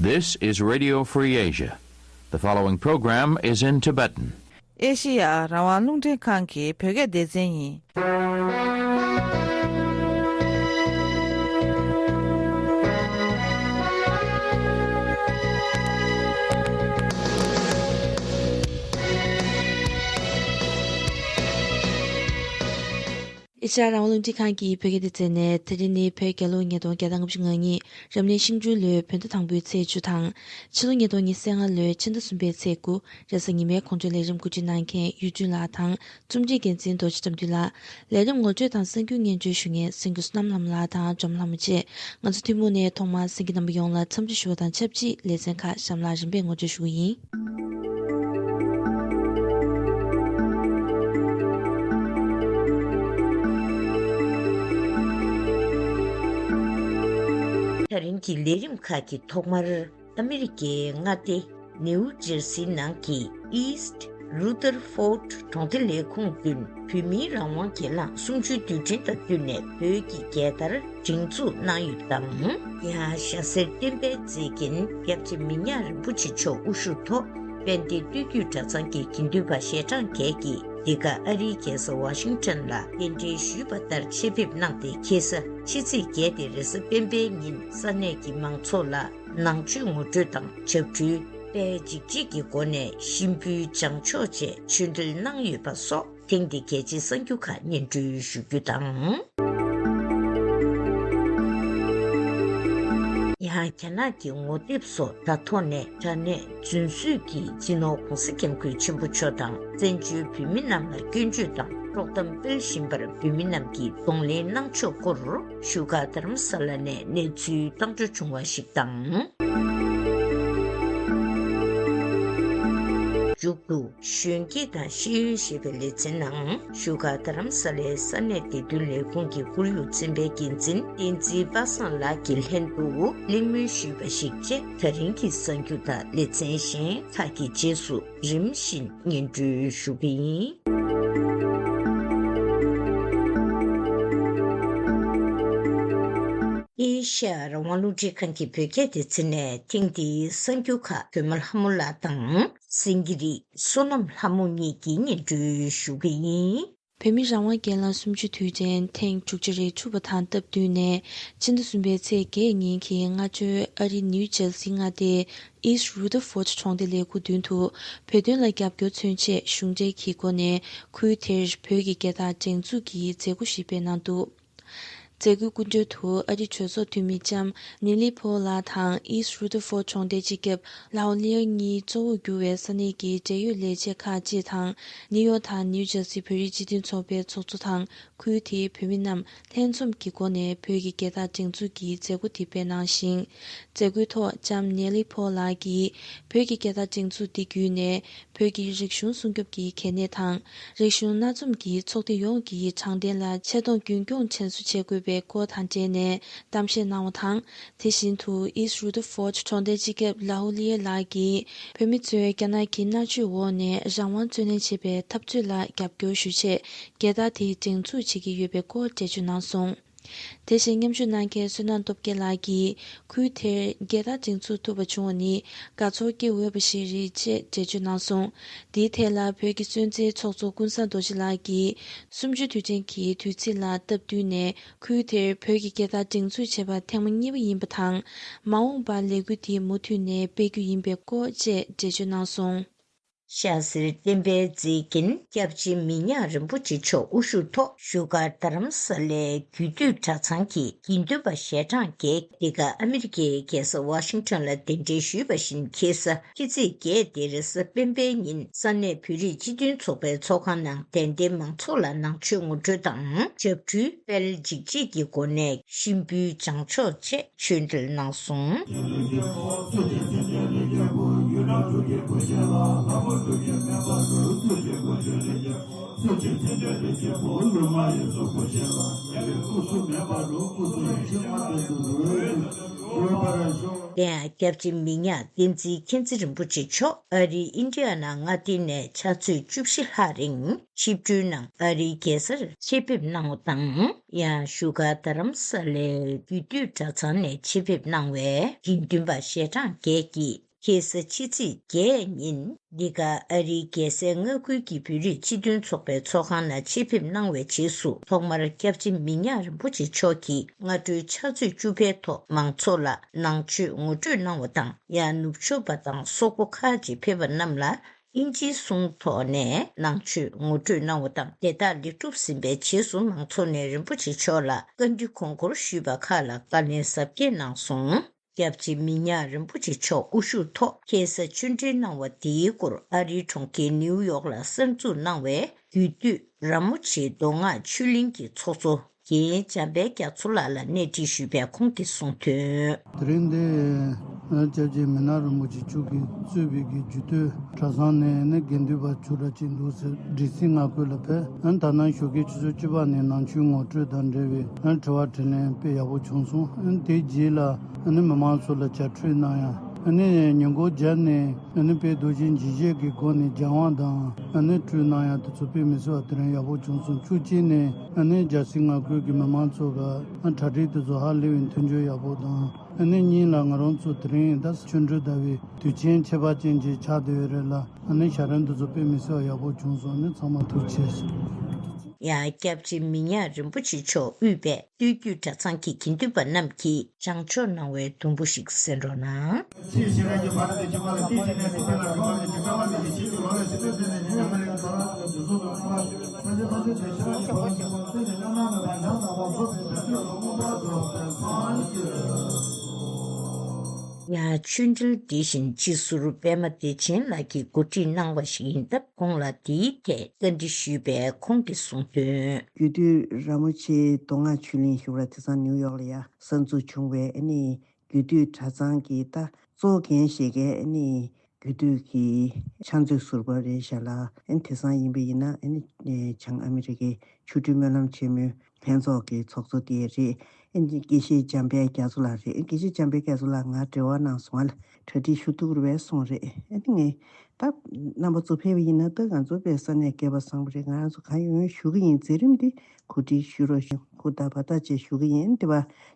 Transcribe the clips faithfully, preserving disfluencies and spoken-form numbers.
This is Radio Free Asia. The following program is in Tibetan. ཨེ་ཤེ་ཡ་རང་དབང་རླུང་འཕྲིན་ཁང་གི་བོད་སྐད་སྡེ་ཚན་ཡིན། ཨེ་ཤ་ཡ་རང་དབང་རླུང་འཕྲིན་ཁང་གི་བོད་སྐད་སྡེ་ཚན་ནས། དེ་རིང་ནི་བོད་རྒྱལ་ལོ་ཉིས་སྟོང་བརྒྱ་དང་ལྔ་བཅུ་ང་གཉིས། རབ་གནས་ཤིང་སྦྲུལ་ལོའི་བོད་ཟླ་དང་པོའི་ཚེས་བཅུ་དང་། ཕྱི་ལོ་ཉིས་སྟོང་ཉི་ཤུ་རྩ་ལྔ་ལོའི་ཕྱི་ཟླ་གསུམ་པའི་ཚེས་དགུ། རེས་གཟའ་ཉི་མའི་དགོང་དྲོའི་ལས་རིམ་གོ་སྒྲིག་གནང་མཁན་གཡུ་སྒྲོན་ལགས་དང་། རྩོམ་སྒྲིག་འགན་འཛིན་རྡོ་རྗེ་དགྲ་འདུལ་ལགས། ལས་རིམ་ངོ་སྤྲོད་དང་གསར་འགྱུར་སྙན་སྒྲོན་ཞུ་མཁན་གསར་འགྱུར་བསོད་ནམས་ལྷ་མོ་ལགས་དང་ལྕམ་ལྷ་མོ་བཅས། ང་ཚོ་ཐུན་མོང་ནས་ཐོག་མར་གསན་མཁན་རྣམ་པ་ཡོངས་ལ་འཚམས་འདྲི་ཞུ་བ་དང་ཆབས་ཅིག་ལེ་ཚན་ཁག་གཤམ་ལ་རིམ་པས་ངོ་སྤྲོད་ཞུ་གི་ཡིན། ད་རིང་གི་ལས་རིམ་ཁག་གི་ཐོག་མར། ཨ་མི་རི་ཀའི་མངའ་སྡེ་ནེའུ་ཇར་སིའི་ནང་གི་East Rutherford གྲོང་སྡེ་ལས་ཁུངས་མདུན་བོད་མིའི་རང་དབང་སྒེར་ལངས་གསུམ་བཅུའི་དུས་དྲན་དང་བསྟུན་ནས་བོད་ཀྱི་རྒྱལ་དར་སྒྲེང་འཛུགས་གནང་ཡོད་དམ། ཡང་ཞྭ་སེར་བསྟན་པའི་མཛེས་རྒྱན་སྐྱབས་རྗེ་མི་ཉག་རིན་པོ་ཆེ་མཆོག་དབུ་བཞུགས་ཐོག་དཔལ་ལྡན་སྟོད་རྒྱུད་གྲྭ་ཚང་གི་དགེ་འདུན་པ་ཞལ་གྲངས་བརྒྱད་ཀྱིས་འདི་ག་ཨ་རིའི་རྒྱལ་ས་ཝ་ཤིང་ཊོན་ལ་གདན་འདྲེན་ཞུས་པ་ལྟར་ཆེད་ཕེབས་གནང་སྟེ། ཁ་སང་ཕྱི་ཚེས་བརྒྱད་དེ་རེས་གཟའ་སྤེན་པའི་ཉིན་ས་གནས་ཀྱི་མང་ཚོགས་ལ་ནང་ཆོས་ངོ་སྤྲོད་དང་ཆབ་འབྲིལ། དཔལ་འཇིགས་བྱེད་ཀྱི་སྒོ་ནས་གཤིན་པོའི་བྱང་ཕྱོགས་བཅས་ཆོས་འབྲེལ་གནང་ཡོད་པ་སོགས་ཐེངས་འདིའི་གལ་ཆེའི་གསར་འགྱུར་ཁག་སྙན་སྒྲོན་ཞུ་རྒྱུ་དང་། ཡང་རྒྱ་ནག་གི་ངོ་དེབ་སོགས་དྲ་ཐོག་ནས་དྲ་གནས་རྫུན་བཟོས་ཀྱི་སྤྱི་ནོར་༸གོང་ས་༸སྐྱབས་མགོན་ཆེན་པོ་མཆོག་དང་བཙན་བྱོལ་བོད་མི་རྣམས་ལ་སྐྱོན་བརྗོད་དང་དཀྲོག་གཏམ་སྤེལ་བཞིན་པར་བོད་མི་རྣམས་ཀྱིས་གདོང་ལེན་གནང་ཕྱོགས་སྐོར་བཞུགས་སྒར་རྡ་རམ་ས་ལ་ནས་གནས་ཚུལ་བཏང་འགྲོ་བྱུང་བ་ཞིག་དང་། མཇུག་ཏུ་གཞོན་སྐྱེས་དང་ཤེས་ཡོན་ཞེས་པའི་ལེ་ཚན་ནང་བཞུགས་སྒར་རྡ་རམ་ས་ལའི་ས་གནས་བདེ་དོན་ལས་ཁུངས་ཀྱི་ཁོར་ཡུག་ཚན་པའི་འགན་འཛིན་བསྟན་འཛིན་པ་སངས་ལགས་ཀྱི་ལྷན་དུ་གླེང་མོལ་ཞུས་པ་ཞིག་བཅས། ད་རིང་གི་གསར་འགྱུར་དང་ལེ་ཚན་གཞན་ཁག་གི་རྗེས་སུ་རིམ་བཞིན་སྙན་སྒྲོན་ཞུ་གི་ཡིན། ཨེ་ཤ་ཡ་རང་དབང་རླུང་འཕྲིན་ཁང་གི་བོད་སྐད་སྡེ་ཚན་ནས་ཐེངས་འདིའི་གསར་འགྱུར་ཁག་གོས་མ་ལྷ་མོ་ལགས་དང་སེང་གེ་རི་བསོད་ནམས་ལྷ་མོ་གཉིས་ཀྱིས་སྙན་སྒྲོན་ཞུ་གི་ཡིན། བོད་མི་རང་དབང་སྒེར་ལངས་གསུམ་བཅུའི་དུས་དྲན་ཐེངས་དྲུག་ཅུ་རེ་དྲུག་པ་དང་སྟབས་བསྟུན་ནས། ཕྱི་ཟླ་གསུམ་པའི་ཚེས་བརྒྱད་ཉིན་གྱི་སྔ་དྲོའི་ཨ་རིའི་ནིའུ་ཇར་སིའི་མངའ་སྡེའི་East Rutherford གྲོང་སྡེ་ལས་ཁུངས་མདུན་དུ། བོད་དོན་ལ་རྒྱབ་སྐྱོར་མཚོན་ཆེད་གཞུང་འབྲེལ་གྱི་སྒོ་ནས་ཁུལ་དེར་བོད་ཀྱི་རྒྱལ་དར་སྒྲེང་འཛུགས་ཀྱི་མཛད་སྒོ་ཞིག་སྤེལ་གནང་འདུག་མཛད་སྒོའི་སྐུ་མགྲོན་དུ་ཨ་རིའི་གྲོས་ཚོགས་འཐུས་མི་ལྕམ་ནེ་ལི་ཕོ་ལགས་དང་། East Rutherford གྲོང་རྡལ་སྤྱི་ཁྱབ་ལའོ་ལི་ཡ་གཉིས་གཙོ་བོར་གྱུར་བའི་ས་གནས་ཀྱི་འབྲེལ་ཡོད་ལས་བྱེད་ཁག་ཅིག་དང་། ནིའུ་ཡོག་དང་ནིའུ་ཇར་སི་བོད་རིགས་སྤྱི་མཐུན་ཚོགས་པའི་ཚོགས་གཙོ་དང་། ཁུལ་དེའི་བོད་མི་རྣམས་ལྷན་འཛོམས་ཀྱི་སྒོ་ནས་བོད་ཀྱི་རྒྱལ་དར་སྒྲེང་འཛུགས་ཀྱི་མཛད་སྒོ་དེ་སྤེལ་གནང་ཞིང་། མཛད་སྒོའི་ཐོག་ལྕམ་ནེ་ལི་ཕོ་ལགས་ཀྱིས། བོད་ཀྱི་རྒྱལ་དར་སྒྲེང་འཛུགས་འདི་བརྒྱུད་ནས། བོད་ཀྱི་རིག་གཞུང་སྲུང་སྐྱོབ་ཀྱི་གལ་གནད་དང་། རིག་གཞུང་སྣ་འཛོམས་ཀྱི་ཚོགས་སྡེ་ཡོངས་ཀྱི་དྲང་བདེན་ལ་ཆེ་མཐོང་རྒྱུན་འཁྱོངས་དྲན་གསོ་བྱེད་དགོས་པའི་སྐོར་དང་འབྲེལ་ནས་གཏམ་བཤད་གནང་བ་དང་། དེ་བཞིན་དུ་East Rutherford གྲོང་རྡལ་སྤྱི་ཁྱབ་ལའོ་ལི་ཡེ་ལགས་ཀྱིས། བོད་མི་ཚོས་རྒྱ་ནག་གི་མནར་གཅོད་འོག་ནས་རང་དབང་རྩོད་ལེན་བྱེད་པའི་འཐབ་རྩོད་ལ་རྒྱབ་སྐྱོར་ཞུ་ཆེད། རྒྱལ་དར་དེ་སྒྲེང་འཛུགས་བྱེད་ཀྱི་ཡོད་པའི་སྐོར་འགྲེལ་བརྗོད་གནང་སོང་། དེ་བཞིན་མཉམ་ཞུགས་གནང་མཁན་བསོད་ནམས་སྟོབས་རྒྱལ་ལགས་ཀྱིས། ཁུལ་དེར་རྒྱལ་དར་སྒྲེང་འཛུགས་ཐུབ་པ་བྱུང་བ་ནི་དགའ་ཚོར་སྐྱེ་འོས་པ་ཞིག་རེད་ཅེས་འགྲེལ་བརྗོད་གནང་སོང་། འདིའི་ཐད་ལ་བོད་ཀྱི་གཙོས་འཛིན་ཚོགས་གཙོ་ཀུན་བཟང་རྡོ་རྗེ་ལགས་ཀྱིས། གསུམ་བཅུའི་དུས་དྲན་གྱི་དུས་ཚིགས་ལ་སྟབས་བསྟུན་ནས། ཁུལ་དེར་བོད་ཀྱི་རྒྱལ་དར་སྒྲེང་འཛུགས་བྱས་པ་ཐེངས་མ་གཉིས་པ་ཡིན་པ་དང་། མ་འོངས་པར་ལས་འགུལ་འདི་མུ་མཐུད་ནས་སྤེལ་རྒྱུ་ཡིན་པའི་སྐོར་བཅས་འགྲེལ་བརྗོད་གནང་སོང་། ཤ་ཟེར་བསྟན་པའི་མཛེས་རྒྱན་སྐྱབས་རྗེ་མི་ཉག་རིན་པོ་ཆེ་མཆོག་དབུ་བཞུགས་ཐོག་བཞུགས་སྒར་རྡ་རམ་ས་ལའི་རྒྱུད་སྟོད་གྲྭ་ཚང་གི་དགེ་འདུན་པ་ཞལ་གྲངས་བརྒྱད། འདི་ག་ཨ་མི་རི་ཀའི་རྒྱལ་ས་ཝ་ཤིང་ཊོན་ལ་གདན་འདྲེན་ཞུས་པ་བཞིན། ཁ་སང་ཕྱི་ཚེས་བརྒྱད་དེ་རེས་གཟའ་སྤེན་པའི་ཉིན་ས་གནས་བོད་རིགས་སྤྱི་མཐུན་ཚོགས་པའི་ཚོགས་ཁང་ནང་དད་ལྡན་མང་ཚོགས་ལ་ནང་ཆོས་ངོ་སྤྲོད་དང་། ཆབ་འབྲིལ། དཔལ་འཇིགས་བྱེད་ཀྱི་སྒོ་ནས་གཤིན་པོའི་བྱང་ཕྱོགས་བཅས་ཆོས་འབྲེལ་གནང་སོང་། ཡོད་པར་ཤོག། དེ་ཡང་སྐྱབས་རྗེ་མི་ཉག་བསྟན་འཛིན་མཁྱེན་བརྩེ་རིན་པོ་ཆེ་མཆོག་ཨ་རིའི་ཨིན་ཌི་ཡ་ན་མངའ་སྡེ་ནས་ཕྱག་ཚོད་བཅུ་བཞི་ལྷག་རིང་ཆིབས་བསྒྱུར་གནང་། ཨ་རིའི་རྒྱལ་སར་ཆེད་ཕེབས་གནང་བ་དང་། ཡང་བཞུགས་སྒར་རྡ་རམ་ས་ལའི་རྒྱུད་སྟོད་གྲྭ་ཚང་ནས་ཆེད་ཕེབས་གནང་བའི་དགེ་འདུན་པ་ཞལ་གྲངས་བརྒྱད་ཀྱིས། ཁ་སང་ཕྱི་ཚེས་བརྒྱད་ཉིན་འདི་ག་ཨ་རིའི་རྒྱལ་སའི་མངའ་ཁུལ་གྱི་བོད་རིགས་སྤྱི་མཐུན་ཚོགས་པའི་ཚོགས་ཁང་ནང་ཆེད་ཕེབས་གནང་བའི་རྗེས་སུ། ཐོག་མར་སྐྱབས་རྗེ་མི་ཉག་རིན་པོ་ཆེ་མཆོག་གིས་སྔ་དྲོའི་ཕྱག་ཚོད་བཅུ་པའི་ཐོག་མང་ཚོགས་ལ་ནང་ཆོས་ངོ་སྤྲོད་གནང་བ་དང་། ཡང་ནུབ་ཕྱོགས་པ་དང་སོག་པོ་ཁག་ཅིག་ཕེབས་པ་རྣམས་ལ་ཨིན་ཇིའི་གསུང་ཐོག་ནས་ནང་ཆོས་ངོ་སྤྲོད་གནང་བ་དང་། དེ་དག་ལེགས་གྲུབ་ཟིན་པའི་རྗེས་སུ། མང་ཚོགས་ནས་རིན་པོ་ཆེ་མཆོག་ལ་བཀའ་འདྲི་དགོངས་སྐོར་ཞུས་པ་ཁག་ལ་བཀའ་ལན་གཟབ་རྒྱས་གནང་སོང་། སྐྱབས་རྗེ་མི་ཉག་རིན་པོ་ཆེ་མཆོག་དབུ་བཞུགས་ཐོག་ཁ་སང་ཆོས་འབྲེལ་གནང་བ་དེའི་སྐོར་ཨ་རིའི་གྲོང་ཁྱེར་ནིའུ་ཡོག་ལ་གསར་འཛུགས་གནང་བའི་རྒྱུད་སྟོད་ར་མོ་ཆེའི་མདོ་སྔགས་ཆོས་གླིང་གི་ཚོགས་གཙོ་རྒན་འཇམ་དཔལ་རྒྱ་མཚོ་ལགས་ལ་གནས་འདྲི་ཞུས་པའི་ཁོང་གིས་གསུངས་དོན། དེ་རིང་འདི་སྐྱབས་རྗེ་མི་ཉག་རིན་པོ་ཆེ་མཆོག་གིས་གཙོས་པའི་གི་རྒྱུད་སྟོད་གྲྭ་ཚང་ནས་ནི་དགེ་འདུན་པ་བཅུ་ཕྲག་གཅིག་འདུག་ཟེར་བྲིས་ཚིག་ང་ཁོས་ལ་ཕེབས། ད་ནང་ཞོགས་ཀའི་ཆུ་ཚོད་བཅུ་པ་ནས་ནང་ཆོས་ངོ་སྤྲོད་དང་འབྲེལ་བའི་དྲི་བ་དྲིས་ལན་དཔེ་ཡག་པོ་བྱུང་སོང་། དེའི་རྗེས་ལ་མི་མང་ཚོ་ལ་བྱ་འཕྲོད་གནང་ཡ། ཉིན་གུང་རྒྱབ་ནས་དཔལ་རྡོ་རྗེ་འཇིགས་བྱེད་ཀྱི་སྒོ་ནས་སྦྱང་བ་དང་སྤྲོས་གནང་ཡ་དེ་ཚོ་དཔེ་མི་སྲིད་པ་དེ་རིང་ཡག་པོ་བྱུང་སོང་། བཅུ་གཅིག་ནས་རྒྱལ་སྲིད་མངའ་ཁུལ་གྱི་མི་མང་ཚོ་ག་གྲ་སྒྲིག་དེ་ཚོ་ཧ་ལས་པའི་མཐུན་སྦྱོར་ཡག་པོ་དང་། ཨ་ནི་གཉིས་ལ་ང་རང་ཚོ་དེ་རིང་ད་ཆོ་འཕྲུལ་ཟླ་བའི་དུས་ཆེན་ཁྱད་པར་ཅན་ཅིག་ཆགས་བསྡད་ཡོད་རེད་ལ། ཨ་ནི་ཞལ་རས་འདི་ཚོ་དཔེ་མི་སྲིད་པ་ཡག་པོ་བྱུང་སོང་། ཨ་ནི་ཚང་མ་ཐུགས་རྗེ་ཆེ། ཡང་སྐྱབས་རྗེ་མི་ཉག་རིན་པོ་ཆེ་མཆོག་དབུས་པའི་སྟོད་རྒྱུད་གྲྭ་ཚང་གི་དགེ་འདུན་པ་རྣམས་ཀྱིས་བྱང་ཆོག་གནང་བའི་དུམ་བུ་ཞིག་གསན་རོགས་གནང་། ཡང་ཆོས་འབྲེལ་འདི་བཞིན་སྤྱི་ཟུར་པད་མ་བདེ་ཆེན་ལགས་ཀྱིས་གོ་སྒྲིག་གནང་བ་ཞིག་ཡིན་སྟབས། ཁོང་ལ་དེའི་ཐད་བཀའ་འདྲི་ཞུས་པས་ཁོང་གིས་གསུངས་དོན། རྒྱུད་སྟོད་ར་མོ་ཆེའི་མདོ་སྔགས་ཆོས་གླིང་ཞུ་བ་དེང་སང་ནིའུ་ཡོག་ལ་ཡ་གསར་འཛུགས་བྱུང་བའི་ཨ་ནི་རྒྱུད་སྟོད་གྲྭ་ཚང་གི་ད་གཙོ་འགན་བཞེས་མཁན་ཨ་ནི་རྒྱུད་སྟོད་ཀྱི་ཕྱག་མཛོད་ཟུར་པ་རེད་ཤག་ལ། ཨ་ནི་དེང་སང་ཡིན་པ་ཡིན་ན་ཨ་ནི་བྱང་ཨ་མི་རི་ཀའི་ཆོ་འཕྲུལ་སྨོན་ལམ་ཆེན་མོའི་ལྷན་ཚོགས་ཀྱི་ཚོགས་གཙོ་དེ་རེད། ཨ་ནི་དགེ་བཤེས་འཇམ་དཔལ་རྒྱ་མཚོ་ལགས་རེད། ཨ་ནི་དགེ་བཤེས་འཇམ་དཔལ་རྒྱ་མཚོ་ལགས་ང་འབྲེལ་བ་གནང་སོང་། ང་ལ་གྲ་སྒྲིག་ཞུ་ཐུབ་རེད་པས་གསུངས་རེད། ཨ་ནི་ངས་ད་རྣམ་པ་ཚོ་ཕེབས་པ་ཡིན་ན་ད་ང་ཚོ་དཔེ་ས་གནས་སྐལ་པ་བཟང་པོ་རེད། ང་རང་ཚོ་གང་ཡོང་ཡོང་ཞུ་གི་ཡིན། མཛད་རིམ་འདི་གོ་སྒྲིག་ཞུ་རོགས་ཞུ། ཧུར་ཐག་བ་ཐག་བྱས་ཞུ་གི་ཡིན། དེ་བ་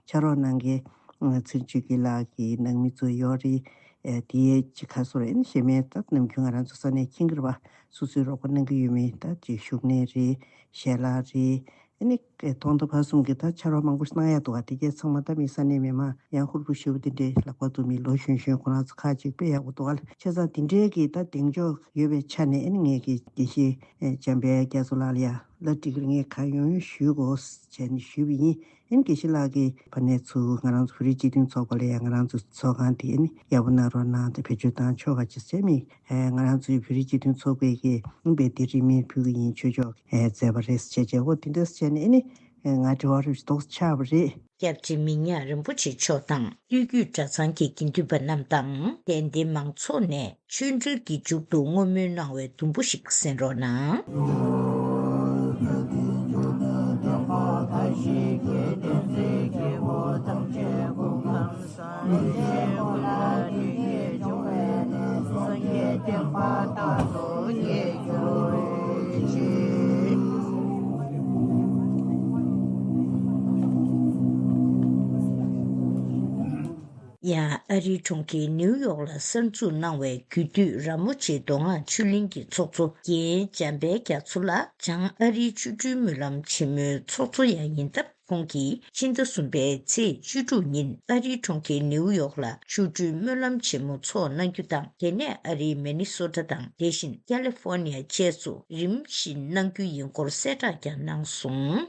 ཕྱག་རོགས་གནང་མཁན་ཚུན་ཆད་ཀྱི་ལག་གི་ནང་མི་ཚོ་ཡོད་རེད། ཨེ་དེའི་ཅི་ཁ་སོ་རེད། ཨ་ནི་གཞན་མའི་ད་ནམ་རྒྱུན་ང་རང་ཚོ་ས་གནས་མཁྱེན་གྱི་རེད་པ། སོ་སོའི་རོགས་པ་གནང་གི་ཡོད་མེད། ད་ཅིག་བཞུགས་གནས་རེད། ཞལ་ལག་རེད། ཨ་ནི་ཨེ་ཐོག་མཐའ་བར་གསུམ་གྱི་ད་ཕྱག་རོགས་མང་པོ་གནང་ཡ་འདུག་ག་དེ་གས་ཚང་མ་ད་མི་ས་གནས་མི་མང་ཡང་ཧུར་པོ་ཞུ་བ་དེ་འདྲའི་ལག་པ་འདུག་མི་ལོ་གཞོན་གཞོན་ཁོ་རང་ཚོ་ཁག་ཅིག་དཔེ་ཡག་པོ་འདུག་ག་ལ། བྱས་ཙང་དེ་འདྲའི་གི་ད་གདེང་འཇོག་ཡོད་པའི་ཆ་ནས་ཨ་ནི་ངས་ཀྱི་དགེ་བཤེས་ཨེ་འཇམ་དཔལ་རྒྱ་མཚོ་ལགས་ལ་ཡ་བླ་བསྒྲིགས་ངས་གང་ཡོང་ཡོང་ཞུ་དགོས་བྱས་ནས་ཞུས་པ་ཡིན། ཨ་ནི་དགེ་བཤེས་ལགས་ཀྱིས་ཕ་ནས་ཚུར་ང་རང་ཚོ་བོད་རིགས་སྤྱི་མཐུན་ཚོགས་པ་ལ་ཡང་ང་རང་ཚོ་ཚོགས་ཁང་དེ་ཨ་ནི་ཡག་པོ་གནང་རོགས་གནང་དང་བེད་སྤྱོད་བཏང་ཆོག་ག་ཅེས་བྱས་མི་ཨེ་ང་རང་ཚོའི་བོད་རིགས་སྤྱི་མཐུན་ཚོགས་པའི་གི་དཔེ་དེ་རིན་མེད་ཕུལ་གི་ཡིན། ཆོས་ཕྱོགས་ཀྱི་ཨེ་མཛད་པ་རེད་ཟེར་བྱས་བྱས། འོ་དེ་འདྲ་བྱས་ནས་ཨ་ནི་ཨེ་ང་དྲི་བ་རེ་ཞིག་ཏོག་ཙམ་ཆགས་པ་རེད། སྐྱབས་རྗེ་མི་ཉག་རིན་པོ་ཆེ་མཆོག་དང་སྟོད་རྒྱུད་གྲྭ་ཚང་གི་དགེ་འདུན་པ་རྣམས་དང་དད་ལྡན་མང་ཚོགས་ནས་ཆོས་འབྲེལ་གྱི་མཇུག་ཏུ་བསྔོ་སྨོན་གནང་བའི་དུམ་བུ་ཞིག་གསན་རོགས་གནང་། ཡང་ཨ་རིའི་གྲོང་ཁྱེར་ནིའུ་ཡོག་ལ་གསར་འཛུགས་གནང་བའི་རྒྱུད་སྟོད་ར་མོ་ཆེའི་མདོ་སྔགས་ཆོས་གླིང་གི་ཚོགས་གཙོ་རྒན་འཇམ་དཔལ་རྒྱ་མཚོ་ལགས་བྱང་ཨ་རིའི་ཆོ་འཕྲུལ་སྨོན་ལམ་ཆེན་མོའི་ཚོགས་གཙོ་ཡང་ཡིན་སྟབས། ཁོང་གིས་ཕྱི་ཟླ་གསུམ་པའི་ཚེས་བཅུ་དྲུག་ཉིན་ཨ་རིའི་གྲོང་ཁྱེར་ནིའུ་ཡོག་ལ་ཆོ་འཕྲུལ་སྨོན་ལམ་ཆེན་མོ་འཚོགས་གནང་རྒྱུ་དང་། དེ་ནས་ཨ་རིའི་མི་ནི་སོ་ཊ་དང་དེ་བཞིན་ཀ་ལི་ཧྥོ་ནི་ཡ་བཅས་སུ་རིམ་བཞིན་གནང་རྒྱུ་ཡིན་སྐོར་གསལ་བསྒྲགས་ཀྱང་གནང་སོང་།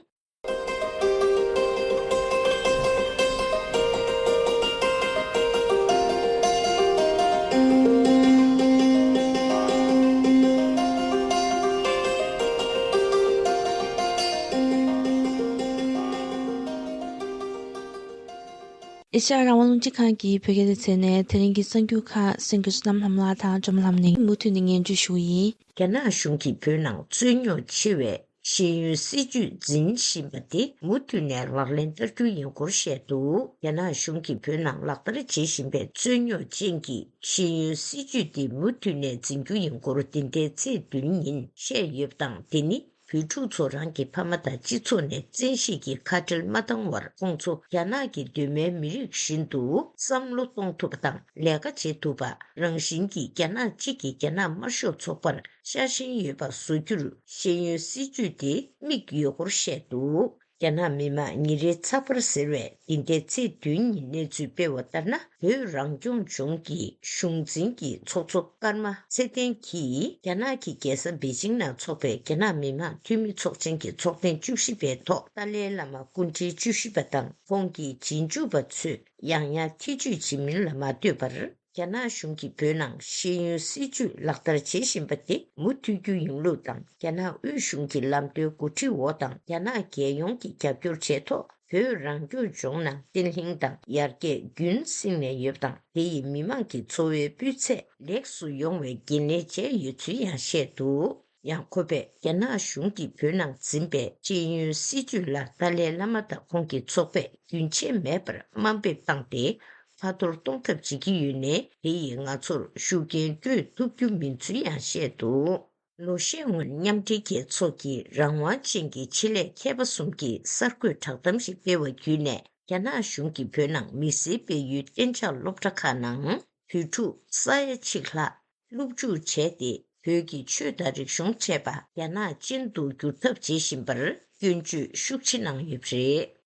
ཨེ་ཤ་ཡ་རང་དབང་རླུང་འཕྲིན་ཁང་གི་བོད་སྐད་སྡེ་ཚན་ནས་དེ་རིང་གི་གསར་འགྱུར་ཁག་གསན་མཁན་བསོད་ནམས་ལྷ་མོ་ལགས་དང་སྒྲོལ་མ་ལྷ་མོ་ནས་མུ་མཐུད་ནས་སྙན་སྒྲོན་ཞུ་གི་ཡིན། རྒྱ་ནག་གཞུང་གིས་བོད་ནང་རྩོད་རྙོག་ཆེ་བའི་ ཤེས་ཡོན་སྲིད་ཇུས་འཛིན་བཞིན་པ་དེ་མུ་མཐུད་ནས་ལག་ལེན་བསྟར་རྒྱུ་ཡིན་སྐོར་བཤད་འདུག་རྒྱ་ནག་གཞུང་གིས་བོད་ནང་ལག་བསྟར་བྱེད་བཞིན་པའི་རྩོད་རྙོག་ཅན་གྱི་ཤེས་ཡོན་སྲིད་ཇུས་དེ་མུ་མཐུད་ནས་འཛིན་རྒྱུ་ཡིན་སྐོར་འདི་ཟླའི་ཚེས་བདུན་ཉིན་བཤད་ཡོད་པ་དང་། དེ་ནི་བོད་ཕྲུག་ཚོ་རང་གི་ཕ་མ་དང་སྤྱི་ཚོགས་ནས་བཙན་ཤེད་ཀྱིས་ཁ་བྲལ་མ་བཏང་བར་ཁོང་ཚོ་རྒྱ་ནག་གི་གདོད་མའི་མི་རིགས་བཞིན་དུ་བསམ་བློ་གཏོང་ཐུབ་པ་དང་ལས་ཀ་བྱེད་ཐུབ་པ། རང་བཞིན་གྱིས་རྒྱ་ནག་གཅིག་གི་རྒྱ་ནག་དམར་ཤོག་ཚོགས་པར་ཤ་ཞེན་ཡོད་པ་བཟོ་རྒྱུར་ཤེས་ཡོན་སྲིད་ཇུས་དེ་དམིགས་ཡོད་སྐོར་བཤད་འདུག་རྒྱ་ནག་མི་དམངས་ཉིན་རེའི་ཚགས་པར་ཟེར་བས་འདི་ཟླའི་ཚེས་བདུན་ཉིན་གནས་ཚུལ་སྤེལ་བ་ལྟར་ན། བོད་རང་སྐྱོང་ལྗོངས་ཀྱི་གཞུང་འཛིན་གྱི་ཚོགས་གཙོ་ཀརྨ་ཚེ་བརྟན་གྱིས་རྒྱ་ནག་གི་རྒྱལ་ས་པེ་ཅིང་ནང་འཚོགས་པའི་རྒྱ་ནག་མི་དམངས་འཐུས་མི་ཚོགས་ཆེན་གྱི་ཚོགས་ཐེངས་བཅུ་བཞི་པའི་ཐོག་ཏཱ་ལའི་བླ་མ་སྐུ་ཕྲེང་བཅུ་བཞི་པ་དང་ཁོང་གི་རྗེས་འཇུག་པ་ཚོས་ཡང་ཡང་ཐེ་ཇུས་བྱེད་མིན་ལ་མ་ལྟོས་པར། རྒྱ་ནག་གཞུང་གིས་བོད་ནང་ཤེས་ཡོན་སྲིད་ཇུས་ལག་བསྟར་བྱེད་བཞིན་པ་དེ་མུ་མཐུད་རྒྱུ་ཡིན་ལུགས་དང་། རྒྱ་ནག་དབུས་གཞུང་གི་ལམ་སྟོན་འགོ་ཁྲིད་འོག་དང་རྒྱ་ནག་རྒྱལ་ཡོངས་ཀྱི་རྒྱབ་སྐྱོར་བྱས་ཐོག་བོད་རང་སྐྱོང་ལྗོངས་ནང་བརྟན་ལྷིང་དང་ཡར་རྒྱས་རྒྱུན་བསྲིངས་ནས་ཡོད་པ་དང་། དེ་ཡིས་མི་དམངས་ཀྱི་འཚོ་བའི་སྤུས་ཚད་ལེགས་སུ་ཡོང་བའི་འགན་ལེན་བྱས་ཡོད་ཚུལ་ཡང་བཤད་འདུག་ཡང་ཁོ་པས་རྒྱ་ནག་གཞུང་གིས་བོད་ནང་འཛིན་པའི་ཤེས་ཡོན་སྲིད་ཇུས་ལ་ཏཱ་ལའི་བླ་མ་དང་ཁོང་གི་ཚོགས་པས་རྒྱུན་ཆད་མེད་པར་དམའ་འབེབས་བཏང་སྟེ། ཁ་ཐོར་གཏོང་ཐབས་བྱེད་ཀྱི་ཡོད་ནའི། དེ་ཡིས་ང་ཚོར་ཤུགས་རྐྱེན་སྤྲོད་ཐུབ་རྒྱུ་མིན་ཚུལ་ཡང་བཤད་འདུག་ལོ་ཤས་སྔོན་མཉམ་འབྲེལ་རྒྱལ་ཚོགས་ཀྱི་རང་དབང་ཅན་གྱི་ཆེད་ལས་མཁས་པ་གསུམ་གྱིས་གསར་འགོད་བསྒྲགས་གཏམ་ཞིག་སྤེལ་བ་བརྒྱུད་ནས། རྒྱ་ནག་གཞུང་གིས་བོད་ནང་མི་སེར་སྤེལ་ཡུལ་གཏན་འཇགས་སློབ་གྲྭ་ཁག་ནང་བོད་ཕྲུག་ས་ཡ་གཅིག་ལྷག་སློབ་འཇུག་བྱས་ཏེ། བོད་ཀྱི་ཆོས་དང་རིག་གཞུང་བཅས་པ་རྒྱ་ནག་ཅན་དུ་བསྒྱུར་ཐབས་བྱེད་བཞིན་པར་སྐྱོན་བརྗོད་ཤུགས་ཆེ་གནང་ཡོད་པ་རེད།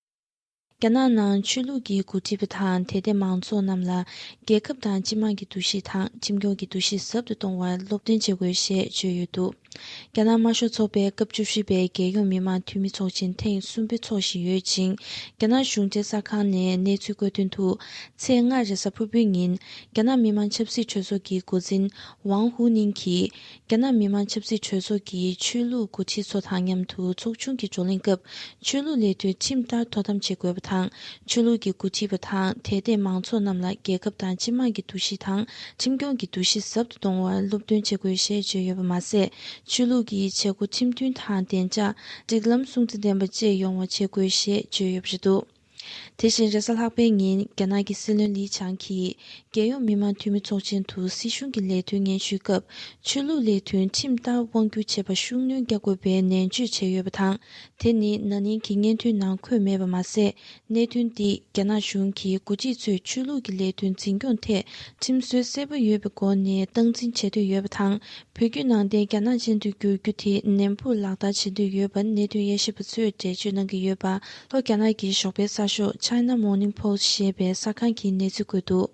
རྒྱ་ནག་ནང་ཆོས་ལུགས་ཀྱི་འགོ་ཁྲིད་པ་དང་དད་ལྡན་མང་ཚོགས་རྣམས་ལ་རྒྱལ་ཁབ་དང་སྤྱི་དམངས་ཀྱི་འདུ་ཤེས་དང་ཁྲིམས་སྐྱོང་གི་འདུ་ཤེས་ཟབ་ཏུ་གཏོང་བར་སློབ་སྟོན་བྱེད་དགོས་ཞེས་བརྗོད་ཡོད་འདུག་རྒྱ་ནག་དམར་ཤོག་ཚོགས་པའི་སྐབས་བཅུ་བཞི་པའི་རྒྱལ་ཡོངས་མི་དམངས་འཐུས་མི་ཚོགས་ཆེན་ཐེངས་གསུམ་པ་འཚོགས་བཞིན་ཡོད་ཅིང་། རྒྱ་ནག་གཞུང་འབྲེལ་གསར་ཁང་ནས་གནས་ཚུལ་བཀོད་དོན་དུ། ཚེས་ལྔ་རེས་གཟའ་ཕུར་བུའི་ཉིན། རྒྱ་ནག་མི་དམངས་ཆབ་སྲིད་གྲོས་ཚོགས་ཀྱི་འགོ་འཛིན་ཝང་ཧུའུ་ནིང་གིས། རྒྱ་ནག་མི་དམངས་ཆབ་སྲིད་གྲོས་ཚོགས་ཀྱི་ཆོས་ལུགས་འགོ་ཁྲིད་ཚོ་དང་མཉམ་དུ་ཚོགས་ཆུང་གི་བགྲོ་གླེང་སྐབས། ཆོས་ལུགས་ལས་དོན་ཁྲིམས་ལྟར་དོ་དམ་བྱེད་དགོས་པ་དང་། ཆོས་ལུགས་ཀྱི་འགོ་ཁྲིད་པ་དང་དད་ལྡན་མང་ཚོགས་རྣམས་ལ་རྒྱལ་ཁབ་དང་སྤྱི་དམངས་ཀྱི་འདུ་ཤེས་དང་ཁྲིམས་སྐྱོང་གི་འདུ་ཤེས་ཟབ་ཏུ་གཏོང་བར་སློབ་སྟོན་བྱེད་དགོས་ཞེས་བརྗོད་ཡོད་པ་མ་ཟད། ཆོས་ལུགས་ཀྱི་བྱེད་སྒོ་ཁྲིམས་མཐུན་དང་བདེ་འཇགས། སྒྲིག་ལམ་སྲུང་བརྩི་ལྡན་པ་བཅས་ཡོང་བ་བྱེད་དགོས་ཞེས་བརྗོད་ཡོད་པ་རེད་འདུག་དེ་བཞིན་རེས་གཟའ་ལྷག་པའི་ཉིན་རྒྱ་ནག་གི་སྲིད་བློན་ལི་ཆང་གིས་རྒྱལ་ཡོངས་མི་དམངས་འཐུས་མི་ཚོགས་ཆེན་དུ་སྲིད་གཞུང་གི་ལས་དོན་སྙན་ཞུའི་སྐབས། ཆོས་ལུགས་ལས་དོན་ཁྲིམས་ལྟར་དབང་བསྒྱུར་བྱེད་པར་ཤུགས་སྣོན་རྒྱག་དགོས་པའི་ནན་བརྗོད་བྱས་ཡོད་པ་དང་། དེ་ནི་ན་ནིང་གི་སྙན་ཐོའི་ནང་འཁོད་མེད་པ་མ་ཟད། གནད་དོན་འདིས་རྒྱ་ནག་གཞུང་གི་འགོ་ཁྲིད་ཚོས་ཆོས་ལུགས་ཀྱི་ལས་དོན་འཛིན་སྐྱོང་ཐད་ཁྲིམས་སྲོལ་གསལ་པོ་ཡོད་པའི་སྒོ་ནས་སྟངས་འཛིན་བྱེད་འདོད་ཡོད་པ་དང་། བོད་བརྒྱུད་ནང་བསྟན་རྒྱ་ནག་ཅན་དུ་བསྒྱུར་རྒྱུ་དེ་ནན་པོར་ལག་བསྟར་བྱེད་འདོད་ཡོད་པ་གནད་དོན་དབྱེ་ཞིབ་པ་ཚོས་འགྲེལ་བརྗོད་གནང་གི་ཡོད་པ། ལྷོ་རྒྱ་ནག་གི་ཞོགས་པའི་གསར་ཤོག་China Morning Post ཞེས་པའི་གསར་ཁང་གིས་གནས་ཚུལ་བཀོད་འདུག་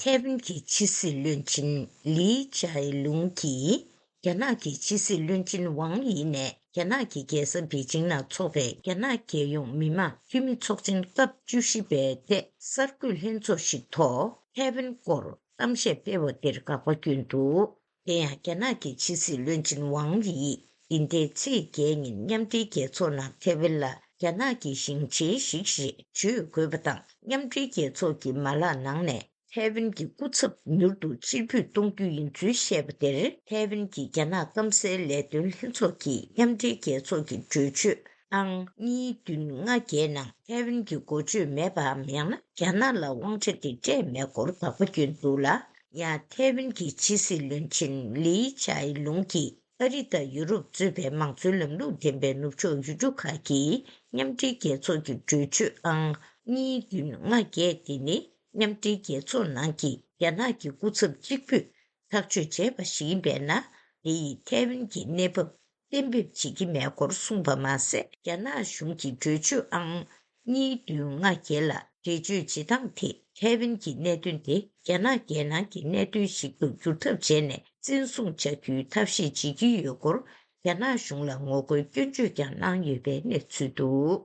ཐའེ་ཝན་གྱི་ཕྱི་སྲིད་བློན་ཆེན་ལི་ཅའེ་ལུང་གིས། རྒྱ་ནག་གི་ཕྱི་སྲིད་བློན་ཆེན་ཝང་ཡི་ནས་རྒྱ་ནག་གི་རྒྱལ་ས་པེ་ཅིང་ནང་འཚོགས་པའི་རྒྱ་ནག་རྒྱལ་ཡོངས་མི་དམངས་འཐུས་མི་ཚོགས་ཆེན་སྐབས་བཅུ་བཞི་པའི་ཐད་གསར་འགོད་ལྷན་ཚོགས་ཤིག་ཐོག་ཐའེ་ཝན་སྐོར་གཏམ་བཤད་སྤེལ་བ་དེར་དགག་པ་བསྐྱོན་འདུག་དེ་ཡང་རྒྱ་ནག་གི་ཕྱི་སྲིད་བློན་ཆེན་ཝང་ཡིས་འདི་ཟླའི་ཚེས་བརྒྱད་ཉིན་མཉམ་འབྲེལ་རྒྱལ་ཚོགས་ནང་ཐའེ་ཝན་ལ་རྒྱ་ནག་གི་ཞིང་ཆེན་ཞིག་ཞེས་བརྗོད་དགོས་པ་དང་། མཉམ་འབྲེལ་རྒྱལ་ཚོགས་ཀྱི་མ་ལག་ནང་ནས་ཐའེ་ཝན་གྱི་སྐུ་ཚབ་མྱུར་དུ་ཕྱིར་འབུད་གཏོང་རྒྱུ་ཡིན་ཚུལ་བཤད་པ་དེར། ཐའེ་ཝན་གྱི་རྒྱ་ནག་སྐམ་སའི་ལས་དོན་ལྷན་ཚོགས་ཀྱིས་མཉམ་འབྲེལ་རྒྱལ་ཚོགས་ཀྱི་གྲོས་ཆོད་ཨང་གཉིས་བདུན་ལྔ་བརྒྱད་ནང་ཐའེ་ཝན་གྱི་འགོ་བརྗོད་མེད་པའམ་ཡང་ན་རྒྱ་ནག་ལ་དབང་ཆ་དེ་སྤྲད་མེད་སྐོར་དགག་པ་བསྐྱོན་འདུག་ལ། ཡང་ཐའེ་ཝན་གྱི་ཕྱི་སྲིད་བློན་ཆེན་ལི་ཅའེ་ལུང་གིས་ཨ་རི་དང་ཡུ་རོབ་གཙོས་པའི་མང་གཙོའི་ལམ་ལུགས་ལྡན་པའི་ནུབ་ཕྱོགས་ཡུལ་གྲུ་ཁག་གིས་མཉམ་འབྲེལ་རྒྱལ་ཚོགས་ཀྱི་གྲོས་ཆོད་ཨང་གཉིས་བདུན་ལྔ་བརྒྱད་དེ་ནི། མཉམ་འབྲེལ་རྒྱལ་ཚོགས་ནང་གི་རྒྱ་ནག་གི་སྐུ་ཚབ་གཅིག་པུས་ཐག་གཅོད་བྱས་པ་ཞིག་ཡིན་པས་ན། དེ་ཡིས་ཐའེ་ཝན་གྱི་གནས་བབ་གཏན་འབེབས་བྱེད་ཀྱི་མེད་སྐོར་གསུངས་པ་མ་ཟད། རྒྱ་ནག་གཞུང་གིས་གྲོས་ཆོད་ཨང་གཉིས་བདུན་ལྔ་བརྒྱད་ལ་འགྲེལ་བརྗོད་བྱེད་སྟངས་དེས་ཐའེ་ཝན་གྱི་གནད་དོན་དེ་རྒྱ་ནག་རྒྱལ་ནང་གི་གནད་དོན་ཞིག་ཏུ་བསྒྱུར་ཐབས་བྱས་ནས་བཙན་བཟུང་བྱ་རྒྱུའི་ཐབས་ཤེས་བྱེད་ཀྱི་ཡོད་སྐོར། རྒྱ་ནག་གཞུང་ལ་ངོ་རྒོལ་སྐྱོན་བརྗོད་ཀྱང་གནང་ཡོད་པའི་གནས་ཚུལ་འདུག་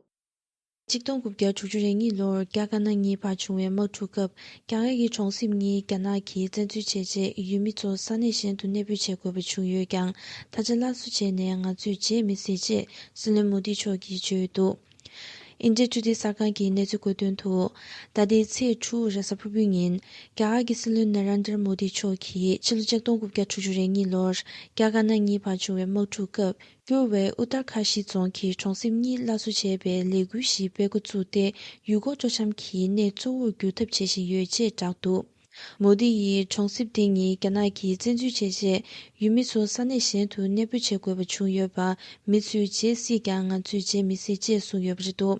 གཅིག་སྟོང་དགུ་བརྒྱ་དྲུག་ཅུ་རེ་གཉིས་ལོར་རྒྱ་དཀར་ནག་གཉིས་བར་བྱུང་བའི་དམག་འཁྲུག་སྐབས། རྒྱ་གར་གྱི་གྲོང་གསེབ་གཉིས་རྒྱ་ནག་གིས་བཙན་འཛུལ་བྱས་རྗེས། ཡུལ་མི་ཚོ་ས་གནས་གཞན་དུ་གནས་སྤོས་བྱེད་དགོས་པ་བྱུང་ཡོད་ཀྱང་། ད་ཆ་སླར་གསོ་བྱས་ནས་ང་ཚོས་བརྗེད་མི་སྲིད་ཅེས་སྲིད་བློན་མོ་དི་མཆོག་གིས་བརྗོད་འདུག་ཨིན་ཌི་ཡ་ཊུ་ཌེ་གསར་ཁང་གི་གནས་ཚུལ་གོ་དོན་དུ། ད་ལྟའི་ཚེས་དྲུག་རེས་གཟའ་ཕུར་བུའི་ཉིན། རྒྱ་གར་གྱི་སྲིད་བློན་ན་རེན་དྲ་མོ་དི་མཆོག་གིས་ཕྱི་ལོ་ཆིག་སྟོང་དགུ་བརྒྱ་དྲུག་ཅུ་རེ་གཉིས་ལོར། རྒྱ་དཀར་ནག་གཉིས་བར་བྱུང་བའི་དམག་འཁྲུག་སྐབས། འགྱུར་བའི་ཨུ་ཏར་ཁ་ཤི་རྫོང་གི་གྲོང་གསེབ་གཉིས་སླར་གསོ་བྱས་པའི་ལས་འགུལ་ཞིག་སྤེལ་འགོ་བཙུགས་ཏེ། ཡུལ་སྐོར་སྤྲོ་འཆམ་གྱི་གནས་གཙོ་བོར་འགྱུར་ཐབས་བྱེད་བཞིན་ཡོད་ཅེས་བསྒྲགས་འདུག་མོ་དི་ཡིས་གྲོང་གསེབ་དེ་ཉིད་རྒྱ་ནག་གིས་བཙན་འཛུལ་བྱས་རྗེས། ཡུལ་མི་ཚོ་ས་གནས་གཞན་དུ་གནས་སྤོས་བྱེད་དགོས་པ་བྱུང་ཡོད་པ། མི་ཚོས་བརྗེད་སྲིད་ཀྱང་ང་ཚོས་བརྗེད་མི་སྲིད་ཅེས་གསུངས་ཡོད་པ་རེད་འདུག་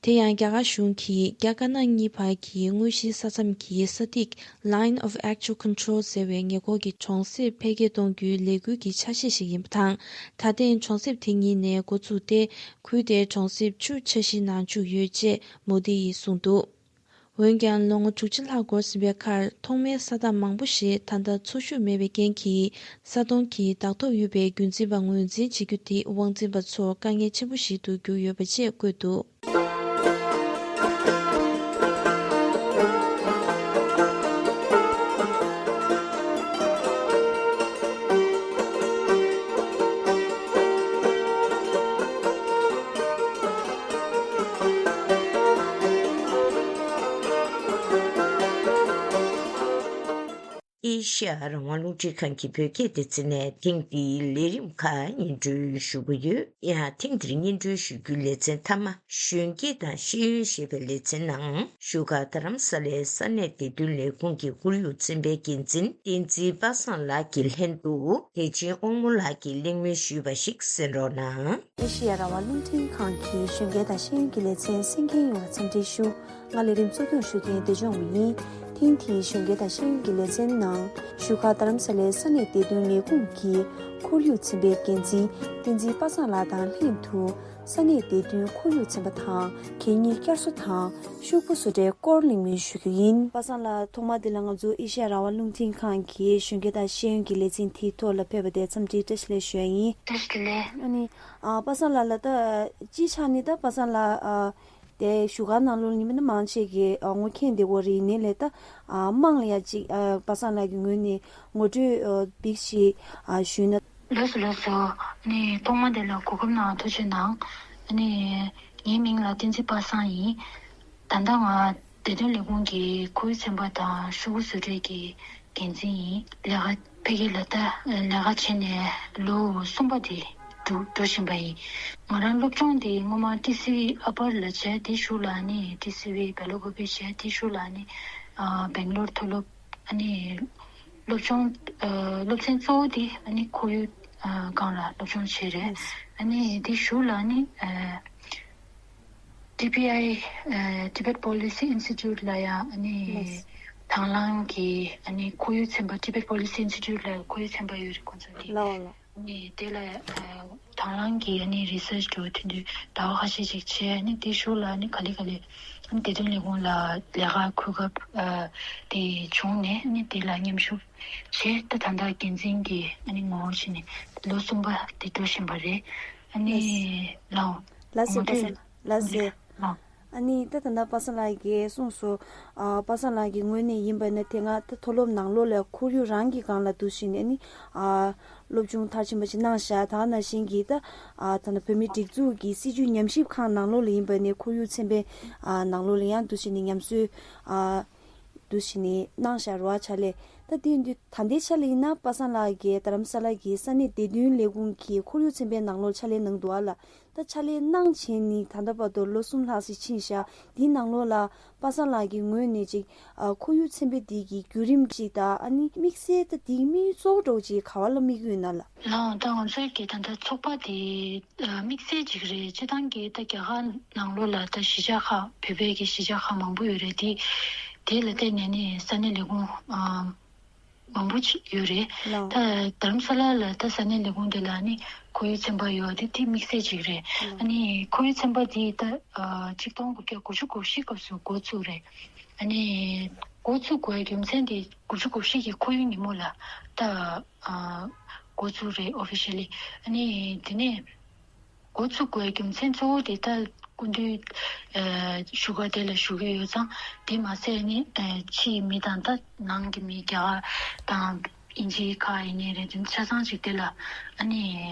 དེ་ཡང་རྒྱ་གར་གཞུང་གིས་རྒྱ་དཀར་ནག་གཉིས་བར་གྱི་དངོས་གཞིའི་ས་མཚམས་ཀྱི་ས་ཐིག Line of Actual Control ཟེར་བའི་ཉེ་འཁོར་གྱི་གྲོང་གསེབ་འཕེལ་རྒྱས་གཏོང་རྒྱུའི་ལས་འགུལ་གྱི་ཆ་ཤས་ཤིག་ཡིན་པ་དང་། ད་ཐེངས་གྲོང་གསེབ་དེ་ཉིད་ནས་འགོ་བཙུགས་ཏེ། ཁུལ་དེའི་གྲོང་གསེབ་བཅུ་འཆར་གཞིའི་ནང་བཅུག་ཡོད་ཅེས་མོ་དི་ཡིས་གསུངས་འདུག་འོན་ཀྱང་། ལོ་ངོ་དྲུག་ཅུ་ལྷག་འགོར་ཟིན་པའི་ཁར། ཐོག་མའི་ས་ཐག་མང་པོ་ཞིག་ད་ལྟ་འཚོ་བཞུགས་མེད་པའི་རྐྱེན་གྱིས། ས་དོང་གི་བདག་ཐོབ་ཡོད་པའི་རྒྱུན་འཛིན་པ་ངོས་འཛིན་བྱེད་རྒྱུ་དེ། དབང་འཛིན་པ་ཚོར་དཀའ་ངལ་ཆེན་པོ་ཞིག་ཏུ་གྱུར་ཡོད་པ་ཅེས་བཀོད་འདུག་ཨེ་ཤེ་ཡ་རང་དབང་རླུང་འཕྲིན་ཁང་གི་བོད་སྐད་སྡེ་ཚན་ནས་ཐེངས་འདིའི་ལས་རིམ་ཁག་སྙན་སྒྲོན་ཞུ་གི་ཡོད། ཡང་ཐེངས་འདིར་སྙན་སྒྲོན་ཞུ་རྒྱུའི་ལེ་ཚན་མཐའ་མ། གཞོན་སྐྱེས་དང་ཤེས་ཡོན་ཞེས་པའི་ལེ་ཚན་ནང་བཞུགས་སྒར་རྡ་རམ་ས་ལའི་ས་གནས་བདེ་དོན་ལས་ཁུངས་ཀྱི་ཁོར་ཡུག་ཚན་པའི་འགན་འཛིན་བསྟན་འཛིན་པ་སངས་ལགས་ཀྱི་ལྷན་དུ། བདེ་ཆེན་དབང་མོ་ལགས་ཀྱིས་གླེང་མོལ་ཞུས་པ་ཞིག་གསན་རོགས་གནང་། ཨེ་ཤེ་ཡ་རང་དབང་རླུང་འཕྲིན་ཁང་གི་གཞོན་སྐྱེས་དང་ཤེས་ཡོན་གྱི་ལེ་ཚན་གསན་མཁན་ཡོངས་ལ་འཚམས་འདྲི་ཞུ། ང་ལས་རིམ་གཙོ་སྐྱོང་ཞུ་མཁན་བདེ་སྐྱོང་བ་ཡིན། ཐེངས་འདིའི་གཞོན་སྐྱེས་དང་ཤེས་ཡོན་གྱི་ལེ་ཚན་ནང་བཞུགས་སྒར་རྡ་རམ་ས་ལའི་ས་གནས་བདེ་དོན་ལས་ཁུངས་ཀྱི་ཁོར་ཡུག་ཚན་པའི་འགན་འཛིན་བསྟན་འཛིན་པ་སངས་ལགས་དང་ལྷན་དུ། ས་གནས་བདེ་དོན་ཁོར་ཡུག་ཚན་པ་དང་གད་སྙིགས་བསྐྱར་གསོ་དང་ཤོག་བུ་བཟོ་གྲྭའི་སྐོར་གླེང་མོལ་ཞུ་རྒྱུ་ཡིན། པ་སངས་ལགས། ཐོག་མ་དེ་ལ་ང་ཚོ་ཨེ་ཤེ་ཡ་རང་དབང་རླུང་འཕྲིན་ཁང་གི་གཞོན་སྐྱེས་དང་ཤེས་ཡོན་གྱི་ལེ་ཚན་དེའི་ཐོག་ལ་ཕེབས་པ་དེ་འཚམས་འདྲི་བཀྲ་ཤིས་བདེ་ལེགས་ཞུ་ཡ་ཡིན། བཀྲ་ཤིས་བདེ་ལེགས། ཨ་ནི། ཨ། པ་སངས་ལགས་ལ་ད་སྤྱིའི་ཆ་ནས་ད་པ་སངས་ལགས། ཨ། དེ་བཞུགས་སྒར་ནང་ལོགས་ལ་ཡིན་པ་ན་མང་ཆེ་གིས་ཨ་ངོ་མཁྱེན་བསྡད་ཡོད་རེད། ཡིན་ནའི་ལས་ད་ཨ་དམངས་ལ་ཡ་གཅིག་ཨ་པ་སངས་ལགས་ཀྱི་ངོས་ནས་ངོ་སྤྲོད་ཨ་འབིགས་ཤིག་ཨ་ཞུས་ན། ལགས་སོ་ལགས་སོ། ཨ་ནི་ཐོག་མ་དེ་ལ་གོ་སྐབས་གནང་བ་ཐུགས་རྗེ་གནང་། ཨ་ནི་ངའི་མིང་ལ་བསྟན་འཛིན་པ་སངས་ཡིན། ད་ལྟ་ང་བདེ་དོན་ལས་ཁུངས་ཀྱི་ཁོར་ཡུག་ཚན་པ་དང་ཤོག་བུ་བཟོ་གྲྭའི་གི་འགན་འཛིན་ཡིན། ལས་ཀ་ཕ་གི་ལ་ད་ལས་ཀ་བྱས་ནས་ལོ་གསུམ་པ་དེ་འགྲོ་འགྲོ་བཞིན་པ་ཡིན། ང་རང་སློབ་སྦྱོང་དེ་སྔོན་མ་ཊི་སི་ཝི་ཨ་པར་ལ་བྱས། དེ་གཞུག་ལ་ནི་ཊི་སི་ཝི་སྦེལ་ཀོབ་ལ་བྱས། དེ་གཞུག་ལ་ནི་ཨ་སྦེང་ལོར་མཐོ་སློབ། ཨ་ནི་སློབ་སྦྱོང་ཨ་སློབ་ཚན་གཙོ་བོ་དེ་ཨ་ནི་ཁོར་ཡུག་ཨ་སྒང་ལ་སློབ་སྦྱོང་བྱས་རེད། ཨ་ནི་དེ་གཞུག་ལ་ནི་ཨ། ཊི་པི་ཨའི། ཨ། Tibet Policy Institute ལ་ཡང་ཨ་ནི་ལགས། དང་བླངས་ཀྱི་ཨ་ནི་ཁོར་ཡུག་ཚན་པ། Tibet Policy Institute ལ་ཁོར་ཡུག་ཚན་པ་ཡོད་རེད་ཁོང་ཚོ་གི། ལགས་ལགས། ཨ་ནི་དེ་ལ་ཨ་དང་བླངས་ཀྱི་ཨ་ནི་རི་སར་ཆི་འགྲོ་ཐུན་དུ་ཟླ་བ་ཁ་ཤས་ཅིག་བྱས། ཨ་ནི་དེ་གཞུག་ལ་ཨ་ནི་ག་ལེ་ག་ལེ་ཨ་ནི་བདེ་དོན་ལས་ཁུངས་ལ་ལས་ཀ་འཁུར་སྐབས་ཨ་དེ་བྱུང་ནས། ཨ་ནི་དེ་ལ་མཉམ་ཞུགས་བྱས། ད་ད་ལྟ་འགན་འཛིན་གྱི་ཨ་ནི་ངོ་བོ་བྱས་ནས་ལོ་གསུམ་པ་དེ་འགྲོ་བཞིན་པ་རེད། ཨ་ནི་ལགས། ལགས་སོ། ངོ་སྤྲོད། པ་སངས་ལགས་སོ། ལགས། ཨ་ནི་ད་ད་ལྟ་པ་སངས་ལགས་ཀྱིས་གསུངས་སོང་། ཨ་པ་སངས་ལགས་ཀྱི་ངོས་ནས་ཡིན་པ་ན་དེ་སྔ་ད་མཐོ་སློབ་ནང་ལོགས་ལ་ཁོར་ཡུག་རང་གི་སྒང་ལ་འདུག་བྱས་ནས་ཨ་ནི་ཨ་སློབ་སྦྱོང་མཐར་ཕྱིན་པ་ཅིག་གནང་བཞག་ད་ག་ནང་བཞིན་གྱི་ད་ཨ་ད་ལྟ་བོད་མིའི་སྒྲིག་འཛུགས་ཀྱི་སྲིད་བྱུས་ཉམས་ཞིབ་ཁང་ནང་ལོགས་ལ་ཡིན་པ་ནས་ཁོར་ཡུག་ཚན་པའི་ཨ་ནང་ལོགས་ལ་ཡང་འདུག་བྱས་ནས་ཉམས་གསོ་ཨ་འདུག་བྱས་ནས་གནང་བཞག་རེད་བ། ཕྱག་ལས་ད་དེ་ཡིན་དུས་ད་ལྟའི་ཆ་ལ་ཡིན་ན་པ་སངས་ལགས་ཀྱིས་རྡ་རམ་ས་ལ་གི་ས་གནས་བདེ་དོན་ལས་ཁུངས་ཀྱི་ཁོར་ཡུག་ཚན་པའི་ནང་ལོགས་ཕྱག་ལས་གནང་འདུག་ཨ་ལ། ད་ཕྱག་ལས་གནང་བྱས་ནས་ད་ལྟ་བར་དུ་ལོ་གསུམ་ལྷག་ཙམ་ཕྱིན་ཤག་དེའི་ནང་ལོགས་ལ་པ་སངས་ལགས་ཀྱི་ངོས་ནས་ཅིག་ཨ་ཁོར་ཡུག་ཚན་པ་འདི་གི་བརྒྱུད་རིམ་ཅིག་དང་། ཨ་ནི་དམིགས་བསལ་ད་དེའི་དམིགས་ཡུལ་གཙོ་བོ་འདྲ་བོ་ཅིག་ག་བ་ལ་དམིགས་ཡོད་ན་ལགས། ལགས། ད་ང་ཚོའི་གི་ད་ལྟ་ཚོགས་པ་དེ་ཨ་དམིགས་བསལ་ཅིག་རེད། སྤྱིར་བཏང་གི་ད་རྒྱ་གར་ནང་ལོགས་ལ་ད་གཞིས་ཆགས་ཁག་བོད་པའི་གི་གཞིས་ཆགས་ཁག་མང་པོ་ཡོད་རེད། དེ་དེ་ལ་བརྟེན་ནས་ནི་ས་གནས་ལས་ཁུངས་ཨ། མང་པོ་ཅིག་ཡོད་རེད། ལགས། ད་རྡ་རམ་ས་ལ་ལ་ད་ས་གནས་ལས་ཁུངས་དེ་ལ་ནི་ཁོར་ཡུག་ཚན་པ་ཡོད་དེ་དེ་དམིགས་བསལ་ཅིག་རེད། ལགས། ཨ་ནི་ཁོར་ཡུག་ཚན་པ་དེ་ད་ཨ་ཆིག་སྟོང་དགུ་བརྒྱ་དགུ་བཅུ་གོ་བཞི་སྐབས་སུ་འགོ་བཙུགས་རེད། ཨ་ནི་འགོ་བཙུགས་དགོས་རྒྱུ་མཚན་དེ་དགུ་བཅུ་གོ་བཞི་གི་ཁོར་ཡུག་ཉིན་མོ་ལ་ད་ཨ་འགོ་བཙུགས་རེད། ཨོ་ཕི་ཤལ་ལི། ཨ་ནི་དེ་ནས་འགོ་ཚུགས་དགོས་རྒྱུ་མཚན་གཙོ་བོ་དེ་ད་སྐུ་མདུན་ཨ་བཞུགས་སྒར་དེ་ལ་བཞུགས་ཀྱི་ཡོད་ཙང་། དེ་མ་ཟད་ནི་ཨ་ཕྱིའི་མི་དང་ད་ནང་གི་མི་རྒྱ་གར་དང་དབྱིན་ཇི་ཁག་ཡིན་ནའི་རེད། དེ་ཆ་ཚང་ཅིག་དེ་ལ་ཨ་ནི་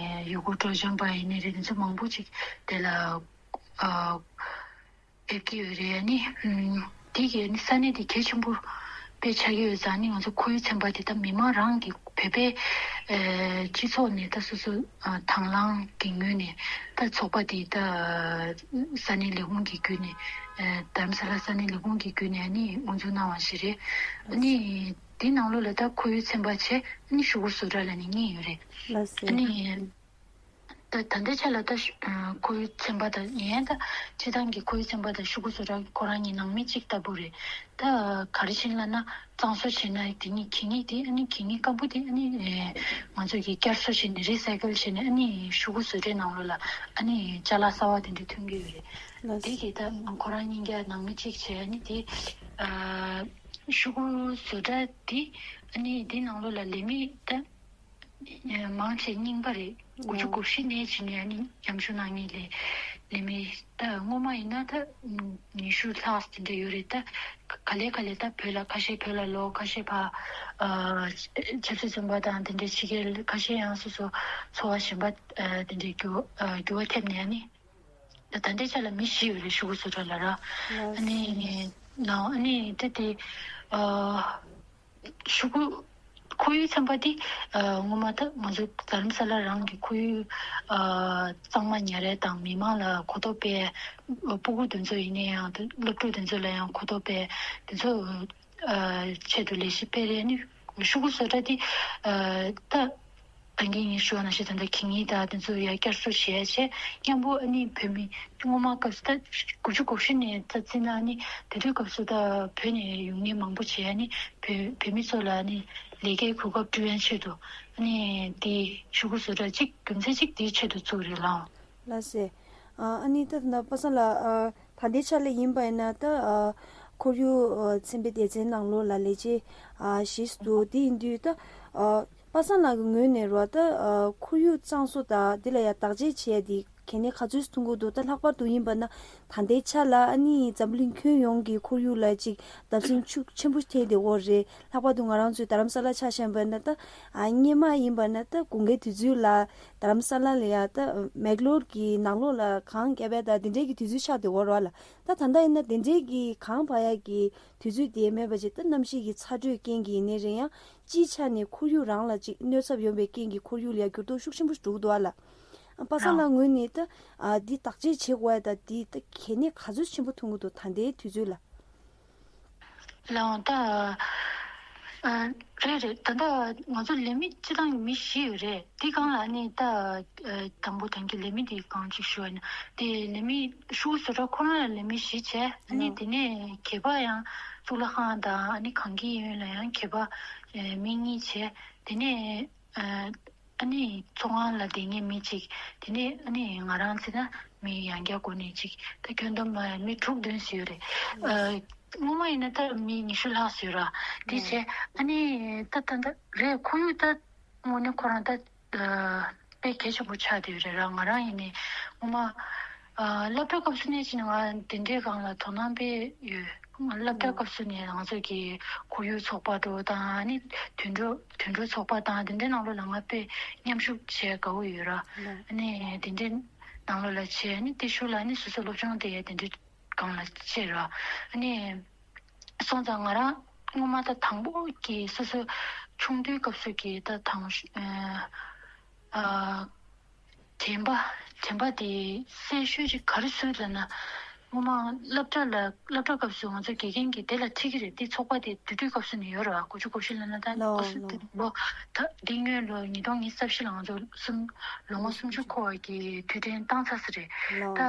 ཡུལ་སྐོར་སྤྲོ་འཆམ་པ་ཡིན་ནའི་རེད། དེ་ཚོ་མང་པོ་ཅིག་དེ་ལ་ཨ་ ཕེབས་ཀྱི་ཡོད་རེད། ཨ་ནི་ཨམ། དེ་གི་ཨ་ནི་ས་གནས་དེ་གལ་ཆེན་པོ་དཔེ་ཆགས་ཀྱི་ཡོད་ཙང་། ཨ་ནི་ང་ཚོ་ཁོར་ཡུག་ཚན་པ་དེ་ད་མི་མང་རང་གི་བོད་པའི་ཨ་སྤྱི་ཚོགས་ནས་ད་སོ་སོ་ཨ་དང་བླངས་ཀྱི་ངོས་ནས་ད་ཚོགས་པ་དེ་ད་ས་གནས་ལས་ཁུངས་ཀྱི་བརྒྱུད་ནས་ཨ་རྡ་རམ་ས་ལ་ས་གནས་ལས་ཁུངས་ཀྱི་བརྒྱུད་ནས་ཨ་ནི་དབུ་འཛུགས་གནང་བ་ཞིག་རེད། ཨ་ནི་དེ་ནང་ལོགས་ལ་ད་ཁོར་ཡུག་ཚན་པ་བྱས། ཨ་ནི་ཤོག་གུ་བཟོ་གྲྭ་ལབ་ནས་གཉིས་ཡོད་རེད། ལགས་སེ། ཨ་ནི། ད་ད་ལྟའི་ཆ་ལ་ད་ཤ- ཨ་ཁོར་ཡུག་ཚན་པ་དང་ཡན་ད་སྤྱི་བཏང་གི་ཁོར་ཡུག་ཚན་པ་དང་ཤོག་གུ་བཟོ་གྲྭ་ཁོ་རང་གཉིས་ནང་མི་གཅིག་ལྟ་བུ་རེད། ད་ག་རེ་བྱས་ལབ་ན་གཙང་བཟོ་བྱས་ན་དེ་ནི་གད་སྙིགས་དེ་ཨ་ནི་གད་སྙིགས་སྐམ་པོ་དེ་ཨ་ནི་ཨེ་ང་ཚོ་གིས་བསྐྱར་གསོ་བྱས་ནས་རི་སའི་ཀལ་བྱས་ནས་ཨ་ནི་ཤོག་གུ་བཟོ་གྲྭའི་ནང་ལོགས་ལ་ཨ་ནི་ཅ་ལག་གསར་པ་དེ་འདྲ་ཐོན་གྱི་ཡོད་རེད། ལགས། དེ་གིས་ད་ཁོ་རང་གཉིས་ཀ་ནང་མི་གཅིག་བྱས། ཨ་ནི་དེ་ཨ་ཤོག་གུ་བཟོ་གྲྭ་དེ་ཨ་ནི་དེ་ནང་ལོགས་ལ་ལས་མི་ད། མང་ཆེ་རྙིང་པ་རེད། དགུ་བཅུ་གོ་བཞི་ནས་བྱས་ནས་ཨ་ནི་མཉམ་ཞུགས་གནང་མཁན་ལས་ལས་མི། ད་སྔོན་མ་ཡིན་ན་ད་ཉི་ཤུ་ལྷག་དེ་འདྲ་ཡོད་རེད། ད་ག་ལེ་ག་ལེ་ད་བོད་ལ་ཁ་ཤས་བོད་ལ་ལོག་ཁ་ཤས་ཕར་ཨ་ཆབ་སྲིད་བཙོན་པ་དང་དེ་འདྲ་ཕྱི་རྒྱལ། ཁ་ཤས་ཡང་སོ་སོ་འཚོ་བ་གཞན་པ་ཨ་དེ་འདྲ་འགྱུར་ཨ་འགྱུར་བ་ཐེབས་ནས་ཨ་ནི། ད་ད་ལྟའི་ཆ་ལ་མི་བཞི་ཡོད་རེད། ཤོག་གུ་བཟོ་གྲྭ་ལ་ར། ཨ་ནི་ནའོ་ཨ་ནི་ད་དེ་ཨ། ཤོག་གུ་ཁོར་ཡུག་ཚན་པ་དེ་ཨ་སྔོན་མ་ད་ང་ཚོ་རྡ་རམ་ས་ལ་རང་གི་ཁོར་ཡུག་ཨ་གཙང་མ་ཉར་ཡས་དང་མི་མང་ལ་གོ་རྟོགས་སྤེལ། སྤུ་གུ་དེ་ཚོ་ཡིན་ན་ཡང་ད་སློབ་ཕྲུག་དེ་ཚོ་ལ་ཡང་གོ་རྟོགས་སྤེལ། དེ་ཚོ་ཨ་ཆེད་དུ་ལས་གཞི་སྤེལ་རེད། ཨ་ནི་ཤོག་གུ་བཟོ་གྲྭ་དེ་ཨ་ད། ད་གིན་ངས་ཞུས་པ་ནང་བཞིན་ད་ལྟ་གད་སྙིགས་དང་དེ་ཚོ་ཡར་བསྐྱར་གསོ་བྱས་བྱས། མཉམ་པོ་ཨ་ནི་བོད་མི་སྔོན་མ་སྐབས་སུ་ད་དགུ་བཅུ་གོ་བཞི་ནས་ད་བརྩིས་ན་ཨ་ནི་དེ་དུས་སྐབས་སུ་ད་བོད་ནས་ཡོང་མཁན་མང་པོ་བྱས། ཨ་ནི་བོད་བོད་མི་ཚོ་ལ་ཨ་ནི་ལས་ཀའི་གོ་སྐབས་བསྐྲུན་ཡའི་ཆེད་དུ་ཨ་ནི་དེ་ཤོག་གུ་བཟོ་གྲྭ་གཅིག་རྒྱུ་མཚན་གཅིག་དེའི་ཆེད་དུ་བཙུགས་རེད་ལགས། ལགས་སེ། ཨ་ནི་ད་ད་པ་སངས་ལགས། ད་ལྟའི་ཆ་ལ་ཡིན་པ་ཡིན་ན་ད་ཨ་ཁོར་ཡུག་ཨ་ཚན་པའི་སྡེ་ཚན་ནང་ལོགས་ལ་ལས་བྱེད་ཨ་བཞི་འདུག་དེ་ཡིན་དུས་ད་ཨ་པ་སངས་ལགས་ཀྱི་ངོས་ནས་རོ་ད་ཨ་ཁོར་ཡུག་གཙང་བཟོ་དང་འདི་ལ་ཡ་བདག་གཅེས་བྱས་ཏེ་གལ་གནད་ག་ཚོད་ཐུང་གི་འདུག་ད་ལྷག་པར་དུ་ཡིན་པ་ན་ད་ལྟའི་ཆ་ལ་ཨ་ནི་འཛམ་བུ་གླིང་ཁྱོན་ཡོངས་ཀྱི་ཁོར་ཡུག་ལ་ཅིག་བརྡབ་གསིག་ཤུགས་ཆེན་པོ་ཐེབས་བསྡད་ཡོད་རེད། ལྷག་པར་དུ་ང་རང་ཚོའི་རྡ་རམ་ས་ལ་ཆ་བཞག་པ་ན་ད་ཨ་སྔོན་མ་ཡིན་པ་ན་ད་དགུན་ཁའི་དུས་ཚོད་ལ་རྡ་རམ་ས་ལ་ལ་ཡ་ད་མེག་ལོར་གྱི་ནང་ལོགས་ལ་གངས་རྒྱབ་པ་ད་དེ་འདྲའི་གི་དུས་ཚོད་ཆགས་བསྡད་ཡོད་རེད་ལ། ད་ད་ལྟ་ཡིན་ན་དེ་འདྲའི་གི་གངས་བབས་ཡ་གི་དུས་ཚོད་དེ་མེད་པ་ཅིག་ད་གནམ་གཤིས་ཀྱི་ཚ་དྲོད་རྐྱེན་གྱིས་ཡིན་ནའི་རེད། ཡང་སྤྱིའི་ཆ་ནས་ཁོར་ཡུག་རང་ལ་ཅིག་གནོད་ཚབས་ཡོང་པའི་རྐྱེན་གྱིས་ཁོར་ཡུག་ལ་ཡ་འགྱུར་ལྡོག་ཤུགས་ཆེན་པོ་ཞིག་འགྲོ་གི་འདུག་ཨ་ལ། པ་སངས་ལགས་ངོས་ནས་ད་ཨ་འདི་བརྟག་དཔྱད་བྱེད་དགོས་ཡ་ད་འདི་ད་གལ་གནད་ག་ཚོད་ཆེན་པོ་མཐོང་གི་འདུག་ད་ལྟའི་དུས་ཚོད་ལ། ལགས་འོང་། ད་ཨ་རེད་རེད། ད་ལྟ་ང་ཚོ་ལས་མི་སྤྱི་བཏང་གི་མི་བཞི་ཡོད་རེད། དེ་སྒང་ལ་ནི་ད་ཨ་དང་པོ་ད་གིན་ལས་མི་དེ་སྒང་ཅིག་ཞུ་བ་ཡིན་ན། དེ་ལས་མི་ཤོག་གུ་བཟོ་གྲྭ་ཁོ་རང་ལ་ལས་མི་བཞི་བྱས། ཨ་ནི་ཨ་དེ་ནས་གད་པ་ཡང་གཙུག་ལག་ཁང་དང་ཨ་ནི་གངས་སྐྱིད་གཡས་གཡོན་ལ་ཡང་གད་པ་ཨ་མི་གཉིས་བྱས། དེ་ནས་ཨ་ཨ་ནི་ཚོང་ཁང་ལ་བསྡད་མཁན་མི་གཅིག་དེ་ནས་ཨ་ནི་ང་རང་བརྩིས་ན་མི་ཡང་བསྐྱར་སྒོ་ནས་གཅིག་ད་ཁྱོན་བསྡོམས་མི་དྲུག་བདུན་ཙམ་ཡོད་རེད། ཨ་སྔོན་མ་ཡིན་ན་ད་མི་ཉི་ཤུ་ལྷག་ཙམ་ཡོད་ར། དེ་བྱས་ཨ་ནི་ད་ད་ད་རེད། ཁོར་ཡུག་ད་དངོས་གནས་ཁོ་རང་ད་ཨ་དཔེ་གལ་ཆེན་པོ་ཆགས་བསྡད་ཡོད་རེད་ར། ང་རང་ཡིན་ནའི་སྔོན་མ་ཨ་སློབ་གྲྭ་སྐབས་སུ་ནས་ཅིག་ང་དེ་འདྲའི་སྒང་ལ་དོ་སྣང་དཔེ་ཡོད། སློབ་གྲྭ་སྐབས་སུ་ནས་ང་ཚོ་གི་ཁོར་ཡུག་ཚོགས་པ་འདྲ་བོ་དང་ཨ་ནི་དུད་འགྲོ་དུད་འགྲོ་ཚོགས་པ་དང་དེ་འདྲའི་ནང་ལོགས་ལ་ང་དཔེ་མཉམ་ཞུགས་བྱས་དགའ་བོ་ཡོད་ར། ཨ་ནི་དེ་འདྲའི་ནང་ལོགས་ལ་བྱས། ཨ་ནི་དེ་ཤུལ་ལ་ཨ་ནི་སོ་སོ་སློབ་སྦྱོང་དེ་དེ་འདྲའི་སྒང་ལ་བྱས་ར། ཨ་ནི་སོང་ཙང་ང་རང་སྔོན་མ་ད་དང་པོ་གི་སོ་སོ་ཆུང་དུས་སྐབས་སུ་གི་ད་དང་ཨ་ཨ། དྲན་པ། དྲན་པ་དེ་གསལ་ཤོས་ཅིག་ག་རེ་བཟོས་ལབ་ན། སྔོན་མ་སློབ་གྲྭ་ལ་སློབ་གྲྭ་སྐབས་སུ་ང་ཚོ་དགེ་རྒན་གྱིས་དེ་ལ་ཁྲིད་ཀྱི་རེད། དེ་ཚོགས་པ་དེ་དུས་དུས་སྐབས་སུ་ནས་ཡོད་རེད་བ། དགུ་བཅུ་གོ་བཞི་ལབ་ན་ད་ལོ་ལོ་ལོ་ད་འདི་སྔོན་ལོ་ཉིས་སྟོང་ཉི་ཤུ་རྩ་བཞི་ལ་ང་ཚོ་གསུམ་ལོ་ངོ་སུམ་ཅུ་འཁོར་བ་གི་དུས་དྲན་བཏང་ཚར་ས་རེད། ལོ་ད་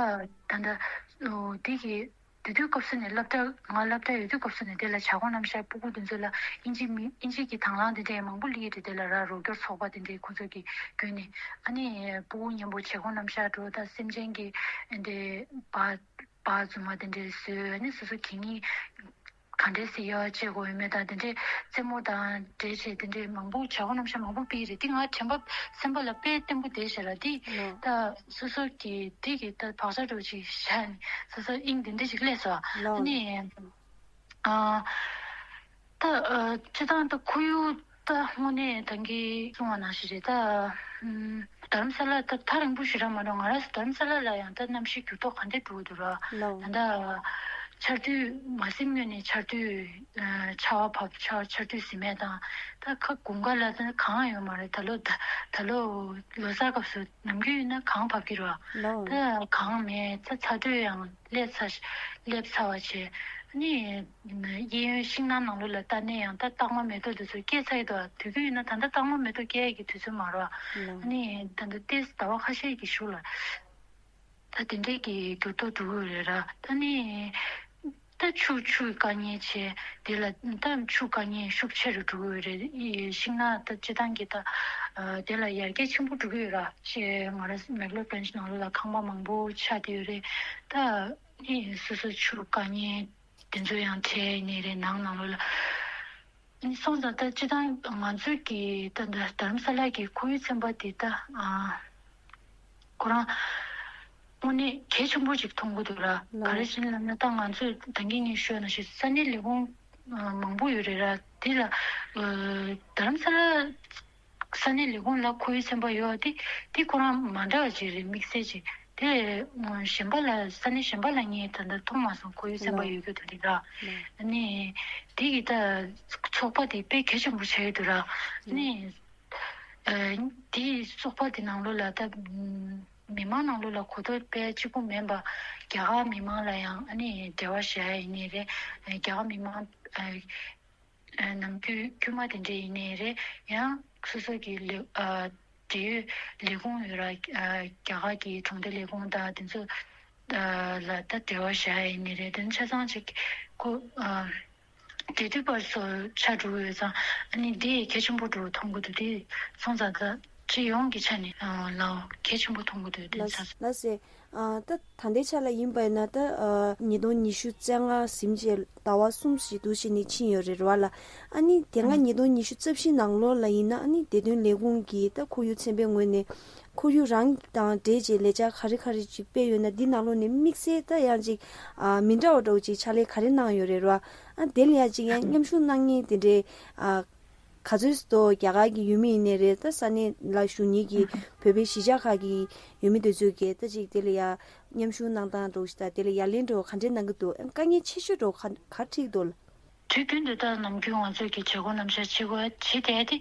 ད་ད་འོ་དེ་གི་དེ་དུས་སྐབས་སུ་ནས་སློབ་གྲྭ་ང་སློབ་གྲྭ་ཡོད་དུས་སྐབས་སུ་ནས་དེ་ལ་བྱ་སྒོ་རྣམ་གཞག་སྤུ་གུ་དེ་ཚོ་ལ་ཨིན་ཇི་མི་ཨིན་ཇི་གི་དང་བླངས་དེ་འདྲའི་མང་པོ་སླེབས་ཀྱི་རེད། དེ་ལ་ར་རོགས་སྐྱོར་ཚོགས་པ་དེ་འདྲའི་ཁོ་ཚོ་གི་བརྒྱུད་ནས་ཨ་ནི་སྤུ་གུ་མཉམ་པོ་བྱ་སྒོ་རྣམ་གཞག་འགྲོ། ད་སེམས་ཅན་གྱི་འདི་སྦ་སྦ་རྫུན་མ་དེ་འདྲའི་བཟོས། ཨ་ནི་སོ་སོ་གད་སྙིགས་ག་འདྲས་སེ་ཡར་བཅད་དགོས་ཡོད་མེད་དང་དེ་འདྲའི་རྩེད་མོ་དང་འབྲེལ་བྱས་དེ་འདྲའི་མང་པོ་བྱ་སྒོ་རྣམ་གཞག་མང་པོ་སྤེལ་རེད། དེ་ང་དྲན་པ་སེམས་པ་ལ་དཔེ་བརྟན་པོ་བསྡད་ཤག་ར། དེ་ལོ་ད་སོ་སོ་གི་དེ་གི་ད་བག་ཆགས་འདྲ་བོ་ཅིག་བཞག་ནས་སོ་སོ་དབྱིངས་དེ་འདྲ་ཞིག་སླེབས་སོང་། ལོ་ཨ་ནི་ཨ་ད་ཨ་སྤྱིར་བཏང་ད་ཁོར་ཡུག་ད་དངོས་གནས་ད་གིན་གསུངས་པ་ནང་བཞིན་རེད། ད་ ཨུམ། རྡ་རམ་ས་ལ་ད་ཐག་རིང་པོ་ཞེ་དྲག་མ་འགྲོ། ང་རང་ཚོ་རྡ་རམ་ས་ལ་ལ་ཡང་ད་གནམ་གཤིས་འགྱུར་ལྡོག་ག་འདྲ་འགྲོ་གི་འདུག་ར། ལོ། ད་ལྟ་ཆར་དུས་མ་སེམས་སྔོན་ནས་ཆར་དུས་ཨ་ཆར་པ་བབས། ཆར་ཆར་དུས་ཟིན་མེད་དང་། ད་ཁ་དགུན་ཁ་ལ་ད་གངས་ཡོད་མ་རེད། ད་ལོ་ད་ད་ལོ་ལོ་གསར་སྐབས་སུ་ནམ་རྒྱུན་ཡིན་ན་གངས་བབས་ཀྱི་རེད་བ། ལོ། ད་གངས་མེད། ད་ཚ་དྲོད་ཡང་སླེབས་ཚར་སླེབས་ཚར་བ་བྱས། ཨ་ནི་གཡས་གཡོན་ཤིང་ནགས་ནང་ལོགས་ལ་ལྟ་ན་ཡང་ད་སྟག་མོ་མེ་ཏོག་དེ་ཚོ་སྐྱེས་ཚར་ཡོད་དོ། དུས་རྒྱུན་ཡིན་ན་ད་ལྟ་སྟག་མོ་མེ་ཏོག་སྐྱེ་ཡག་གི་དུས་ཚོད་མ་རེད་བ། ལོ། ཨ་ནི་ད་ལྟ་ཏོག་ཙམ་ཟླ་བ་ཁ་ཤས་ཀྱི་གཞུག་ལ་ད་དེ་འདྲས་ཀྱི་འགྱུར་ལྡོག་འགྲོ་གི་ཡོད་རེད་ར། ད་ནི་ད་ཆུ་ཆུའི་དཀའ་ངལ་བྱས། དེ་ལ་ད་ཆུ་དཀའ་ངལ་ཤུགས་ཆེ་རུ་འགྲོ་གི་ཡོད་རེད། ཤིང་ནགས་ད་སྤྱིར་བཏང་གི་ད་ཨ་དེ་ལ་ཡར་རྒྱས་ཆེན་པོ་འགྲོ་གི་ཡོད་ར། ཤེ་ང་རང་མེག་ལོར་གྲོན་ཆུང་ནང་ལོགས་ལ་ཁང་པ་མང་པོ་ཆགས་བསྡད་ཡོད་རེད། ད་ནི་སོ་སོ་ཆུ་དཀའ་ངལ་དེ་ཚོ་ཡང་འཕྲད་ནི་རེད། ནང་ནང་ལོགས་ལ་ནི་སོང་ཙང་ད་སྤྱིར་བཏང་ང་ཚོའི་གི་ད་ད་རྡ་རམ་ས་ལ་གི་ཁོར་ཡུག་ཚན་པ་དེ་ད་ཨ་ཁོ་རང་དངོས་གནས་གལ་ཆེན་པོ་ཅིག་མཐོང་གི་འདུག་ར། ལོ། ག་རེ་བྱས་ནས་ལབ་ན་ད་ང་ཚོས་ད་གིན་ངས་ཞུས་ནང་བཞིན་ས་གནས་ལས་ཁུངས་ཨ་མང་པོ་ཡོད་རེད་ར། དེ་ལ་ཨ་རྡ་རམ་ས་ལ་ས་གནས་ལས་ཁུངས་ལ་ཁོར་ཡུག་ཚན་པ་ཡོད་དེ། དེ་ཁོ་རང་མ་འདྲ་བ་ཅིག་རེད། དམིགས་བསལ་ཅིག་དེ་གཞན་པ་ལ་ས་གནས་གཞན་པ་ལ་ངས་ད་ལྟ་མཐོང་མ་སོང་། ཁོར་ཡུག་ཚན་པ་ལོ། ཡོད་རྒྱུ་དེ་འདྲ་ར། ལོ། ཨ་ནི་དེ་གི་ད་ཚོགས་པ་དེ་དཔེ་གལ་ཆེན་པོ་ཆགས་ཡོད་འདུག་ར། ཨ་ནི་ཨ་དེ་ཚོགས་པ་དེ་ནང་ལོགས་ལ་ད་མི་མང་ནང་ལོགས་ལ་གོ་རྟོགས་དཔེ་གཅིག་པུ་མིན་པ། རྒྱ་གར་མི་མང་ལ་ཡང་ཨ་ནི་འབྲེལ་བ་བྱེད་ཡ་ཡིན་ནི་རེད། རྒྱ་གར་མི་མང་ཨ། ནམ་རྒྱུན་དཀྱུས་མ་དེ་འདྲ་ཡིན་ནའི་རེད། ཡང་སོ་སོ་གི་ལས་ཨ་འབྲེལ་ཡོད་ལས་ཁུངས་ཡོད་ར། ཨ་རྒྱ་གར་གྱི་གྲོང་སྡེ་ལས་ཁུངས་དང་དེ་ཚོ་ཨ་ལ་ད་འབྲེལ་བ་བྱ་ཡ་ཡིན་ནའི་རེད། དེ་ཆ་ཚང་ཅིག་ཁོ་ཨ་འབྲེལ་མཐུད་པ་ཚོ་ཆགས་འགྲོ་གི་ཡོད་ཙང་། ཨ་ནི་འདི་གལ་ཆེན་པོ་འགྲོ་མཐོང་གི་འདུག་དེ་སོང་ཙང་ད་སྤྱི་ཡོངས་ཀྱི་ཆ་ནས་ཨ་ལའོ་གལ་ཆེན་པོ་མཐོང་གི་འདུག་དེ་ལ་ཆ་ཚང་། ལ་སེ། ཨ་ད་ད་ལྟའི་ཆ་ལ་ཡིན་པ་ཡིན་ན་ད་ཨ་ཉིས་སྟོང་ཉི་ཤུ་རྩ་ལྔ་ཟིན་བྱས་ཟླ་བ་གསུམ་ཞིག་འདུག་བྱས་ནས་ཕྱིན་ཡོད་རེད་ར་བ་ལ། ཨ་ནི་དེ་སྔ་ཨང་ཉིས་སྟོང་ཉི་ཤུ་རྩ་བཞི་ནང་ལོགས་ལ་ཡིན་ན་ཨ་ནི་བདེ་དོན་ལས་ཁུངས་ཀྱིས་ད་ཁོར་ཡུག་ཚན་པའི་ངོས་ནས་ཁོར་ཡུག་རང་དང་འབྲེལ་བྱས་ལས་འཆར་ག་རེ་ག་རེ་ཅིག་སྤེལ་ཡོད་ན། འདི་ནང་ལོགས་ནས་དམིགས་བསལ་ད་ཡང་ཅིག་ཨ་མི་འདྲ་བ་འདྲ་བོ་ཅིག་ཕྱག་ལས་ག་རེ་གནང་ཡོད་རེད་ར་བ། ཨ་དེ་ལ་ཡང་ཅིག་ཡང་མཉམ་ཞུགས་གནང་མཁན་དེ་འདྲའི་ཨ་ག་ཚོད་ཙམ་རྒྱ་གར་གྱི་ཡུལ་མི་ཡིན་ནའི་རེད། ད་ས་གནས་ལ་བཞུགས་མཁན་གྱི་བོད་པའི་གཞིས་ཆགས་ཁག་གི་ཡུལ་མི་དེ་ཚོས་ཀྱིས་ད་ཅིག་དེ་ལ་ཡ་མཉམ་ཞུགས་གནང་སྟངས་འདྲ་བོ་ཞིག་དང་། དེ་ལ་ཡ་ལན་འདྲ་བོ་ག་འདྲས་གནང་གི་འདུག་དཀའ་ངལ་ཆེ་ཤོས་འདྲ་བོ་ག་ག་འཕྲད་ཀྱི་འདུག་ལ། དུས་རྒྱུན་དུ་ད་ནམ་རྒྱུན་ང་ཚོས་ཀྱི་བྱེད་སྒོ་རྣམ་གཞག་བྱེད་དགོས་བྱེད་བསྡད་དེ་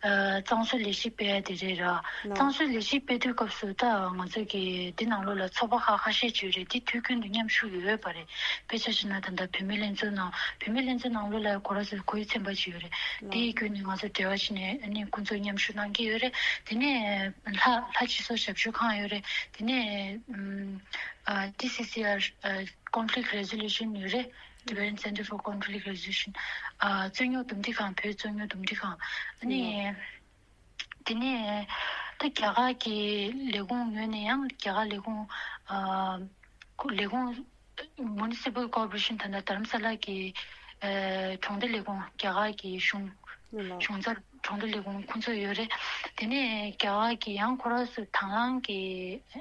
ཨ་གཙང་བཟོ་ལས་གཞི་སྤེལ་ཡ་དེ་རེད་ར། ལགས། གཙང་བཟོ་ལས་གཞི་སྤེལ་དུས་སྐབས་སུ་ད་ང་ཚོས་ཀྱི་འདི་ནང་ལོགས་ལ་ཚོགས་པ་ཁག་ཁ་ཤས་ཅིག་ཡོད་རེད། དེ་དུས་རྒྱུན་དུ་མཉམ་ཞུགས་ཡོད་པ་རེད། དཔེ་ཆ་བཞག་ན་ད་ལྟ་བུད་མེད་ལྷན་ཚོགས་ནང་། བུད་མེད་ལྷན་ཚོགས་ནང་ལོགས་ལ་ཁོ་རང་ཚོའི་ཁོར་ཡུག་ཚན་པ་ཅིག་ཡོད་རེད། ལགས། དེའི་བརྒྱུད་ནས་ང་ཚོ་འབྲེལ་བ་བྱས་ནས་ཨ་ནི་ཁོང་ཚོ་མཉམ་ཞུགས་གནང་གི་ཡོད་རེད། དེ་ནས་ལྷ་ལྷ་སྤྱི་ཚོགས་ཞབས་ཞུ་ཁང་ཡོད་རེད། དེ་ནས་ཨམ་ཨ་ཊི་སི་སི་ཨར་ཨ་Conflict Resolution ཡོད་རེད། Tibetan Center for Conflict Resolution ཨ་རྩོད་རྙོག་འདུམ་འགྲིག་ཁང་། བོད་རྩོད་རྙོག་འདུམ་འགྲིག་ཁང་། ཨ་ནི། དེ་ནས་ད་རྒྱ་གར་གྱི་ལས་ཁུངས་ངོས་ནས་ཡང་རྒྱ་གར་ལས་ཁུངས་ཨ་ཁོ་ལས་ཁུངས་Municipal Corporation ད་ལྟ་རྡ་རམ་ས་ལ་གི་ཨ་གྲོང་སྡེ་ལས་ཁུངས། རྒྱ་གར་གྱི་གཞུང་ལགས། གཞུང་ཚབ་གྲོང་སྡེ་ལས་ཁུངས་ཁོང་ཚོ་ཡོད་རེད། དེ་ནས་རྒྱ་གར་གྱི་ཡང་ཁོ་རང་ཚོ་དང་བླངས་ཀྱི་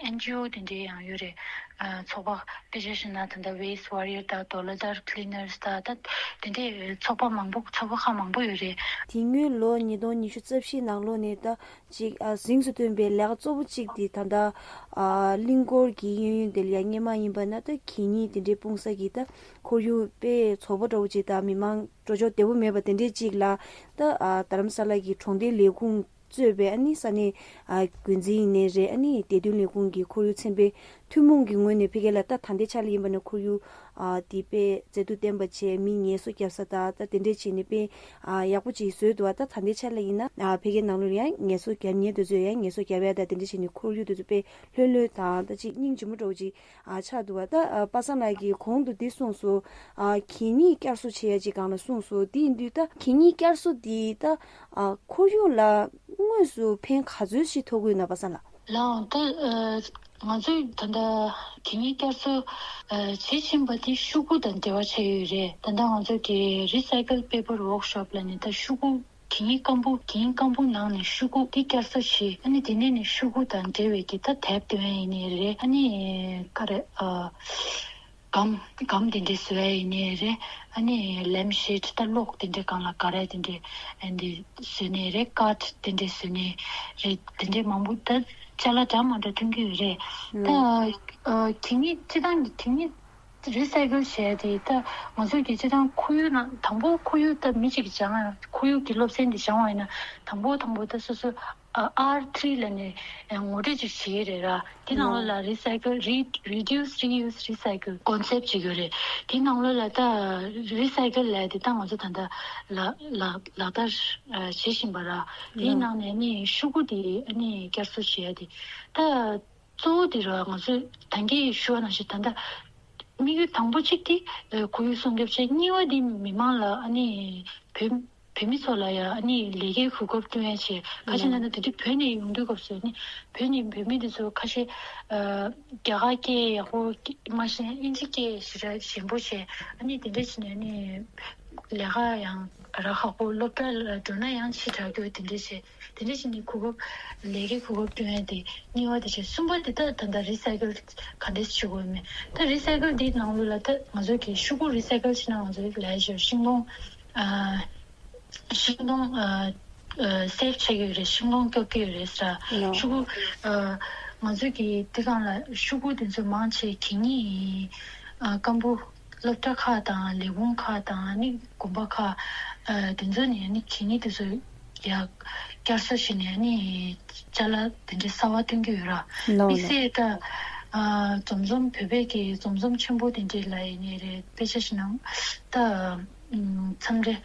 ཨེན་ཇི་ཨོ་དེ་འདྲའི་ཡང་ཡོད་རེད། ཨ་ཚོགས་པ་དཔེ་ཆ་བཞག་ན་ད་ལྟ་Waste Warrior དང་Dollar Cleaners དང་ད་དེ་འདྲའི་ཚོགས་པ་མང་པོ། ཚོགས་པ་ཁག་མང་པོ་ཡོད་རེད། དེ་སྔོན་ལོ་ཉིས་སྟོང་ཉི་ཤུ་རྩ་བཞི་ནང་ལོགས་ནས་ད་ཅིག་ཨ་གཟེངས་སུ་ཐོན་པའི་ལས་ཀ་གཙོ་བོ་གཅིག་དེ་ད་ལྟ་ཨ་གླིང་སྐོར་གྱི་གཡས་གཡོན་དེ་ལ་ཡ་སྔོན་མ་ཡིན་པ་ན་ད་གད་སྙིགས་དེ་འདྲའི་སྤུངས་ས་གི་ད་ཁོར་ཡུག་དཔེ་བཙོག་པ་འདྲ་བོ་ཅིག་དང་མི་མང་འགྲོ་ཕྱོགས་བདེ་པོ་མེད་པ་དེ་འདྲའི་ཅིག་ལ། ད་ཨ་རྡ་རམ་ས་ལ་གི་གྲོང་སྡེ་ལས་ཁུངས་གཙོས་པའི་ཨ་ནི་ས་གནས་ཨ་འགོ་འཛིན་ཡིན་ནའི་རེད། ཨ་ནི་བདེ་དོན་ལས་ཁུངས་ཀྱི་ཁོར་ཡུག་ཚན་པའི་ཐུན་མོང་གི་ངོས་ནས་ཕ་གི་ལ་ད་ད་ལྟའི་ཆ་ལ་ཡིན་པ་ན་ཁོར་ཡུག་ཨ་དེ་དཔེ་མཛེས་སྡུག་ལྡན་པ་བྱས། མི་ངལ་གསོ་རྒྱབ་ས་དང་ད་དེ་འདྲས་བྱས་ནས་དཔེ་ཨ་ཡག་པོ་ཅིག་བཟོས་འདུག་བ། ད་ད་ལྟའི་ཆ་ལ་ཡིན་ན་ཨ་ཕ་གིའི་ནང་ལོགས་ཡང་ངལ་གསོ་རྒྱབ་མཁན་དེ་ཚོས་ཡང་ངལ་གསོ་རྒྱབ་ཡ་དང་དེ་འདྲས་བྱས་ནས་ཁོར་ཡུག་དེ་ཚོ་དཔེ་ལྷོད་ལྷོད་དང་ད་ཅིག་སྙིང་རྗེ་མོ་འདྲ་བོ་ཅིག་ཨ་ཆགས་འདུག་བ། ད་ཨ་པ་སངས་ལགས་ཀྱིས་གོང་དུ་འདི་གསུངས་སོང་། ཨ་གད་སྙིགས་བསྐྱར་གསོ་བྱེད་ཡ་ཅིག་སྒང་ལ་གསུངས་སོང་། དེ་ཡིན་དུས་ད་གད་སྙིགས་བསྐྱར་གསོ་འདི་ད་ཨ་ཁོར་ཡུག་ལ་དངོས་སུ་ཕན་ག་ཚོད་ཞིག་ཐོགས་ཀྱི་ཡོད་ན། པ་སངས་ལགས། ལགས་འོང་། ད་ཨ་ང་ཚོས་ད་ལྟ་གད་སྙིགས་བསྐྱར་གསོ་ཨ་བྱེད་བཞིན་པ་དེ་ཤོག་གུ་དང་འབྲེལ་བ་བྱས་ཡོད་རེད། ད་ལྟ་ང་ཚོ་གི་Recycle Paper Workshop ལབ་ནས་ད་ཤོག་གུ། གད་སྙིགས་སྐམ་པོ། གད་སྙིགས་སྐམ་པོ་ནང་ནས་ཤོག་གུ་དེ་བསྐྱར་གསོ་བྱེད། ཨ་ནི་དེ་ནས་ནི་ཤོག་གུ་དང་འབྲེལ་བའི་གི་ད་དེབ་འདོན་ཡ་ཡིན་ནའི་རེད། ཨ་ནི་ག་རེ་ཨ། སྒམ་སྒམ་དེ་འདྲས་བཟོ་ཡ་ཡིན་ནའི་རེད། ཨ་ནི་ལེམ་ཤེད་ད་གློག་དེ་འདྲས་སྒང་ལ་དཀར་ཡ་དེ་འདྲས་ཨ་འདི་བཟོས་ནའི་རེད། ཀཊ་དེ་འདྲས་བཟོས་ནའི་རེད། དེ་འདྲས་མང་པོ་ད་ཅ་ལག་འདྲ་མ་འདྲ་ཐོན་གྱི་ཡོད་རེད། ད་ཨ་དེ་ཉིད་སྤྱི་བཏང་གི་དེ་ཉིད་རི་སའི་ཀལ་བྱས་ཏེ་ད་ང་ཚོ་གི་སྤྱི་བཏང་ཁོར་ཡུག་ནང་དང་པོ་ཁོར་ཡུག་ད་མི་གཅིག་སྦྱང་ཡ་ཁོར་ཡུག་གི་སློབ་ཚན་འདི་སྦྱང་བ་ཡིན་ན་དང་པོ་དང་པོ་ད་སོ་སོ་ཨ་ཨར་ཐི་རི་ལབ་ནས་ངོ་སྤྲོད་ཅིག་བྱེད་ཀྱི་རེད་ར། དེ་ནང་ལོགས་ལ་རི་སའི་ཀལ་རི་རི་ཌིའུ་སི་རི་ཡུ་སི་རི་སའི་ཀལ་ཀོན་སེབ་ཅིག་ཡོད་རེད། དེ་ནང་ལོགས་ལ་ད་རི་སའི་ཀལ་ལབ་དེ་ད་ང་ཚོ་ད་ལྟ་ལག་ལག་ལག་བསྟར་བྱེད་བཞིན་པ་ར། དེའི་ནང་ནས་ནི་ཤོག་གུ་དེ་ནི་བསྐྱར་གསོ་བྱེད་ཡ་དེ་ད། གཙོ་བོ་དེ་ར་ང་ཚོས་ད་གིན་ཞུ་བ་ནང་བཞིན་ད་ལྟ་དམིགས་ཡུལ་དང་པོ་གཅིག་དེ་ཁོར་ཡུག་སྲུང་སྐྱོབ་བྱས། གཉིས་པ་དེ་མི་མང་ལ་ཨ་ནི་བོད་བོད་མི་ཚོ་ལ་ཡང་ཨ་ནི་ལས་ཀའི་གོ་སྐབས་བསྐྲུན་ཡ་བྱས། ཁ་ཤས་ལ་ན་དེ་དུས་བོད་ནས་ཡོང་དུས་སྐབས་སུ་ཨ་ནི་བོད་ནས་བོད་མི་དེ་ཚོ་ཁ་ཤས་རྒྱ་གར་སྐད་ཡག་པོ་མ་ཤེས་ན་ཨིན་ཇི་སྐད་ཞེ་དྲག་ཞན་པོ་བྱས། ཨ་ནི་དེ་འདྲ་བྱས་ནས་ཨ་ནི་ལས་ཀ་ཡང་རག་ཁག་པོ། སློབ་གྲྭ་ལ་འགྲོ་ན་ཡང་ཕྱི་དྲགས་རྒྱུ་དེ་འདྲ་བྱས། དེ་འདྲ་བྱས་ནས་གོ་སྐབས་ལས་ཀའི་གོ་སྐབས་བསྐྲུན་ཡ་དེ་གཉིས་པ་དེ་བྱས། གསུམ་པ་དེ་ད་ད་ལྟ་རི་སའི་ཀལ་ག་འདྲས་བྱེད་དགོས་མེད། ད་རི་སའི་ཀལ་དེའི་ནང་ལོགས་ལ་ད་ང་ཚོ་གི་ཤོག་གུ་རི་སའི་ཀལ་བྱས་ན་ང་ཚོ་ལས་ཞོར་ཤིང་སྡོང་ཨ་ཤིང་སྡོང་ཨ་ཨ་སེབ་བྱེད་ཀྱི་ཡོད་རེད། ཤིང་སྡོང་སྐྱོབ་ཀྱི་ཡོད་རེད་ཟེར། ལོ། ཤོག་གུ་ཨ་ང་ཚོ་གི་དེ་སྒང་ལ་ཤོག་གུ་དེ་ཚོ་མང་ཆེ་གད་སྙིགས་ཡིན། ཨ་སྐམ་པོ། སློབ་གྲྭ་ཁག་དང་ལས་ཁུངས་ཁག་དང་ནི་དགོན་པ་ཁག་ཨ་དེ་ཚོ་ནས་ནི་གད་སྙིགས་དེ་ཚོ་ཡར་བསྐྱར་གསོ་བྱས་ནས་ནི་ཅ་ལག་དེ་འདྲའི་གསར་པ་སྟོན་གྱི་ཡོད་ར། ལོ་དམིགས་ལོ། བསལ་ད་ཨ་འཛོམས་འཛོམས་བོད་པའི་གི་འཛོམས་འཛོམས་ཆེན་པོ་དེ་འདྲའི་ལ་ཡིན་ནའི་རེད། དཔེ་ཆ་ཞིག་ནང་ད་ཨམ་མཚམས་རེ་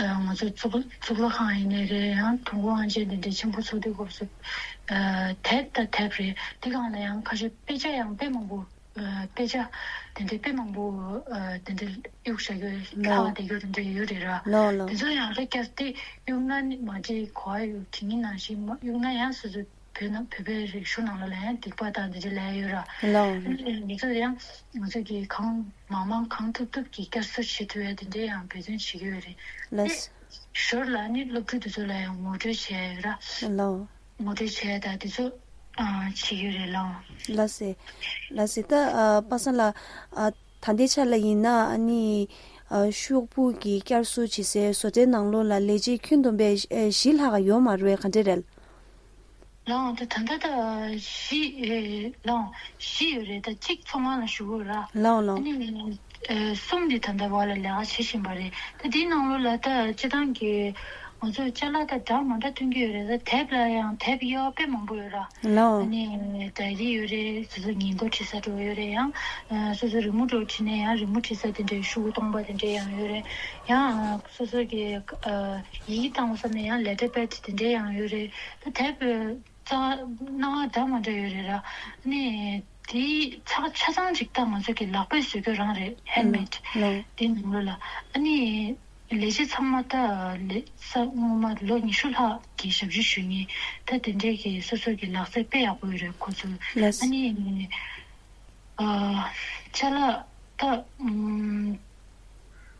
ཨ་ང་ཚོ་གཙུག་གཙུག་ལག་ཁང་ཡིན་ནའི་རེད། ཡང་དུས་འཁོར་དབང་ཆེན་དེ་འདྲའི་ཆེན་པོ་ཚོགས་དུས་སྐབས་སུ་ཨ་དེབ་ད་དེབ་རེད། དེ་སྒང་ལ་ཡང་ཁ་ཤས་དཔེ་ཆ་ཡང་དཔེ་མང་པོ། ཨ་དཔེ་ཆ་དེ་འདྲའི་དཔེ་མང་པོ་ཨ་དེ་འདྲའི་གཡུག་བཞག་རྒྱུ་ལོ། ལྷག་དེ་གྱུར་དེ་འདྲ་ཡོད་རེད་ར། ལོ་ལོ། དེ་ཚོ་ཡང་རེ་བསྐྱར་ཏེ་གཡུག་ན་ནི་མ་བྲིས་གོ་བ་ཡོད་དེ་ཉིད་ནང་བཞིན་མ་གཡུག་ན་ཡང་སོ་སོ་བོད་ནང་བོད་པའི་རིག་གཞུང་ནང་ལོགས་ལ་ཡང་སྡིག་པ་དང་དེ་འདྲ་ལས་ཡོད་ར། ལོ། དེ་ཚོ་ཡང་ང་ཚོ་གིས་གང་མང་མང་གང་ཐུབ་ཐུབ་ཀྱིས་བསྐྱར་གསོ་བྱེད་ཐུབ་ཡ་དེ་འདྲའི་ཡང་འབད་བརྩོན་བྱེད་ཀྱི་ཡོད་རེད། ལོ། དེ་ཞོར་ལ་ནི་སློབ་ཕྲུག་དེ་ཚོ་ལ་ཡང་ངོ་སྤྲོད་བྱས་ཡོད་ར། ལོ། ངོ་སྤྲོད་བྱས་ད་དེ་ཚོ་ཨ་བྱེད་ཀྱི་རེད་ལགས། ལགས་སེ། ལགས་སེ། ད་ཨ་པ་སངས་ལགས། ཨ་ད་ལྟའི་ཆ་ལ་ཡིན་ན་ཨ་ནི་ཨ་ཤོག་བུ་གི་བསྐྱར་གསོ་བྱེད་སའི་བཟོ་གྲྭའི་ནང་ལོགས་ལ་ལས་བྱེད་ཁྱོན་བསྡོམས་པས་ཨེ་བཞི་ལྷག་ཡོད་མ་རེད་པས། ག་འདྲས་རེད། ལགས་ད་ད་ལྟ་ད་བཞི་ཨེ་ལགས་བཞི་ཡོད་རེད། ད་གཅིག་ཚོང་ཁང་ལ་ཞུགས་ཡོད་ར། ལགས་ལགས། ཨ་ནི། ཨེ་གསུམ་དེ་ད་ལྟ་བར་ལ་ལས་ཀ་བྱེད་བཞིན་པ་རེད། ད་དེའི་ནང་ལོགས་ལ་ད་སྤྱིར་བཏང་གི་ང་ཚོས་ཅ་ལག་ད་འདྲ་མ་འདྲ་སྟོན་གྱི་ཡོད་རེད། ད་དེབ་ལ་ཡང་དེབ་དབྱེ་བ་དཔེ་མང་པོ་ཡོད་ར། ལའོ། ཨ་ནི་ཌའི་རི་ཡོད་རེད། སོ་སོ་ཉིན་ཐོ་བྲིས་ས་འདྲ་བོ་ཡོད་རེད། ཡང་ཨ་སོ་སོ་རི་མོ་འདྲ་བོ་བྲིས་ནས་ཡང་རི་མོ་བྲིས་ས་དེ་འདྲའི་ཤོག་གུ་སྟོང་པ་དེ་འདྲའི་ཡང་ཡོད་རེད། ཡང་ཨ་སོ་སོ་གི་ཨ་ཡི་གེ་བཏང་བསམ་ནས་ཡང་ལེ་ཊར་པེཌ་དེ་འདྲའི་ཡང་ཡོད་རེད། ད་དེབ་རྩ་སྣང་བ་འདྲ་མ་འདྲ་ཡོད་རེད་ར། ཨ་ནི་དེའི་ཆ་ཆ་ཚང་ཅིག་ད་ང་ཚོ་གི་ལག་པས་བཟོས་རྒྱུ་རང་རེད། ཧེན་མེད། ལོ། དེ་ནང་ལོགས་ལ་ཨ་ནི་ལས་བྱེད་ཚང་མ་ད་ལས་ས་སྔོན་མ་ལོ་ཉི་ཤུ་ལྷག་གི་ཞབས་ཞུ་ཞུས་མཁན་ད་དེ་འདྲས་ཀྱི་སོ་སོ་གི་ལག་རྩལ་དཔེ་ཡག་པོ་ཡོད་རེད་ཁོ་ཚོ། ལགས། ཨ་ནི་ཨ་ཅ་ལག་ད་ཨམ།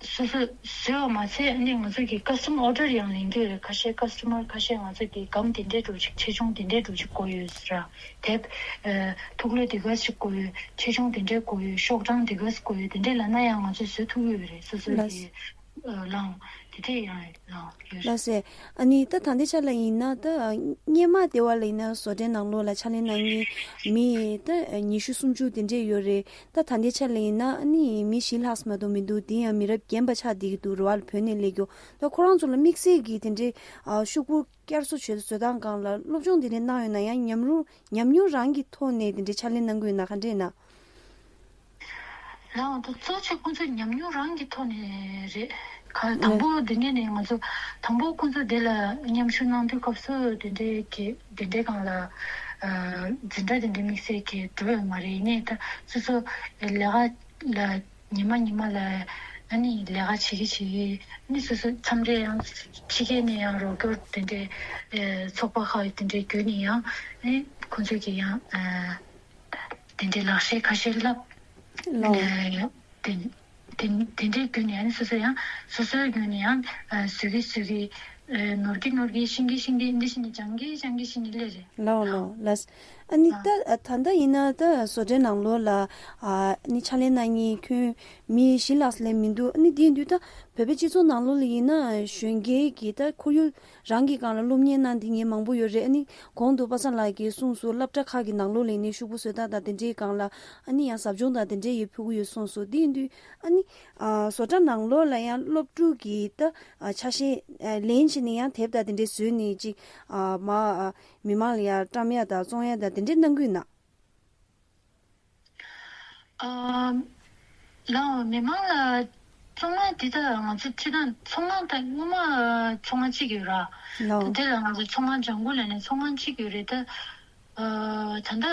སོ་སོས་བཟོས་པ་མ་ཚད་ཨ་ནི་ང་ཚོ་གི་ཀ་སི་ཊམ་ཨོར་ཌར་ཡང་ལེན་གྱི་ཡོད་རེད། ཁ་ཤས་ཀ་སི་ཊ་མར་ཁ་ཤས་ང་ཚོ་གི་སྒམ་དེ་འདྲས་འདྲ་ཅིག་ཆེ་ཆུང་དེ་འདྲས་འདྲ་ཅིག་དགོས་ཡོད་ཟེར་ར། དེབ་ཨ་ཐུག་ལོས་དེ་ག་ཞིག་དགོས་ཡོད། ཆེ་ཆུང་དེ་འདྲས་དགོས་ཡོད། ཤོག་གྲངས་དེ་ག་ཞིག་དགོས་ཡོད། དེ་འདྲས་ལབ་ན་ཡང་ང་ཚོས་བཟོ་ཐུབ་ཀྱི་ཡོད་རེད། སོ་སོ་ལགས། གི་ཨ་ལའོ་དེ་འདྲས་ཡང་ཡོད་ལགས། ལགས་སེ། ཨ་ནི་ད་ད་ལྟའི་ཆ་ལ་ཡིན་ན་ད་སྔོན་མ་དེ་བ་ལ་ཡིན་ན་བཟོ་གྲྭའི་ནང་ལོགས་ལ་ཕྱག་ལས་གནང་མཁན་མི་ད་ཉི་ཤུ་སུམ་ཅུ་དེ་འདྲས་ཡོད་རེད། ད་ད་ལྟའི་ཆ་ལ་ཡིན་ན་ཨ་ནི་མི་བཞི་ལྷག་ཙམ་མ་གཏོགས་མི་འདུག་དེ་ཡང་མི་རབས་རྒན་པ་ཆགས་བསྡད་ཀྱི་འདུག་རེད་བ། བོད་ནས་སླེབས་རྒྱུ། ད་ཁོ་རང་ཚོ་ལ་དམིགས་བསལ་གྱི་དེ་འདྲའི་ཨ་ཤོག་བུ་བསྐྱར་གསོ་བྱེད་བཟོ་སྟངས་སྒང་ལ་སློབ་སྦྱོང་དེ་འདྲའི་གནང་ཡོད་ན་ཡང་ཉམས་རུ་ཉམས་མྱོང་རང་གི་ཐོག་ནས་དེ་འདྲའི་ཕྱག་ལས་གནང་གི་ཡོད་ན་ག་འདྲས་ན། ལའོ་ད་གཙོ་ཆེ་ཁོང་ཚོའི་ཉམས་མྱོང་རང་གི་ཐོག་ནས་རེད། ག་དང་པོ་འདི་ནས་ནས་ང་ཚོ་དང་པོ་ཁོང་ཚོ་འདི་ལ་མཉམ་ཞུགས་གནང་དུས་སྐབས་སུ་དེ་འདྲའི་གི་དེ་འདྲའི་སྒང་ལ་ཨ་འཛིན་གྲྭ་དེ་འདྲའི་དམིགས་བསལ་གྱི་འགྲོ་ཡོད་མ་རེད། ཡིན་ནའི་ད་སོ་སོ་ལས་ཀ་ལ་ཉི་མ་ཉི་མ་ལ་ཨ་ནི་ལས་ཀ་བྱེད་ཀྱི་བྱེད་ཀྱི་ཨ་ནི་སོ་སོ་མཚམས་རེ་ཡང་ཕྱི་རྒྱལ་ནས་ཡང་རོགས་སྐྱོར་དེ་འདྲའི་ཨ་ཚོགས་པ་ཁག་དེ་འདྲའི་བརྒྱུད་ནས་ཡང་ཨ་ནི་ཁོང་ཚོས་ཀྱི་ཡང་ཨ། དེ་འདྲའི་ལག་ཤེས་ཁ་ཤས་བསླབ། ལའོ། ཨ་དེ་དེ་དེ་འདྲའི་བརྒྱུད་ནས་ཨ་ནི་སོ་སོ་ཡང་སོ་སོའི་བརྒྱུད་ནས་ཡང་ཨ་བཟོ་གི་བཟོ་གི་ཨ་ནོར་གི་ནོར་གི་ཤེས་གི་ཤེས་གི་འདི་བྱས་ནས་སྦྱང་གི་སྦྱང་གི་བྱས་ནས་སླེབས་རེད། ལའོ་ལའོ་ལགས། ཨ་ནི་ད་ད་ལྟ་ཡིན་ན་ད་བཟོ་གྲྭའི་ནང་ལོགས་ལ་ཨ་ནི་ཕྱག་ལས་གནང་མཁན་ཁྱོན་མི་བཞི་ལྷག་ཙམ་ལས་མི་འདུག་ཨ་ནི་དེ་ཡིན་དུས་ད་བོད་པའི་སྤྱི་ཚོགས་ནང་ལོགས་ལ་ཡིན་ན་གཞོན་སྐྱེས་ཀྱི་ད་ཁོར་ཡུག་རང་གི་སྒང་ལ་སློབ་གཉེར་གནང་བསྡད་མཁན་མང་པོ་ཡོད་རེད། ཨ་ནི་གོང་དུ་པ་སངས་ལགས་ཀྱིས་གསུངས་སོང་། སློབ་གྲྭ་ཁག་གི་ནང་ལོགས་ལ་ཡིན་ནའི་ཤོག་བུ་བཟོ་ལྟ་དང་དེ་འདྲའི་སྒང་ལ་ཨ་ནི་ཡང་ཟབ་སྦྱོང་དང་དེ་འདྲའི་ཡོད་ཕུལ་གྱི་ཡོད་གསུངས་སོང་། དེ་ཡིན་དུས་ཨ་ནི་ཨ་བཟོ་གྲྭ་ནང་ལོགས་ལ་ཡང་སློབ་ཕྲུག་གི་ད་ཨ་ཆ་ཤས་ཨ་ལེན་བྱས་ནས་ཡང་དེབ་དང་དེ་འདྲའི་བཟོས་ནས་ཅིག་ཨ་མ་ཨ་མི་མང་ལ་ཡང་བཀྲམ་ཡ་དང་བཙོང་ཡ་དང་དེ་འདྲའི་གནང་གི་ཡོད་ན། ཨ་ལའོ་མི་མང་ལ་བཙོང་ང་འདི་ད་ང་ཚོ་སྤྱི་བཏང་ཚོང་ཁང་ད་སྔོན་མ་ཚོང་ཁང་གཅིག་ཡོད་ར། ལའོ། ད་དེ་ལ་ང་ཚོ་ཚོང་ཁང་ལྗང་གུ་ལ་ནས་ཚོང་ཁང་གཅིག་ཡོད་རེད་ད། ཨ་ད་ད་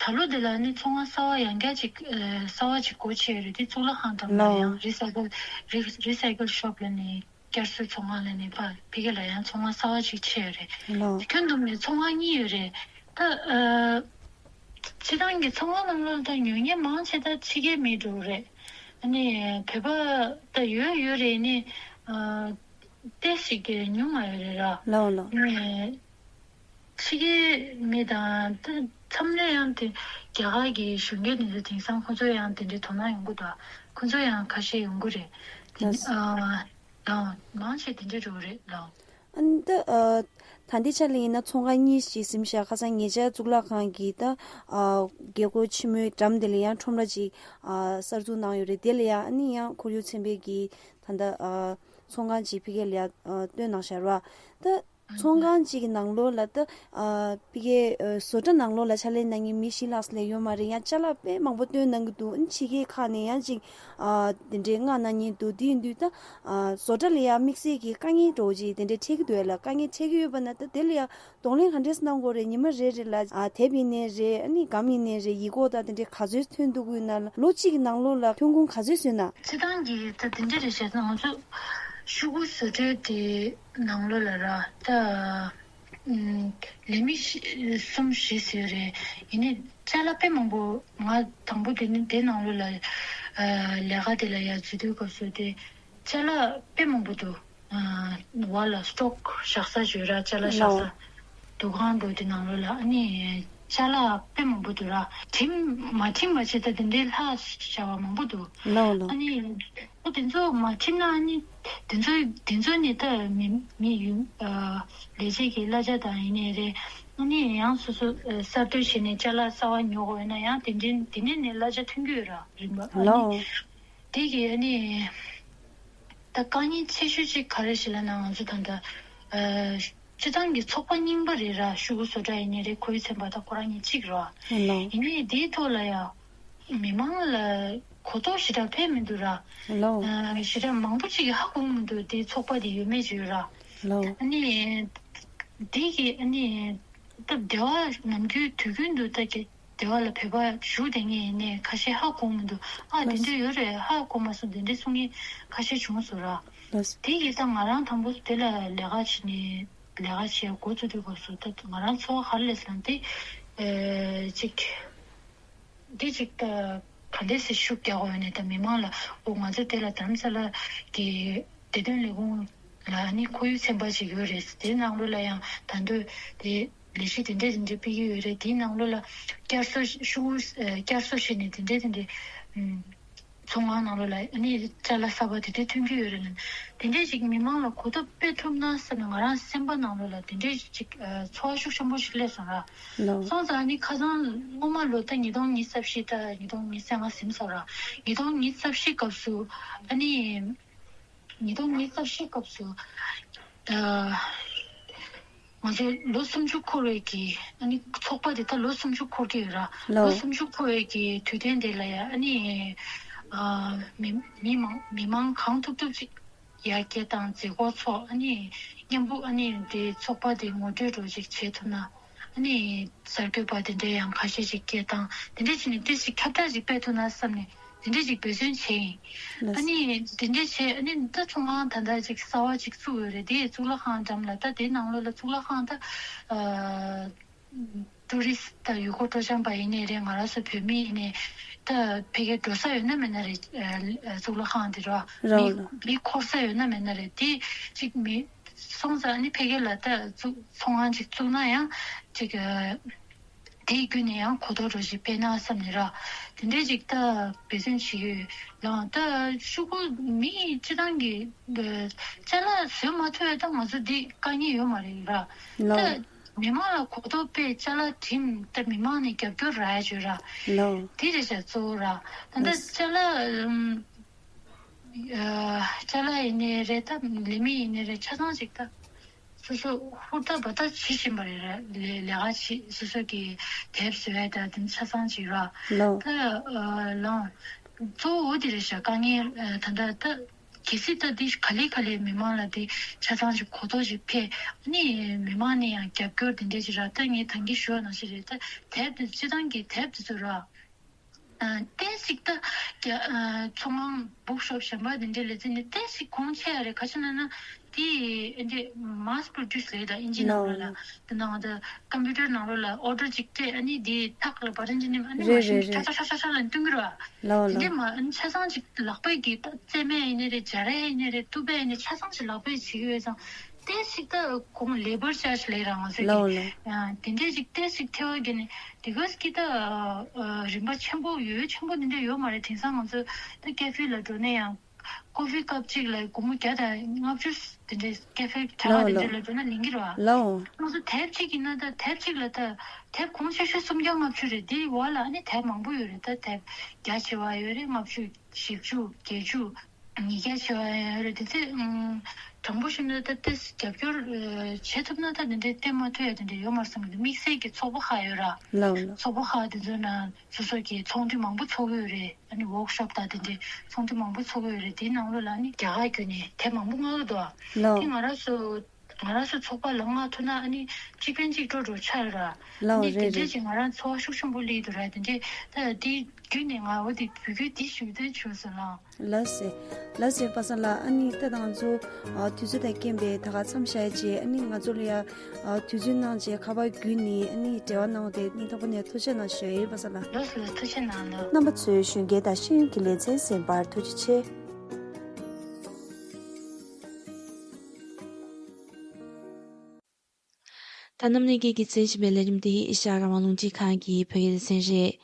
ད་ལོ་འདི་ལ་ནི་ཚོང་ཁང་གསར་བ་ཡང་བསྐྱར་ཅིག་ཨ་གསར་བ་ཅིག་སྒོ་ཕྱེ་ཡོད་རེད་དེ་གཙུག་ལག་ཁང་འགྲམ་ལ་ལའོ། ཡང་རི་སའི་ཀལ་རི་རི་སའི་ཀལ་ཤོབ་ལ་ནས། བསྐྱར་གསོའི་ཚོང་ཁང་ལ་ནི་ཕ་ཕ་གི་ལ་ཡང་ཚོང་ཁང་གསར་བ་ཅིག་ཕྱེ་ཡོད་རེད། ལོ། ཁྱོན་བསྡོམས་ནས་ཚོང་ཁང་གཉིས་ཡོད་རེད། ད་ཨ་སྤྱི་བཏང་གི་ཚོང་ཁང་ནང་ལོགས་ད་ཉོ་མཁན་མང་ཆེ་ད་ཕྱི་རྒྱལ་མི་འགྲོ་རེད། ཨ་ནི་བོད་པ་ད་ཡོད་ཡོད་རེད་ནི་ཨ་ཏོག་ཙམ་གི་ཉུང་ང་ཡོད་རེད་ར། ལོ་ལོ། ནི་ཕྱི་རྒྱལ་མི་དང་ད་མཚམས་ལ་ཡང་དེ་རྒྱ་གར་གི་གཞོན་སྐྱེས་དེ་ཚོ་དེང་སང་ཁོ་ཚོ་ཡང་དེ་འདྲའི་དོ་སྣང་ཡོང་གི་འདུག་ཁོ་ཚོ་ཡང་ཁ་ཤས་ཡོང་གི་རེད། དེ་ནི་ལགས། ཨ། དང་མང་ཆེ་དེ་འདྲ་འགྲོ་གི་རེད་ལགས། ཨ་ནི་ད་ཨ་ད་ལྟའི་ཆ་ལ་ཡིན་ན་ཚོང་ཁང་གཉིས་ཤིག་ཟིན་བཞག་ཁ་སང་ཉེ་ཆར་གཙུག་ལག་ཁང་གི་ད་ཨ་རྒྱལ་སྒོ་ཆེན་མོའི་འགྲམ་དེ་ལ་ཡང་ཁྲོམ་ར་ཅིག་ཨ་གསར་འཛུགས་གནང་ཡོད་རེད། དེ་ལ་ཡང་ཨ་ནི་ཡང་ཁོར་ཡུག་ཚན་པའི་གི་ད་ལྟ་ཨ་ཚོང་ཁང་ཅིག་ཕ་གི་ལ་ཡང་ཨ་བཏོན་གནང་བཞག་ར། ད་ཚོང་ཁང་གཅིག་གི་ནང་ལོགས་ལ་ད་ཨ་ཕ་གིའི་ཨ་བཟོ་གྲྭ་ནང་ལོགས་ལ་ཕྱག་ལས་གནང་མཁན་མི་བཞི་ལྷག་ཙམ་ལས་ཡོད་མ་རེད། ཡང་ཅ་ལག་དཔེ་མང་པོ་བཏོན་གནང་གི་འདུག་ཨ་ནི་ཕྱི་རྒྱལ་ཁག་ནས་ཡང་ཅིག་ཨ་དེ་འདྲའི་མངགས་གནང་མཁན་འདུག་དེ་ཡིན་དུས་ད་ཨ་བཟོ་གྲྭ་ལ་ཡང་དམིགས་བསལ་གྱི་དཀའ་ངལ་འདྲ་བོ་ཅིག་དེ་འདྲའི་འཕྲད་ཀྱི་འདུག་ཨ་ལ། དཀའ་ངལ་འཕྲད་ཀྱི་ཡོད་པ་ན་ད་དེ་ལ་ཡང་གདོང་ལེན་ག་འདྲས་གནང་དགོས་རེད། ཉི་མ་རེ་རེ་ལ་ཨ་དེབ་ཡིན་ནའི་རེད། ཨ་ནི་སྒམ་ཡིན་ནའི་རེད། ཡིག་སྐོགས་དང་དེ་འདྲའི་ག་ཚོད་ཐོན་ཐུབ་ཀྱི་ཡོད་ན། ལོ་གཅིག་གི་ནང་ལོགས་ལ་ཐོན་ཁུངས་ག་ཚོད་བཟོས་ན། སྤྱིར་བཏང་གི་ད་དེ་འདྲ་རེད་བྱས་ཙང་ང་ཚོ་ཤོག་གུ་བཟོ་གྲྭའི་དེ་ནང་ལོགས་ལ་ར་ད་ཨུམ་ལས་མི་བཞི་གསུམ་བཞི་ཟེར་རེད། ཡིན་ནའི་ཅ་ལག་དཔེ་མང་པོ་ང་དང་པོ་དེ་ནི་དེ་ནང་ལོགས་ལ་ཨ་ལས་ཀ་དེ་ལ་ཡར་འཛུལ་དུས་སྐབས་སུ་དེ་ཅ་ལག་དཔེ་མང་པོ་འདུག་ཨ་བ་ལ་སི་ཊོག་བཞག་ས་ཞོལ་ར་ཅ་ལག་བཞག་ལོ། ས་འདུ་ཁང་འདུག་དེ་ནང་ལོགས་ལ་ཨ་ནི་ཅ་ལག་དཔེ་མང་པོ་འདུག་ར། བྲིམ་མ་བྲིམ་མ་བྱེད་ད་དེ་འདྲའི་ལྷག་བྱ་བ་མང་པོ་འདུག་ལོ་ལོ། ཨ་ནི་ཨ་དེ་ཚོ་མ་བྲིམ་ན་ཨ་ནི་དེ་ཚོ་དེ་ཚོ་ནི་ད་མི་མི་ཡུལ་ཨ་ལས་བྱེད་ཀྱི་གླ་ཆ་དང་ཡིན་ནའི་རེད། ཨ་ནི་ཡང་སོ་སོ་ཨ་གསར་གཏོད་བྱས་ནས་ཅ་ལག་གསར་བ་ཉོ་དགོས་ཡོད་ན་ཡང་དེ་འདྲའི་དེ་ནས་ནས་གླ་ཆ་ཐོན་གྱི་ཡོད་ར་རིམ་པ་ཨ་ནི། ལོ། དེ་གི་ཨ་ནི་ད་དཀའ་ངལ་ཆེ་ཤོས་ཅིག་ག་རེ་ཞིག་ལབ་ན་ང་ཚོ་ད་ལྟ་ཨ་སྤྱི་བཏང་གི་ཚོགས་པ་རྙིང་པ་རེད་ར། ཤོག་གུ་བཟོ་གྲྭ་ཡིན་ནའི་རེད། ཁོར་ཡུག་ཚན་པ་དང་ཁོ་རང་གཉིས་གཅིག་ར། ལོ། ཡིན་ནའི་དེའི་ཐོག་ལ་ཡང་མི་མང་ལ་གོ་རྟོགས་ཞེ་དྲག་འཕེལ་མི་འདུག་ར། ལོ། ཨ་ཞེ་དྲག་མང་པོ་ཅིག་གིས་ཧ་གོ་མི་འདུག་དེ་ཚོགས་པ་དེ་ཡོད་མེད་ཅིག་ཡོད་ར། ལོ། ཨ་ནི་དེ་གི་ཨ་ནི་སྟབས་བདེ་བ་ནམ་རྒྱུན་དུས་རྒྱུན་དུ་ད་གི་སྡེ་བ་ལ་བོད་པ་བཞུགས་བསྡད་མཁན་ཡིན་ནའི་ཁ་ཤས་ཧ་གོ་མི་འདུག་ཨ་དེ་འདྲ་ཡོད་རེད། ཧ་གོ་མ་སོང་། དེ་འདྲ་གསུང་མཁན་ཁ་ཤས་བྱུང་སོང་ར། ལགས། དེ་ཡིས་ད་ང་རང་དང་པོ་དེ་ལ་ལས་ཀ་བྱས་ནས་ལས་ཀ་བྱེད་འགོ་བཙུགས་དུས་སྐབས་སུ་ད་ང་རང་ཚོར་བ་ག་རེ་སླེབས་སོང་དེ་ཨེ་ཅིག་འདི་ཅིག་ད་ག་འདྲས་སེ་ཤུགས་རྒྱག་དགོས་ཡོད་ནས་ད་མི་མང་ལ་ཨོ་ང་ཚོ་དེ་ལ་དྷ་རམ་ས་ལ་གི་བདེ་དོན་ལས་ཁུངས་ལ་ནི་ཁོར་ཡུག་ཚན་པ་ཞིག་ཡོད་རེད། དེའི་ནང་ལོགས་ལ་ཡང་ད་དུང་དེ་ལས་གཞི་དེ་འདྲས་དེ་འདྲས་སྤེལ་གྱི་ཡོད་རེད། དེའི་ནང་ལོགས་ལ་བསྐྱར་གསོ་ཤུགས་ཨ་བསྐྱར་གསོ་བྱས་ནས་དེ་འདྲས་དེ་འདྲས་ཨམ་ཚོང་ཁང་ནང་ལོགས་ལ་ཨ་ནི་ཅ་ལག་གསར་པ་དེ་འདྲས་ཐོན་གྱི་ཡོད་རེད་ལ། དེ་འདྲས་ཅིག་མི་མང་ལ་གོ་རྟོགས་སྤེལ་ཐུབ་ན་བསམ་ནས་ང་རང་སེམས་པ་ནང་ལོགས་ལ་དེ་འདྲས་ཅིག་ཨ་ཚོར་བ་ཤུགས་ཆེན་པོ་ཞིག་སླེབས་སོང་ར། ལོ། སོང་ཙང་ཨ་ནི་ཁ་སང་སྔོན་མ་ལོ་ད་ཉིས་སྟོང་ཉི་ཤུ་རྩ་བཞི་ད་ཉིས་སྟོང་ཉི་ཤུ་རྩ་ལྔ་ཟིན་སོང་ར། ཉིས་སྟོང་ཉི་ཤུ་རྩ་བཞི་སྐབས་སུ་ཨ་ནི། ཉིས་སྟོང་ཉི་ཤུ་རྩ་བཞི་སྐབས་སུ། ཨ། ང་ཚོ་ལོ་སུམ་ཅུ་འཁོར་བའི་གི་ཨ་ནི་ཚོགས་པ་དེ་ད་ལོ་སུམ་ཅུ་འཁོར་གྱི་ཡོད་ར། ལོ། ལོ་སུམ་ཅུ་འཁོར་བའི་གི་དུས་སྟོན་དེ་ལ་ཡ་ཨ་ནི། ཨ། མི་མི་མང་མི་མང་གང་ཐུབ་ཐུབ་ཅིག་ཡར་སྐྱེལ་དང་མཛད་སྒོ་ཚོགས་ཨ་ནི་མཉམ་པོ་ཨ་ནི་དེ་ཚོགས་པ་དེ་ངོ་སྤྲོད་འདྲ་ཅིག་བྱེད་ཐུབ་ན། ཨ་ནི་གསར་འགོད་པ་དེ་འདྲ་ཡང་ཁ་ཤས་ཤིག་སྐད་བཏང་དེ་འདྲ་བྱས་ནས་ཏོག་ཙམ་ཁྱབ་བསྒྲགས་ཤིག་སྤེལ་ཐུབ་ན་བསམ་ནས་དེ་འདྲ་ཞིག་འབད་བརྩོན་བྱས་ཡིན། ལགས། ཨ་ནི་དེ་འདྲ་བྱས་ཨ་ནི་ད་ཚོང་ཁང་ད་ལྟ་ཅིག་གསར་བ་ཅིག་བཙུགས་ཡོད་རེད། དེ་གཙུག་ལག་ཁང་འགྲམ་ལ་ད་དེའི་ནང་ལོགས་ལ་གཙུག་ལག་ཁང་ད་ཨ་ཊུ་རི་སི་ཊི་ད་ཡུལ་སྐོར་སྤྲོ་འཆམ་པ་ཡིན་ནའི་རེད། ང་རང་ཚོ་བོད་མི་ཡིན་ནའི་ད་ཕ་གིར་འགྲོ་ས་ཡོད་ན་མེད་ན་རེད། ཨ་གཙུག་ལག་ཁང་དེ་ར་རོ་མི་ལོ། མི་འཁོར་ས་ཡོད་ན་མེད་ན་རེད། དེ་ཅིག་མི་སོང་ཙང་ཨ་ནི་ཕ་གི་ལ་ད་བཙུགས་ཚོང་ཁང་ཅིག་བཙུགས་ན་ཡང་ཅིག་ཨ། དེའི་བརྒྱུད་ནས་ཡང་གོ་རྟོགས་འདྲ་ཞིག་སྤེལ་ན་བསམ་ནས་ར། དེ་འདྲའི་ཅིག་ད་འབད་བརྩོན་བྱེད་ཀྱི་ཡོད་ལགས། ད་ཤོག་གུ་མི་སྤྱི་བཏང་གི་ཅ་ལག་བཟོ་མ་ཐུབ་ཡ་ད་ང་ཚོ་འདི་དཀའ་ངལ་ཡོད་མ་རེད་ར། ད་ལགས། མི་མང་ལ་གོ་རྟོགས་སྤེལ་ཅ་ལག་འགྲིམ་ད་མི་མང་ནས་རྒྱབ་སྐྱོར་རག་ཡ་བྱོས་ར། ལགས། དེ་རེད་ཤག་གཙོ་བོ་ར། ད་ད་ལགས། ཅ་ལག་ཨམ། ཨ། ཅ་ལག་ཡིན་ནའི་རེད། ད་ལས་མི་ཡིན་ནའི་རེད། ཆ་ཚང་ཅིག་ད་སོ་སོ་ཧུར་ཐག་འབད་ཐག་བྱེད་བཞིན་པ་རེད་ར། ལས་ལས་ཀ་བྱེད། སོ་སོ་གི་དེབ་བཟོ་ཡ་ད་དེ་ཆ་ཚང་ཅིག་ར། ལགས། ད་ཨ་ལགས། གཙོ་བོ་འོ་དེ་རེད་ཤག་དཀའ་ངལ་ཨ་ད་ད་ད་གལ་སྲིད་ད་འདི་ག་ལེ་ག་ལེ་མི་མང་ལ་དེ་ཆ་ཚང་ཅིག་གོ་རྟོགས་ཅིག་འཕེལ། ཨ་ནི་མི་མང་ནས་ཡང་རྒྱབ་སྐྱོར་དེ་འདྲ་ཅིག་རག། ད་ངས་ད་གིན་ཞུ་བ་ནང་བཞིན་རེད། ད་དེབ་དེ་སྤྱི་བཏང་གི་དེབ་དེ་ཚོ་ར། ཨ། ཏོག་ཙམ་ད་རྒྱ་ཨ་ཚོང་ཁང་bookshop་གཞན་པ་དེ་འདྲའི་ལས་ཚན་ནི་ཏོག་ཙམ་གོང་ཆེ་ཡ་རེད། ག་ཅི་ལབ་ན་དེ་ཨ་འདྲ་mass produce་ལབ་ད་ཨིན་ཇི་ནང་ལོགས་ལ། ལགས། དེ་ནང་ད་computer་ནང་ལོགས་ལ་order་ཅིག་སྤྲད། ཨ་ནི་དེ་ཐག་ལ་button་ཅིག་མནན། ཨ་ནི་རེད་མ་ཤིན་རེད་གྱིས་ཁྲག་རེད། ཁྲག་ཁྲག་ཁྲག་ལ་བཏོན་གྱི་རེད་བ། ལགས་དེ་འདྲ་ལགས། མ་ཨ་ནི་ཆ་ཚང་ཅིག་ལག་པས་ཀྱིས་ད་རྩེད་མོ་ཡིན་ནའི་རེད། སྦྱར་ཡ་ཡིན་ནའི་རེད། གཏུབ་པ་ཡིན་ནའི་ཆ་ཚང་ཅིག་ལག་པས་བྱེད་ཀྱི་ཡོད་ཙང་། ཏོག་ཙམ་ད་གོང་labour charge་ལབ་ར་ང་ཚོས་ཀྱི། ལགས་ལགས། ཨ་དེ་འདྲས་ཅིག་ཏོག་ཙམ་ཐེ་བ་བརྒྱབ་ནས་དེ་ག་ཙམ་གྱི་ད་ཨ་རིན་པ་ཆེན་པོ་ཡོད་ཆེན་པོ་དེ་འདྲས་ཡོད་མ་རེད། དེང་སང་ང་ཚོ་ད་cafe་ལ་འགྲོ་ནས་ཡང་coffee cup་གཅིག་ལ་སྒོར་མོ་བརྒྱ་དང་ལྔ་བཅུ་དེ་འདྲས་cafe་གྲྭ་པ་ལགས་དེ་འདྲས་ལགས། ལ་འགྲོ་ན་ལེན་གྱི་རེད་བ། ལགས། ང་ཚོ་དེབ་གཅིག་ཡིན་ན་ད་དེབ་གཅིག་ལ་ད་དེབ་གོང་ཆེ་ཤོས་སུམ་བརྒྱ་ལྔ་བཅུ་རེད། དེའི་འོག་ལ་ཨ་ནི་དེབ་མང་པོ་ཡོད་རེད། ད་དེབ་རྒྱ་ཆེ་བ་ཡོད་རེད། ལྔ་བཅུ། བཞི་བཅུ། བརྒྱད་ཅུ། ཉིས་བརྒྱ་བྱེད་པ་ཡང་ཡོད་རེད། དེ་ཚེ་ཨུམ་དྲང་པོ་བཤད་ན་ད་ཏོག་ཙམ་རྒྱབ་སྐྱོར་ཨ་བྱེད་ཐུབ་ན་ད་དེ་འདྲའི་བསྟེན་མ་ཐུབ་ཡ་དེ་འདྲ་ཡོད་མ་རེད་བསམ་གྱི་འདུག། དམིགས་བསལ་གྱི་ཚོགས་པ་ཁག་ཡོད་ར། ལགས་ལགས། ཚོགས་པ་ཁག་དེ་ཚོའི་ནང་སོ་སོ་གི་ཚོགས་འདུ་མང་པོ་ཚོགས་ཀྱི་ཡོད་རེད། ཨ་ནི་workshop་དང་དེ་འདྲའི་ཚོགས་འདུ་མང་པོ་ཚོགས་ཀྱི་ཡོད་རེད། དེའི་ནང་ལོགས་ལ་ཨ་ནི་རྒྱ་གར་བརྒྱུད་ནས་དེབ་མང་པོ་མངགས་ཀྱི་འདུག། ལགས། དེ་ང་རང་ཚོ་ང་རང་ཚོ་ཚོགས་པ་ལ་མངགས་ཐུབ་ན་ཨ་ནི་གཅིག་ཕན་གཅིག་གྲོགས་འདྲ་ཆགས་ཡོད་ར། ལགས་ཨ་ནི་རེད་དེ་རེད། འདྲས་ཅིག་ང་རང་ཚོར་བ་ཤུགས་ཆེན་པོ་སླེབས་འདུག་ར། དེ་འདྲས་ད་དེ་བརྒྱུད་ནས་ང་འོ་དེ་བོད་སྐད་འདི་ཞུ་འདོད་བྱུང་སོང་ལགས། ལགས་སེ། ལགས་སེ་པ་སངས་ལགས། ཨ་ནི་ད་ང་ཚོ་ཨ་དུས་ཚོད་དང་རྐྱེན་པས་ད་ག་མཚམས་བཞག་ཡ་བྱས། ཨ་ནི་ང་ཚོ་ལ་ཡ་ཨ་དུས་ཚོད་གནང་བྱས་ཁ་པར་བརྒྱུད་ནས་ཨ་ནི་འབྲེལ་བ་གནང་བ་དེ་སྙིང་ཐག་པ་ནས་ཐུགས་རྗེ་གནང་ཞུ་ཡ་ཡིན་པ་སངས་ལགས། ལགས་སེ་ལགས། ཐུགས་རྗེ་གནང་ལགས། རྣམ་པ་ཚོས་གཞོན་སྐྱེས་དང་ཤེས་ཡོན་གྱི་ལེ་ཚན་གསན་པར་ཐུགས་རྗེ་ཆེ། ད་རྣམ་གླིང་གི་གི་གསན་བཞིན་པའི་ལས་རིམ་འདི་ཨེ་ཤ་ཡ་རང་དབང་རླུང་འཕྲིན་ཁང་གི་བོད་སྐད་སྡེ་ཚན་རེད།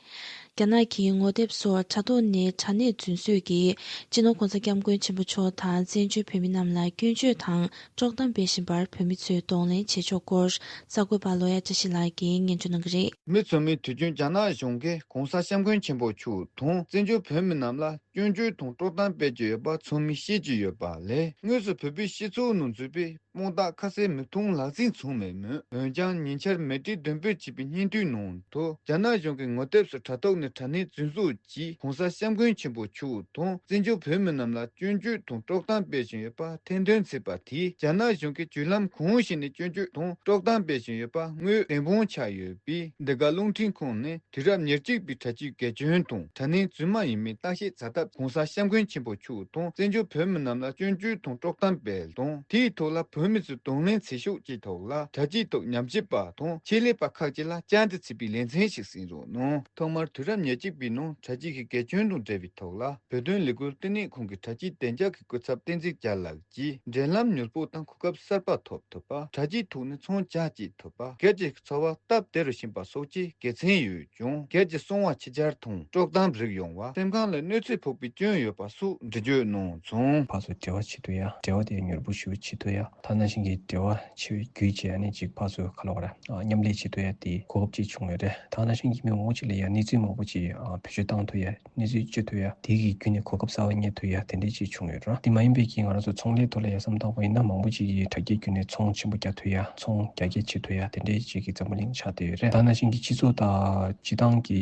རྒྱ་ནག་གི་ངོ་དེབ་སོགས་དྲ་ཐོག་ནས་དྲ་གནས་རྫུན་བཟོས་ཀྱིས་སྤྱི་ནོར་༸གོང་ས་༸སྐྱབས་མགོན་ཆེན་པོ་མཆོག་དང་བཙན་བྱོལ་བོད་མི་རྣམས་ལ་སྐྱོན་བརྗོད་དང་དཀྲོག་གཏམ་སྤེལ་བཞིན་པར་བོད་མི་ཚོས་གདོང་ལེན་བྱེད་ཕྱོགས་སྐོར་གསར་འགོད་པ་ལོ་ཡ་བཀྲ་ཤིས་ལགས་ཀྱིས་སྙན་སྒྲོན་གནང་གི་རེད། མི་ཚོགས་མིའི་དུས་རྒྱུན་རྒྱ་ནག་གཞུང་གིས་༸གོང་ས་༸སྐྱབས་མགོན་ཆེན་པོ་མཆོག་དང་བཙན་བྱོལ་བོད་མི་རྣམས་ལ་སྐྱོན་བརྗོད་དང་དཀྲོག་གཏམ་སྤེལ་གྱི་ཡོད་པ་ཚང་མས་ཤེས་ཀྱི་ཡོད་པ་ལས། དངོས་སུ་བོད་པའི་སྤྱི་ཚོགས་ནང་ཚུད་པའི་དཔང་རྟགས་ཁ་གསལ་མི་མཐོང་ལག་རྩལ་ཚང་མེད་མོད། འོན་ཀྱང་ཉེ་ཆར་མེ་སྤྲེལ་ལྡུམ་ར་བྱིས་པའི་སྙན་ཐོའི་ནང་དུ་རྒྱ་ནག་གཞུང་གི་ངོ་དེབ་སུ་དྲ་ཐོག་ནས་དྲ་གནས་རྫུན་བཟོ་གྱིས་༸གོང་ས་༸སྐྱབས་མགོན་ཆེན་པོ་མཆོག་དང་བཙན་བྱོལ་བོད་མི་རྣམས་ལ་སྐྱོན་བརྗོད་དང་དཀྲོག་གཏམ་སྤེལ་བཞིན་ཡོད་པ་ཐེར་འདོན་བྱས་པ་དེས་རྒྱ་ནག་གཞུང་གིས་བརྒྱུད་ལམ་གང་ཞིག་ནས་སྐྱོན་བརྗོད་དང་དཀྲོག་གཏམ་སྤེལ་བཞིན་ཡོད་པ་དངོས་བདེན་དཔང་ཆགས་ཡོད་པས། འདི་ག་རླུང་འཕྲིན་ཁང་ནས་དུས་རབས་ཉེར་གཅིག་པའི་དྲ་རྒྱའི་དགེ་སྐྱོན་དང་དྲ་གནས་རྫུན་མ་ཡིན་མིན་བརྟག་དཔྱད་བྱ་ཐབས་༸གོང་ས་༸སྐྱབས་མགོན་ཆེན་པོ་མཆོག་དང་བཙན་བྱོལ་བོད་མི་རྣམས་ལ་སྐྱོན་བརྗོད་དང་དཀྲོག་གཏམ་སྤེལ་དང་། དེའི་ཐོག་ལ་བོད་མི་ཚོས་གདོང་ལེན་བྱེད་ཕྱོགས་ཀྱི་ཐོག་ལ་དྲ་རྒྱའི་ཐོག་ཉམས་ཞིབ་པ་དང་ཆེད་ལས་པ་ཁག་ཅིག་ལ་བཅར་འདྲི་བྱས་པའི་ལེ་ཚན་ཞིག་གསན་རོགས་གནང་། ཐོག་མར་དུས་རབས་ཉེར་གཅིག་པའི་ནང་དྲ་རྒྱའི་དགེ་སྐྱོན་དང་འབྲེལ་བའི་ཐོག་ལ་བོད་དོན་ལས་འགུལ་བསྟི་གནས་ཁང་གི་དྲ་རྒྱའི་བདེ་འཇགས་ཀྱི་སྐུ་ཚབ་བསྟན་འཛིན་རྒྱལ་ལགས་ཀྱིས་འབྲེལ་ལམ་མྱུར་པོ་དང་གོ་སྐབས་གསར་པ་ཐོབ་ཐུབ་པ། དྲ་རྒྱའི་ཐོག་ནས་ཚོང་རྒྱག་བྱེད་ཐུབ་པ། སྒེར་གྱི་འཚོ་བ་སྟབས་བདེ་རུ་ཕྱིན་པ་སོགས་ཀྱི་དགེ་མཚན་ཡོད་ཀྱང་། སྒེར་གྱི་གསང་བ་ཕྱི་གྱར་དང་དཀྲོག་གཏམ་རིགས་ཡོང་བ། སེམས་ཁམས་ལ་གནོད་འཚེ་ཕོག་པའི་སྐྱོན་ཡོད་པ་སོགས་འགྲེལ་བརྗོད་གནང་སོང་། ཕར་ཚུར་འབྲེལ་བ་བྱེད་ཐུབ་ཡ། འབྲེལ་བ་དེ་མྱུར་པོ་ཞིག་བྱེད་ཐུབ་ཡ། ད་ནང་བཞིན་གྱི་འབྲེལ་བ་ཆེ་བའི་བརྒྱུད་བྱས་ནས་ཅིག་ཕར་ཚུར་ག་ལ་བ་ར་མཉམ་ལས་བྱེད་ཐུབ་ཡ་དེ་གོ་སྐབས་ཅིག་བྱུང་ཡོད་རེད། ད་ནང་བཞིན་གྱི་མི་མང་པོ་ཅིག་ལ་ཡ་གནས་ཚུལ་མང་པོ་ཅིག་བེད་སྤྱོད་བཏང་ཐུབ་ཡ། གནས་ཚུལ་བཅོས་ཐུབ་ཡ། དེ་གི་བརྒྱུད་ནས་གོ་སྐབས་གསར་པ་རྙེད་ཐུབ་ཡ་དེ་འདྲས་ཅིག་བྱུང་ཡོད་རེད། དེ་མ་ཡིན་པའི་གི་ང་རང་ཚོ་ཚོང་ལས་ཐོག་ལ་ཡ་བསམ་བཏང་བ་ཡིན་ན་མང་པོ་ཅིག་གིས་དྲ་རྒྱའི་བརྒྱུད་ནས་ཚོང་ཆེན་པོ་རྒྱག་ཐུབ་ཡ། ཚོང་རྒྱ་སྐྱེད་བྱེད་ཐུབ་ཡ་དེ་འདྲས་ཅིག་གི་འཛམ་བུ་གླིང་ཆགས་བསྡད་ཡོད་རེད། ད་ནང་བཞིན་གྱི་སྤྱི་ཚོགས་དང་སྤྱི་བཏང་གི་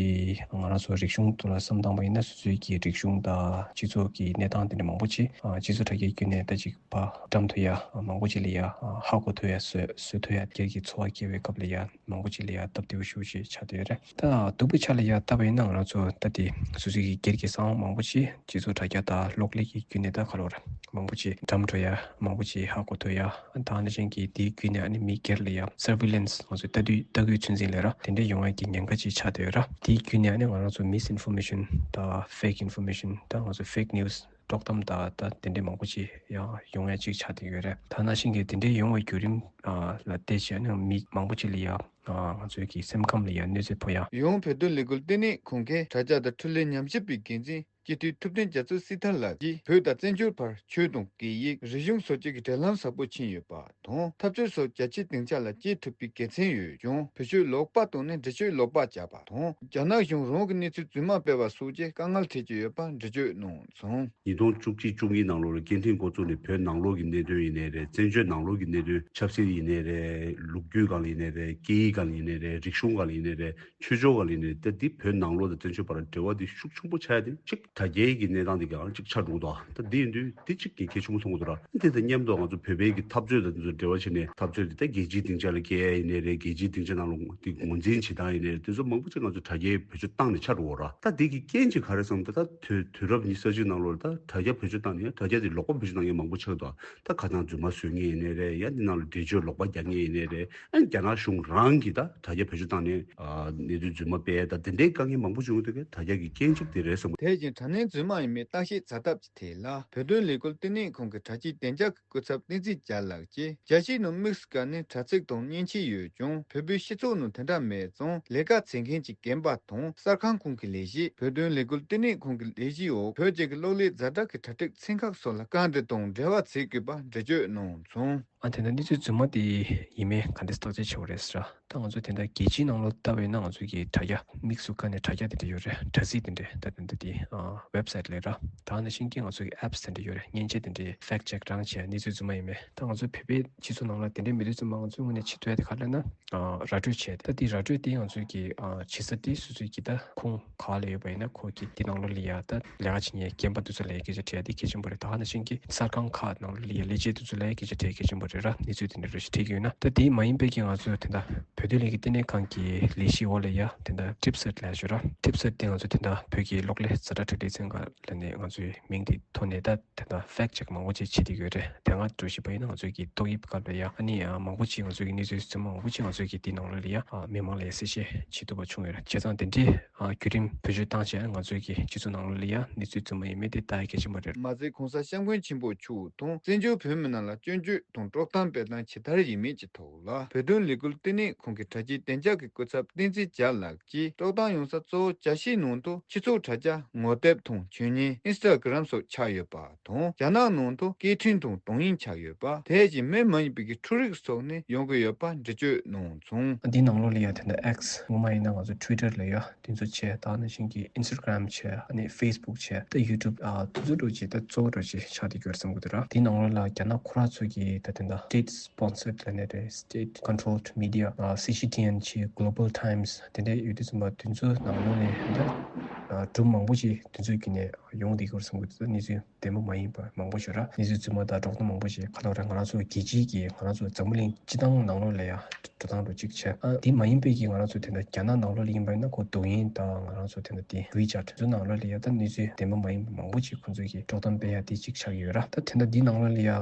ང་རང་ཚོ་རིག་གཞུང་ཐོག་ལ་བསམ་བཏང་བ་ཡིན་ན་སོ་སོའི་གི་རིག་གཞུང་དང་སྤྱི་ཚོགས་ཀྱི་གནས་སྟངས་དེ་འདྲ་མང་པོ་ཅིག་སྤྱི་ཚོགས་དྲ་རྒྱའི་བརྒྱུད་ནས་ད་ཅིག་ཕར་བཀྲམ་ཐུབ་ཡ། མང་པོ་ཅིག་ལ་ཡ་ཧ་གོ་ཐུབ་ཡ། བཟོ་བཟོ་ཐུབ་ཡ། སྒེར་གྱི་འཚོ་བ་སྐྱེལ་བའི་སྐབས་ལ་ཡ། མང་པོ་ཅིག་ལ་ཡ་སྟབས་བདེ་པོ་ཞེ་པོ་ཅིག་ཆགས་བསྡད་ཡོད་རེད། ད་སྡུག་པོའི་ཆ་ལ་ཡ་ལྟ་བ་ཡིན་ན་ང་རང་ཚོ་ད་དེ་སོ་སོའི་གི་སྒེར་གྱི་གསང་བ་མང་པོ་ཅིག་སྤྱི་ཚོགས་དྲ་རྒྱ་དང་གློག་ཀླད་ཀྱི་བརྒྱུད་ནས་ད་ག་ལོར་མང་པོ་ཅིག་བཀྲམ་འགྲོ་ཡ། མང་པོ་ཅིག་ཧ་གོ་ཐུབ་ཡ། ད་ནང་བཞིན་གྱི་དེའི་བརྒྱུད་ནས་ཨ་ནི་མི་སྒེར་ལ་ཡ་surveillance ང་ཚོའི་ལྟ་དུས་ལྟ་སྐུལ་ཚོད་འཛིན་ལབ་ར་དེ་འདྲ་ཡོང་ཡ་གི་ཉེན་ཁ་ཅིག་ཆགས་བསྡད་ཡོད་ར། དེའི་བརྒྱུད་ནས་ཨ་ནི་ང་རང་ཚོ་misinformation་དང་fake information་དང་ང་ཚོ་fake news་དཀྲོག་གཏམ་དང་ད་དེ་འདྲའི་མང་པོ་ཅིག་ཡང་ཡོང་ཡ་ཅིག་ཆགས་བསྡད་ཡོད་རེད། ད་ནང་བཞིན་གྱི་དེ་འདྲའི་ཡོང་བའི་བརྒྱུད་རིམ་ལ་བལྟས་བྱས་ན་མི་མང་པོ་ཅིག་ལ་ཡ་ ང་ཚོའི་གི་སེམས་ཁམས་ལ་ཡང་གནོད་འཚེ་ཕོག་ཡ། ཡང་བོད་དོན་ལས་འགུལ་ལྟེ་གནས་ཁང་གི་དྲ་རྒྱ་དང་འཕྲུལ་ལས་ཉམས་ཞིབ་པའི་འགན་འཛིན་སྤྱི་འཐུས་ཐུབ་བསྟན་རྒྱ་མཚོ་སྲིད་ཐར་ལགས་ཀྱིས་བོད་དང་བཙན་བྱོལ་བར་ཆོས་དང་སྐད་ཡིག་རིག་གཞུང་སོགས་ཀྱི་འབྲེལ་ལམ་ཟབ་པོ་ཕྱིན་ཡོད་པ་དང་། འཐབ་རྩོད་སོགས་རྒྱ་ཆེའི་སྡིངས་ཆ་ལ་སྐྱེལ་ཐུབ་པའི་དགེ་མཚན་ཡོད་ཀྱང་། བེད་སྤྱོད་ལོག་པ་བཏང་ནས་འདྲི་གཅོད་ལོག་པ་བྱས་པ་དང་། རྒྱ་ནག་གཞུང་རང་གི་གནས་ཚུལ་རྫུན་མ་སྤེལ་བ་སོགས་ཀྱི་དཀའ་ངལ་འཕྲད་ཀྱི་ཡོད་པ་འགྲེལ་བརྗོད་གནང་སོང་། ཉིས་སྟོང་བཅུ་གཅིག་བཅུ་གཉིས་ནང་ལོགས་ལ་སྐད་འཕྲིན་འགོ་བཙུགས་ནས་བོད་ནང་ལོགས་ཀྱི་གནད་དོན་ཡིན་ནའི་རེད། བཙན་བྱོལ་ནང་ལོགས་ཀྱི་གནད་དོན། ཆབ་སྲིད་ཡིན་ནའི་རེད། ལོ་རྒྱུས་སྒང་ལ་ཡིན་ནའི་རེད། སྐད་ཡིག་སྒང་ལ་ཡིན་ནའི་རེད། རིག་གཞུང་སྒང་ལ་ཡིན་ནའི་རེད། ཆོས་ཕྱོགས་སྒང་ལ་ཡིན་ནའི་རེད། ད་འདི་བོད་ནང་ལོགས་དང་བཙན་བྱོལ་བར་འབྲེལ་བ་འདི་ཤུགས་ཆེན་པོ་ཆགས་ཡ་དེ་གཅིག་དྲ་རྒྱའི་གི་གནས་སྟངས་འདི་གང་གཅིག་ཆགས་འགྲོ་གི་འདུག་ད་འདི་ཡིན་དུས་འདི་གཅིག་གི་གལ་ཆེན་པོ་མཐོང་གི་འདུག་ར། འདི་དང་མཉམ་དུ་ང་ཚོ་བོད་པའི་གི་འཐབ་རྩོད་དང་འདི་ཚོ་འབྲེལ་བ་བྱས་ནས་འཐབ་རྩོད་འདི་ད་རྒྱལ་སྤྱིའི་སྡིངས་ཆ་ལ་སྐྱེལ་ཡ་ཡིན་ནའི་རེད། རྒྱལ་སྤྱིའི་སྡིངས་ཆ་ནང་ལ་འདི་ངོས་འཛིན་བྱེད་སྟངས་ཡིན་ནའི་རེད། དེ་ཚོ་མང་པོ་ཅིག་ང་ཚོ་དྲ་རྒྱའི་བེད་སྤྱོད་བཏང་ནས་ཆགས་འགྲོ་གི་ར། ད་འདི་གི་རྐྱེན་གཅིག་ག་རེ་བསམ་ད་ད་དུས་དུས་རབས་ཉི་ཤུ་རྩ་གཅིག་ནང་ལོགས་ལ་ད་དྲ་རྒྱ་བེད་སྤྱོད་བཏང་ནས་དྲ་རྒྱ་དེ་ལོག་པ་བེད་སྤྱོད་བཏང་མཁན་མང་པོ་ཆགས་འདུག་ད་ཁ་སང་རྫུན་མ་བཟོ་མཁན་ཡིན་ནའི་རེད། ཡང་འདི་ནང་ལ་འགྲེལ་བརྗོད་ལོག་པ་རྒྱག་མཁན་ཡིན་ནའི་རེད། ཨ་ནི་རྒྱ་ནག་གཞུང་རང་གིས་ད་དྲ་རྒྱ་བེད་སྤྱོད་བཏང་ནས་ཨ་གནས་ཚུལ་རྫུན་མ་སྤེལ་ད་དེ་འདྲའི་དཀའ་ངལ་མང་པོ་བྱུང་འདུག་གས། དྲ་རྒྱ་གི་རྐྱེན་གཅིག་དེ་རེད་བསམ། དེ་བཞིན་དྲ་བརྙན་རྫུན་མ་ཡིན་མིན་བརྟག་ཞིབ་བྱ་ཐབས་ཀྱི་ཐད་ལ་བོད་དོན་ལས་འགུལ་ལྟེ་གནས་ཁང་གི་དྲ་རྒྱའི་བདེ་འཇགས་ཀྱི་སྐུ་ཚབ་བསྟན་འཛིན་རྒྱལ་ལགས་ཀྱིས། རྒྱལ་སྤྱིའི་ནང་དམིགས་སུ་བཀར་ནས་དྲ་ཚིགས་དང་མཉེན་ཆས་ཡོད་ཀྱང་། བོད་པའི་སྤྱི་ཚོགས་ནང་དེ་འདྲ་མེད་ཙང་། ལས་ཀ་བྱེད་མཁན་གྱི་རྒན་པ་དང་གསར་ཁང་ཁོངས་ཀྱི་ལས་བྱེད། བོད་དོན་ལས་འགུལ་ལྟེ་གནས་ཁང་གི་ལས་གཞིའི་འོག་བོད་ཀྱི་གློག་ཀླད་ཛ་དྲག་གི་དྲ་སྒྲིག་ཚན་ཁག་སོགས་ལ་བཀའ་འདྲི་དང་འབྲེལ་བ་བྱེད་དགོས་པ་འགྲེལ་བརྗོད་གནང་སོང་། ཨ་དེ་ནས་གནས་ཚུལ་རྫུན་མ་དེ་ཡིན་མིན་ག་འདྲས་བརྟག་དཔྱད་བྱེད་དགོས་རེད་ཟེར་ན། ད་ང་ཚོས་དེ་འདྲ་རྒྱལ་སྤྱིའི་ནང་ལོགས་ལྟ་བས་ན་ང་ཚོས་ཀྱི་དྲ་རྒྱ་དམིགས་སུ་བཀར་ནས་དྲ་རྒྱ་དེ་འདྲ་ཡོད་རེད། དྲ་ཚིགས་དེ་འདྲ་ད་དེ་འདྲ་དེ་ཨ་ཝེབ་སའིཊ་ལས་ར། ད་ནང་བཞིན་གྱི་ང་ཚོས་ཀྱི་ཨེབ་སི་དེ་འདྲ་ཡོད་རེད། མཉེན་ཆས་དེ་འདྲའི་ཕེག་ཅེག་རང་བྱས་གནས་ཚུལ་རྫུན་མ་ཡིན་མིན། ད་ང་ཚོའི་བོད་པའི་སྤྱི་ཚོགས་ནང་ལ་དེ་འདྲའི་མི་འདུག་ཙམ་པ་ང་ཚོའི་ངོས་ནས་བྱེད་ཐུབ་ཡ་དེ་ག་རེ་ལབ་ན། ཨ་ར་སྤྲོད་བྱས་ཏེ། ད་དེ་ར་སྤྲོད་དེ་ང་ཚོའི་གི་ཨ་བྱེད་ས་དེ་སོ་སོའི་གི་ད་ཁུངས་ག་པ་ལ་ཡོད་པ་ཡིན་ན་ཁོ་གི་དེ་ནང་ལོགས་ལ་ཡ་ད་ལས་ཀ་བྱེད་མཁན་རྒན་པ་དེ་ཚོ་ལ་ཡ་སྐད་ཆ་དྲི་ཡ་དེ་གལ་ཆེན་པོ་རེད། ད་ག་ནང་བཞིན་གྱི་གསར་ཁང་ཁག་ནང་ལོགས་ལ་ཡ་ལས་བྱེད་དེ་ཚོ་ལ་ཡ་སྐད་ཆ་དྲི་ཡ་གལ་ཆེན་པོ་རེད་ར། གནས་ཚུལ་དེ་འདྲ་རེ་ཞིག་དྲི་གི་ཡོད་ན། ད་དེ་མ་ཡིན་པའི་གི་ང་ཚོ་དེ་འདྲ་བོད་དོན་ལས་འགུལ་ལྟེ་གནས་ཁང་གི་ལས་གཞིའི་འོག་ལ་ཡ་དེ་འདྲ་ཊིབ་སེཊ་ལབ་ཡ་ཞིག་ཡོད་ར། ཊིབ་སེཊ་དེ་ང་ཚོ་དེ་འདྲ་བོད་ཀྱི་གློག་ཀླད་ཛ་དྲག་དྲ་སྒྲིག་ཚན་ཁག་ལབ་ནས་ང་ཚོའི་མིང་དེ་ཐོག་ནས་ད་དེ་འདྲ་ཕེག་ཅེག་མང་པོ་ཅིག་བྱེད་ཀྱི་ཡོད་རེད། དེ་སྔ་འགྲོ་བཞིན་པ་ཡིན་ན་ང་ཚོའི་གི་ཏོག་དབྱིབས་སྐབས་ལ་ཡ་ཨ་ནི་ཨ་མང་པོ་ཅིག་ང་ཚོའི་གི་གནས་ཚུལ་རྫུན་མ་མང་པོ་ཅིག་ང་ཚོའི་གི་དེ་ནང་ལོགས་ལ་ཡ་ཨ་མི་མང་ལ་ཡ་གསལ་བཤད་བྱེད་ཐུབ་པ་བྱུང་ཡོད་རེད། བྱས་ཙང་དེ་འདྲའི་ཨ་བརྒྱུད་རིམ་བེད་སྤྱོད་བཏང་བྱས་ང་ཚོའི་གི་སྤྱི་ཚོགས་ནང་ལོགས་ལ་ཡ་གནས་ཚུལ་རྫུན་མ་ཡིན་མིན་དེ་ལྟ་ཡ་གལ་ཆེན་པོ་རེད། མ་ཟད་གོང་ས་སྐྱབས་མགོན་ཆེན་པོ་མཆོག་དང་བཙན་བྱོལ་བོད་མི་རྣམས་ལ་སྐྱོན་བརྗོད་དང་དཀྲོག་གཏམ་སྤེལ་སྟངས་ཇི་ལྟར་ཡིན་མིན་གྱི་ཐོག་ལ་བོད་དོན་ལས་འགུལ་ལྟེ་གནས་ཁང་གི་དྲ་རྒྱའི་བདེ་འཇགས་ཀྱི་སྐུ་ཚབ་བསྟན་འཛིན་རྒྱལ་ལགས་ཀྱིས། དཀྲོག་གཏམ་ཡོང་ས་གཙོ་བོ་རྒྱལ་སྤྱིའི་ནང་དུ་སྤྱི་ཚོགས་དྲ་རྒྱ་ངོ་དེབ་དང་ཆོས་ཉིད་ཨིན་སི་ཊ་གྷི་རམ་སོགས་ཆགས་ཡོད་པ་དང་། རྒྱ་ནག་ནང་དུ་སྐད་འཕྲིན་དང་གདོང་དབྱིངས་ཆགས་ཡོད་པ། དེ་བཞིན་མི་མ་ཡིན་པའི་གི་འཕྲུལ་རིག་སོགས་ནས་ཡོང་གི་ཡོད་པ་འགྲེལ་བརྗོད་གནང་སོང་། འདི་ནང་ལོགས་ལ་ཡ་དེ་འདྲ་ཨེགས་སྔོན་མ་ཡིན་ན་ང་ཚོ་ཊུའི་ཊར་ལབ་ཡ་དེ་ཚོ་བྱས། ད་ནང་བཞིན་གྱི་ཨིན་སི་ཊ་གྷི་རམ་བྱས། ཨ་ནི་ཕེ་སི་བུག་བྱས། ད་ཡུ་ཊུབ་ཨ་དེ་ཚོ་འདྲ་ཅིག་ད་གཙོ་བོ་འདྲ་ཅིག་ཆགས་བསྡད་ཡོད་རེད་བསམ་གྱི་འདུག་ར། དེའི་ནང་ལོགས་ལ་རྒྱ་ནག་ཁོ་རང་ཚོ་གི་ད་དེ་འདྲ་སི་ཊེཊ་སི་པོན་སར་ཌི་ལབ་ནའི་རེད། State controlled media, ཨ་སི་ཇི་ཊི་ཨེན་བྱས། Global Times དེ་འདྲ་ཡོད་དུས་ཙམ་པ་དེ་ཚོའི་ནང་ལོགས་ནས་ད་ཨ་སྒྲུང་མང་པོ་ཅིག་དེ་ཚོའི་བརྒྱུད་ནས་ཡོང་བསྡད་ཡོད་རེད་བསམ་གྱི་འདུག་ད་གནས་ཚུལ་བདེན་པ་མ་ཡིན་པ་མང་པོ་ཞིག་ར། གནས་ཚུལ་རྫུན་མ་དང་དཀྲོག་གཏམ་མང་པོ་ཞིག་ག་ལབ་ར། ང་རང་ཚོ་རྒྱལ་སྤྱིའི་གི་ང་རང་ཚོ་འཛམ་བུ་གླིང་སྤྱི་བཏང་ནང་ལོགས་ལ་ཡ་འགྲོ་སྟངས་འདྲ་ཅིག་བྱས། ཨ་དེ་མ་ཡིན་པའི་གི་ང་རང་ཚོ་དེ་འདྲ་རྒྱ་ནག་ནང་ལོགས་ལ་ཡིན་པ་ཡིན་ན་ཁོ་དོ་ཡིན་དང་ང་རང་ཚོ་དེ་འདྲ་དེ་ཝི་ཅེཊ་དེ་ཚོ་ནང་ལོགས་ལ་ཡ་ད་གནས་ཚུལ་བདེན་པ་མ་ཡིན་པ་མང་པོ་ཅིག་ཁོ་ཚོས་གི་དཀྲོག་གཏམ་སྤེལ་ཡ་དེ་ཅིག་ཆགས་ཡོད་ར། ད་དེ་འདྲ་འདི་ནང་ལོགས་ལ་ཡ་ཨ་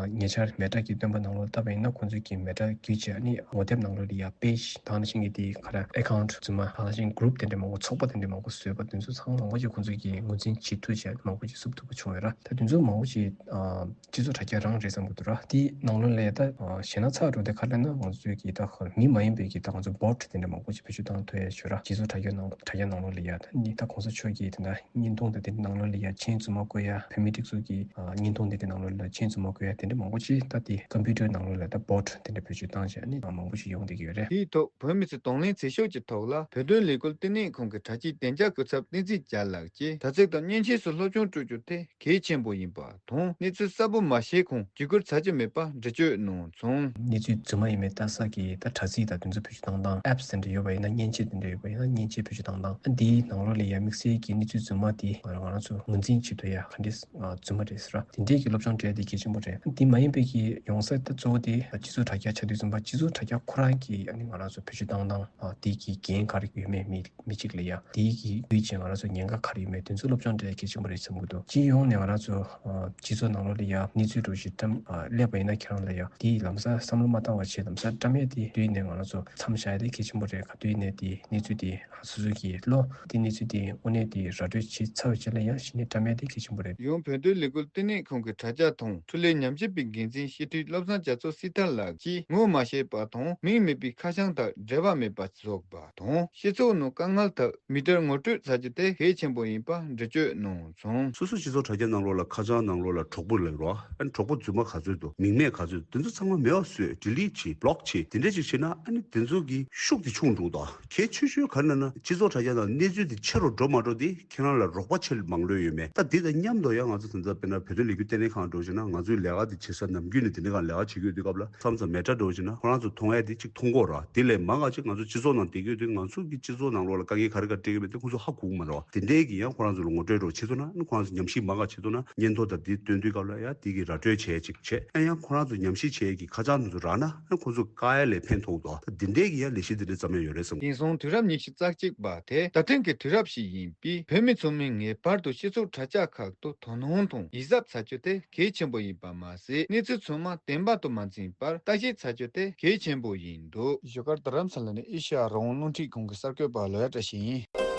ཉེ་ཆར་མེ་ཊ་གི་སྟོན་པ་ནང་ལོགས་ལ་ལྟ་བ་ཡིན་ན་ཁོ་ཚོས་གི་མེ་ཊ་བརྒྱུད་བྱས་ཨ་ནི་ངོ་དེབ་ནང་ལོགས་ལ་ཡ་པེ་ཇི་དང་ནང་བཞིན་གི་དེ་ག་རེ་ཨེ་ཁའུན་ཊི་རྫུན་མ་དང་ནང་བཞིན་གུ་རུབ་དེ་འདྲ་མང་པོ་ཚོགས་པ་དེ་འདྲ་མང་པོ་བཟོས་པ་དེ་ཚོ་ཚང་མ་མང་པོ་ཅིག་ཁོ་ཚོས་གི་ངོས་འཛིན་བྱེད་ཐུབ་བྱས་མང་པོ་ཅིག་བསུབ་ཐུབ་པ་བྱུང་ཡོད་ར། ད་དེ་ཚོ་མང་པོ་ཅིག་ཨ། སྤྱི་ཚོགས་དྲ་རྒྱ་རང་རེད་བསམ་གྱི་འདུག་ར། དེའི་ནང་ལོགས་ལ་ཡ་ད་ཞེད་སྣང་ཚ་པོ་འདྲ་དེ་ག་རེ་ལབ་ན་ང་ཚོའི་གི་ད་ཁོ་མི་མ་ཡིན་པའི་གི་ད་ང་ཚོ་བོཊ་དེ་འདྲ་མང་པོ་ཅིག་བེད་སྤྱོད་བཏང་ཐུབ་ཡ་ཞིག་ར། སྤྱི་ཚོགས་དྲ་རྒྱ་ནང་དྲ་རྒྱ་ནང་ལོགས་ལ་ཡ་ད་ནི་ད་གོང་ས་མཆོག་གི་དེ་འདྲ་བརྙན་ཐུང་དང་དེ་འདྲ་ནང་ལོགས་ལ་ཡ་མཆན་རྫུན་མ་བཀོད་ཡ། བོད་མི་སྒྲིག་འཛུགས་ཀྱི་ཨ་བརྙན་ཐུང་དེ་འདྲ་ནང་ལོགས་ལ་མཆན་རྫུན་མ་བཀོད་ཡ་དེ་འདྲ་མང་པོ་ཅིག་ད་དེ་ཀམ་པུ་ཊར་ནང་ལོགས་ལ་ད་བོཊ་དེ་འདྲ་བེད་སྤྱོད་བཏང་བྱས་ནི་མང་པོ་ཅིག་ཡོང་བསྡད་ཀྱི་ཡོད་རེད། དེའི་ཐོག་བོད་མི་ཚོས་གདོང་ལེན་བྱེད་ཕྱོགས་ཀྱི་ཐོག་ལ་བོད་དོན་ལས་འགུལ་ལྟེ་གནས་ཁང་གི་དྲ་རྒྱའི་བདེ་འཇགས་སྐུ་ཚབ་བསྟན་འཛིན་རྒྱལ་ལགས་ཀྱིས་དྲ་ཚིགས་དང་མཉེན་ཆས་སུ་སློབ་སྦྱོང་སྤྲོད་རྒྱུ་དེ་གལ་ཆེན་པོ་ཡིན་པ་དང་། གནས་ཚུལ་གསལ་པོ་མ་ཤེས་གོང་བརྒྱུད་སྐུལ་བྱ་རྒྱུ་མེད་པ་འགྲེལ་བརྗོད་གནང་སོང་། གནས་ཚུལ་རྫུན་མ་ཡིན་མིན་བལྟ་ས་གི་ད་དྲ་ཚིགས་དང་དེ་ཚོ་བེད་སྤྱོད་བཏང་སྟངས། ཨེབ་སི་དེ་འདྲ་ཡོད་པ་ཡིན་ན། མཉེན་ཆས་དེ་འདྲ་ཡོད་པ་ཡིན་ན། མཉེན་ཆས་བེད་སྤྱོད་བཏང་སྟངས། ཨ་འདིའི་ནང་ལོགས་ལ་ཡ་དམིགས་བསལ་གྱི་གནས་ཚུལ་རྫུན་མ་དེ་ང་རང་ང་རང་ཚོ་ངོས་འཛིན་བྱེད་ཐུབ་ཡ་ག་འདྲས་ཨ་རྫུན་མ་རེད་ཟེར་ར། དེ་འདྲས་ཀྱི་སློབ་སྦྱོང་སྤྲད་དེ་གལ་ཆེན་པོ་རེད། ཨ་འདི་མ་ཡིན་པའི་གི་ཡོང་ས་ད་གཙོ་བོ་དེ་སྤྱི་ཚོགས་དྲ་རྒྱ་ཆགས་དུས་ཙམ་པ་སྤྱི་ཚོགས་དྲ་རྒྱ་ཁོ་རང་གིས་ཨ་ནི་ང་རང་ཚོ་བེད་སྤྱོད་བཏང་སྟངས། ཨ་དེ་གི་འགན་ག་རེ་ཡོད་མེད། མི་མི་གཅིག་ལ་ཡ་དེའི་གི་དུས་ཆེན་ང་རང་ཚོ་ཉེན་ཁ་ག་རེ་ཡོད་མེད་དེ་ཚོ་སློབ་སྦྱོང་སྤྲད་གལ་ཆེན་པོ་རེད་བསམ་གྱི་འདུག་སྤྱི་ཡོངས་ནས་ང་རང་ཚོ་ཨ་སྤྱི་ཚོགས་ནང་ལོགས་ལ་ཡ་གནས་ཚུལ་འདྲ་ཞིག་བཀྲམ་ཨ་སླེབས་པ་ཡིན་ན་ཁྱེད་རང་ལ་ཡ་དེའི་ལམ་སང་བསམ་བློ་མ་བཏང་བ་བྱས་ལམ་སང་བཀྲམ་ཡས་དེ་དུས་ནས་ང་རང་ཚོ་མཚམས་བཞག་ཡས་དེ་གལ་ཆེན་པོ་རེད། ག་དུས་ནས་དེ་གནས་ཚུལ་དེ་ཨ་སོ་སོ་གི་བློ་དེ་གནས་ཚུལ་དེ་དངོས་གནས་དེ་ར་སྤྲོད་བྱས་ཚར་བའི་རྗེས་ལ་ཡ་གཞི་ནས་བཀྲམ་ཡས་དེ་གལ་ཆེན་པོ་རེད། ཡང་བོད་དོན་ལས་འགུལ་ལྟེ་གནས་ཁང་གི་དྲ་རྒྱ་དང་འཕྲུལ་ལས་ཉམས་ཞིབ་པའི་འགན་འཛིན་སྤྱི་འཐུས། བློ་བཟང་རྒྱ་མཚོ་སྲི་ཐར་ལགས་ཀྱིས་ངོ་མ་ཤེས་པ་དང་མིང་མེད་པའི་ཁ་བྱང་དང་འབྲེལ་བ་མེད་པ་བཟོས་པ་དང་། སྤྱི་ཚོགས་ནང་དཀའ་ངལ་ཐོག་མི་སྒེར་ངོ་སྤྲོད་བྱ་རྒྱུ་དེ་གལ་ཆེན་པོ་ཡིན་པ་འགྲེལ་བརྗོད་གནང་སོང་། སོ་སོ་སྤྱི་ཚོགས་དྲ་རྒྱ་ནང་ལོགས་ལ་ཁ་བྱང་ནང་ལོགས་ལ་གྲོགས་པོ་ལབ་རོགས། ཨ་ནི་གྲོགས་པོ་རྫུན་མ་ག་ཚོད་འདུག་མིང་མེད་ག་ཚོད་འདུག་དེ་ཚོ་ཚང་མ་མེད་པ་བཟོས། ཌི་ལིཊ་བྱེད། བྷི་ལོག་བྱེད། དེ་འདྲ་ཅིག་བྱེད་ན་ཨ་ནི་དེ་ཚོ་གི་ཤུགས་དེ་ཆུང་འགྲོ་གི་འདུག་གལ་ཆེ་ཤོས་ག་རེ་ལབ་ན། སྤྱི་ཚོགས་དྲ་རྒྱ་ནང་གནས་ཚུལ་དེ་ཆེ་རུ་འགྲོ་མ་འགྲོ་དེ་ཁྱེད་རང་ལ་རོགས་པ་ཆེ་མང་ལོས་ཡོད་མེད། ད་དེ་དང་མཉམ་དུ་ཡང་ང་ཚོ་ད་ལྟ་དཔེར་ན་བོད་དོན་ལས་འགུལ་ལྟེ་གནས་ཁང་འགྲོ་བྱས་ན། ང་ཚོའི་ལས་ཀ་དེ་བྱེད་ས་ནམ་རྒྱུན་ནས་དེ་འདྲ་གང་ལས་ཀ་བྱེད་ཀྱི་ཡོད་དུས་སྐབས་ལ། མཚམས་མཚམས་མེ་ཊ་འགྲོ་བྱས་ན་ཁོ་རང་ཚོ་མཐོང་ཡ་དེ་གཅིག་མཐོང་གི་ཡོད་རེད། དེ་ལས་མང་བ་ཅིག་ང་ཚོ་སྤྱི་ཚོགས་ནང་བསྡད་ཀྱི་ཡོད་དུས། ང་ཚོ་གི་སྤྱི་ཚོགས་ནང་ལོགས་ལ་དཀའ་ངལ་ག་རེ་ག་རེ་འཕྲད་ཀྱི་མེད་དེ་ཁོང་ཚོ་ཧ་གོ་གི་མ་རེད་བ། དེ་འདྲའི་གི་ཡང་ཁོ་རང་ཚོ་ལ་ངོ་སྤྲོད་རོགས་བྱེད་ཐུབ་ན། ཨ་ནི་ཁོ་རང་ཚོ་ཉམས་ཞིབ་མང་བ་བྱེད་ཐུབ་ན། སྙན་ཐོ་དང་དེ་སྟོན་དུས་སྐབས་ལ་ཡང་དེ་གི་ར་སྤྲོད་བྱས་ཅིག་བྱས། ཨ་ཡང་ཁོ་རང་ཚོ་ཉམས་ཞིབ་བྱས་ཀྱི་ཁ་བྱང་དེ་ཚོ་རག་ན། ཨ་ནི་ཁོང་ཚོ་བཀག་ཡ་ལས་ཕན་ཐོགས་འདུག་ད་དེ་འདྲའི་གི་ཡང་ལས་གཞི་དེ་འདྲ་བརྩམས་ཡ་ཡོད་རེད་བསམ། དེང་སང་དུས་རབས་ཉི་ཤུ་རྩ་གཅིག་པ་དེ་བརྡ་འཕྲིན་གྱི་དུས་རབས་ཤིག་ཡིན་པས། བོད་མི་ཚང་མས་ངེས་པར་དུ་སྤྱི་ཚོགས་དྲ་རྒྱ་ཁག་ཏུ་དོ་སྣང་དང་ཡིད་གཟབ་བྱ་རྒྱུ་དེ་གལ་ཆེན་པོ་ཡིན་པ་མ་ཟད། གནས་ཚུལ་ཚང་མ་བདེན་པ་དུ་མ་འཛིན་པར་བརྟག་ཞིབ་བྱ་རྒྱུ་དེ་གལ་ཆེན་པོ་ཡིན་འདུག་བཞུགས་སྒར་རྡ་རམ་ས་ལ་ནས་ཨེ་ཤ་ཡ་རང་དབང་རླུང་འཕྲིན་ཁང་གི་གསར་འགོད་པ་ལོ་ཡ་བཀྲ་ཤིས་ཡིན།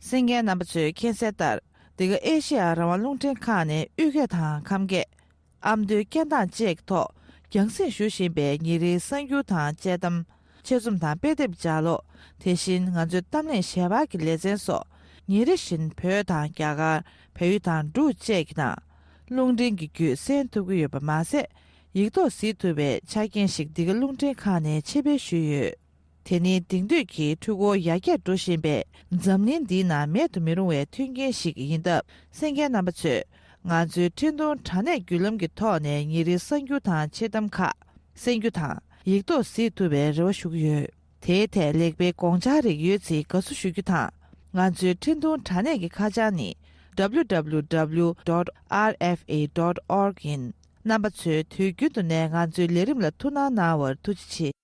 གསན་མཁན་རྣམ་པ་ཚོས་མཁྱེན་གསལ་ལྟར། འདི་ག་ཨེ་ཤེ་ཡ་རང་དབང་རླུང་འཕྲིན་ཁང་ནས་དབུས་སྐད་དང་ཁམས་སྐད། ཨ་མདོའི་སྐད་གདངས་བཅས་ཀྱི་ཐོག་རྒྱང་སྲིང་ཞུ་བཞིན་པའི་ཉིན་རེའི་གསར་འགྱུར་དང་དཔྱད་གཏམ། ཆེད་རྩོམ་དང་དཔེ་དེབ་ལྗགས་ཀློག་དེ་བཞིན་ང་ཚོའི་གཏམ་གླེང་ཞལ་པར་གྱི་ལེ་ཚན་སོགས། ཉིན་རེ་བཞིན་བོད་དང་རྒྱ་གར། བལ་ཡུལ་དང་འབྲུག་བཅས་ཀྱི་ནང་། རླུང་འཕྲིན་གྱི་བརྒྱུད་གསན་ཐུབ་ཀྱི་ཡོད་པ་མ་ཟད། ཡིག་ཐོག་གཟིགས་ཐུབ་པའི་ཆ་རྐྱེན་ཞིག་འདི་ག་རླུང་འཕྲིན་ཁང་ནས་ཕྱིར་སྤེལ་ཞུས་ཡོད། དེ་ནི་དེང་དུས་ཀྱི་འཕྲུལ་འཁོར་ཡར་རྒྱས་འགྲོ་བཞིན་པའི་འཛམ་གླིང་འདིའི་ནང་མེད་དུ་མི་རུང་བའི་མཐུན་རྐྱེན་ཞིག་ཡིན་སྟབས། གསན་མཁན་རྣམ་པ་ཚོས་ང་ཚོའི་འཕྲིན་གཏོང་དྲ་གནས་བརྒྱུད་ལམ་གྱི་ཐོག་ནས་ཉིན་རེའི་གསར་འགྱུར་དང་ཆེད་གཏམ་ཁག་གསན་རྒྱུ་དང་ཡིག་ཐོག་གཟིགས་ཐུབ་པའི་རེ་བ་ཞུ་གི་ཡོད། དེའི་ཐད་ལེགས་སྤེལ་དགོངས་འཆར་རིགས་ཡོད་ཚེ་དགའ་བསུ་ཞུ་རྒྱུ་དང་། ང་ཚོའི་འཕྲིན་གཏོང་དྲ་གནས་ཀྱི་ཁ་བྱང་ནི། W W W dot R F A dot org ཡིན། རྣམ་པ་ཚོས་དུས་རྒྱུན་དུ་ནས་ང་ཚོའི་ལས་རིམ་ལ་ཐུགས་སྣང་གནང་བར་ཐུགས་རྗེ་ཆེ།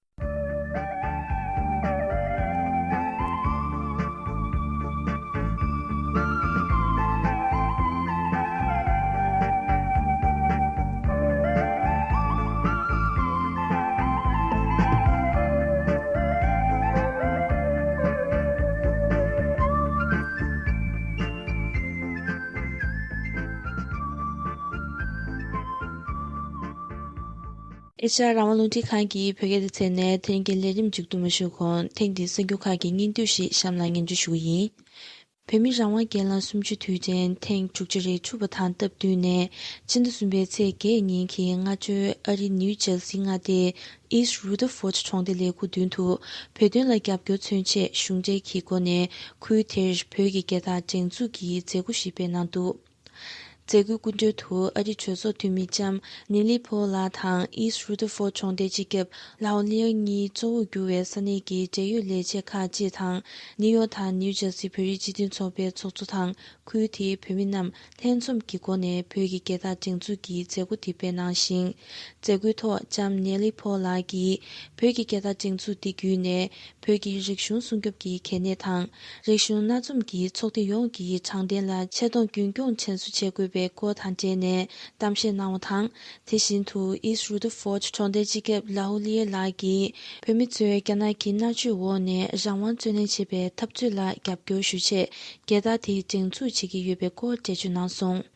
ཨེ་ཤ་ཡ་རང་དབང་རླུང་འཕྲིན་ཁང་གི་བོད་སྐད་སྡེ་ཚན་ནས་དེ་རིང་གི་ལས་རིམ་མཇུག་ཏུ་མ་ཞུ་གོང་། ཐེངས་འདིའི་གསར་འགྱུར་ཁག་གི་སྙིང་བསྡུས་ཤིག་གཤམ་ལ་སྙན་སྒྲོན་ཞུ་གི་ཡིན། བོད་མི་རང་དབང་སྒེར་ལངས་སུམ་ཅུ་དུས་དྲན་ཐེངས་དྲུག་ཅུ་རེ་དྲུག་པ་དང་སྟབས་བསྟུན་ནས། ཕྱི་ཟླ་གསུམ་པའི་ཚེས་བརྒྱད་ཉིན་གྱི་སྔ་དྲོའི་ཨ་རིའི་ནིའུ་ཇར་སིའི་མངའ་སྡེའི་East Rutherford གྲོང་སྡེ་ལས་ཁུངས་མདུན་དུ། བོད་དོན་ལ་རྒྱབ་སྐྱོར་མཚོན་ཆེད་གཞུང་འབྲེལ་གྱི་སྒོ་ནས་ཁུལ་དེར་བོད་ཀྱི་རྒྱལ་དར་སྒྲེང་འཛུགས་ཀྱི་མཛད་སྒོ་ཞིག་སྤེལ་གནང་འདུག་མཛད་སྒོའི་སྐུ་མགྲོན་དུ་ཨ་རིའི་གྲོས་ཚོགས་འཐུས་མི་ལྕམ་ནེ་ལི་ཕོ་ལགས་དང་། East Rutherford གྲོང་སྡེའི་སྤྱི་ཁྱབ་ལའོ་ལི་ཡ་གཉིས་གཙོ་བོར་གྱུར་བའི་ས་གནས་ཀྱི་འབྲེལ་ཡོད་ལས་བྱེད་ཁག་ཅིག་དང་། ནིའུ་ཡོག་དང་ནིའུ་ཇར་སི་བོད་རིགས་སྤྱི་མཐུན་ཚོགས་པའི་ཚོགས་གཙོ་དང་། ཁུལ་དེའི་བོད་མི་རྣམས་ལྷན་འཛོམས་ཀྱི་སྒོ་ནས་བོད་ཀྱི་རྒྱལ་དར་སྒྲེང་འཛུགས་ཀྱི་མཛད་སྒོ་དེ་སྤེལ་གནང་ཞིང་། མཛད་སྒོའི་ཐོག་ལྕམ་ནེ་ལི་ཕོ་ལགས་ཀྱིས་བོད་ཀྱི་རྒྱལ་དར་སྒྲེང་འཛུགས་དེ་བརྒྱུད་ནས། བོད་ཀྱི་རིག་གཞུང་སྲུང་སྐྱོབ་ཀྱི་གལ་གནད་དང་། རིག་གཞུང་སྣ་འཛོམས་ཀྱི་ཚོགས་སྡེ་ཡོངས་ཀྱི་དྲང་བདེན་ལ་ཆེ་མཐོང་རྒྱུན་འཁྱོངས་དྲན་གསོ་བྱེད་དགོས་པའི་སྐོར་དང་འབྲེལ་ནས་གཏམ་བཤད་གནང་བ་དང་། དེ་བཞིན་དུ་East Rutherford གྲོང་སྡེའི་སྤྱི་ཁྱབ་ལའོ་ལི་ཡེ་ལགས་ཀྱིས་བོད་མི་ཚོས་རྒྱ་ནག་གི་མནར་གཅོད་འོག་ནས་རང་དབང་རྩོད་ལེན་བྱེད་པའི་འཐབ་རྩོད་ལ་རྒྱབ་སྐྱོར་ཞུ་ཆེད། རྒྱལ་དར་དེ་སྒྲེང་འཛུགས་བྱེད་ཀྱི་ཡོད་པའི་སྐོར་འགྲེལ་བརྗོད་གནང་སོང་།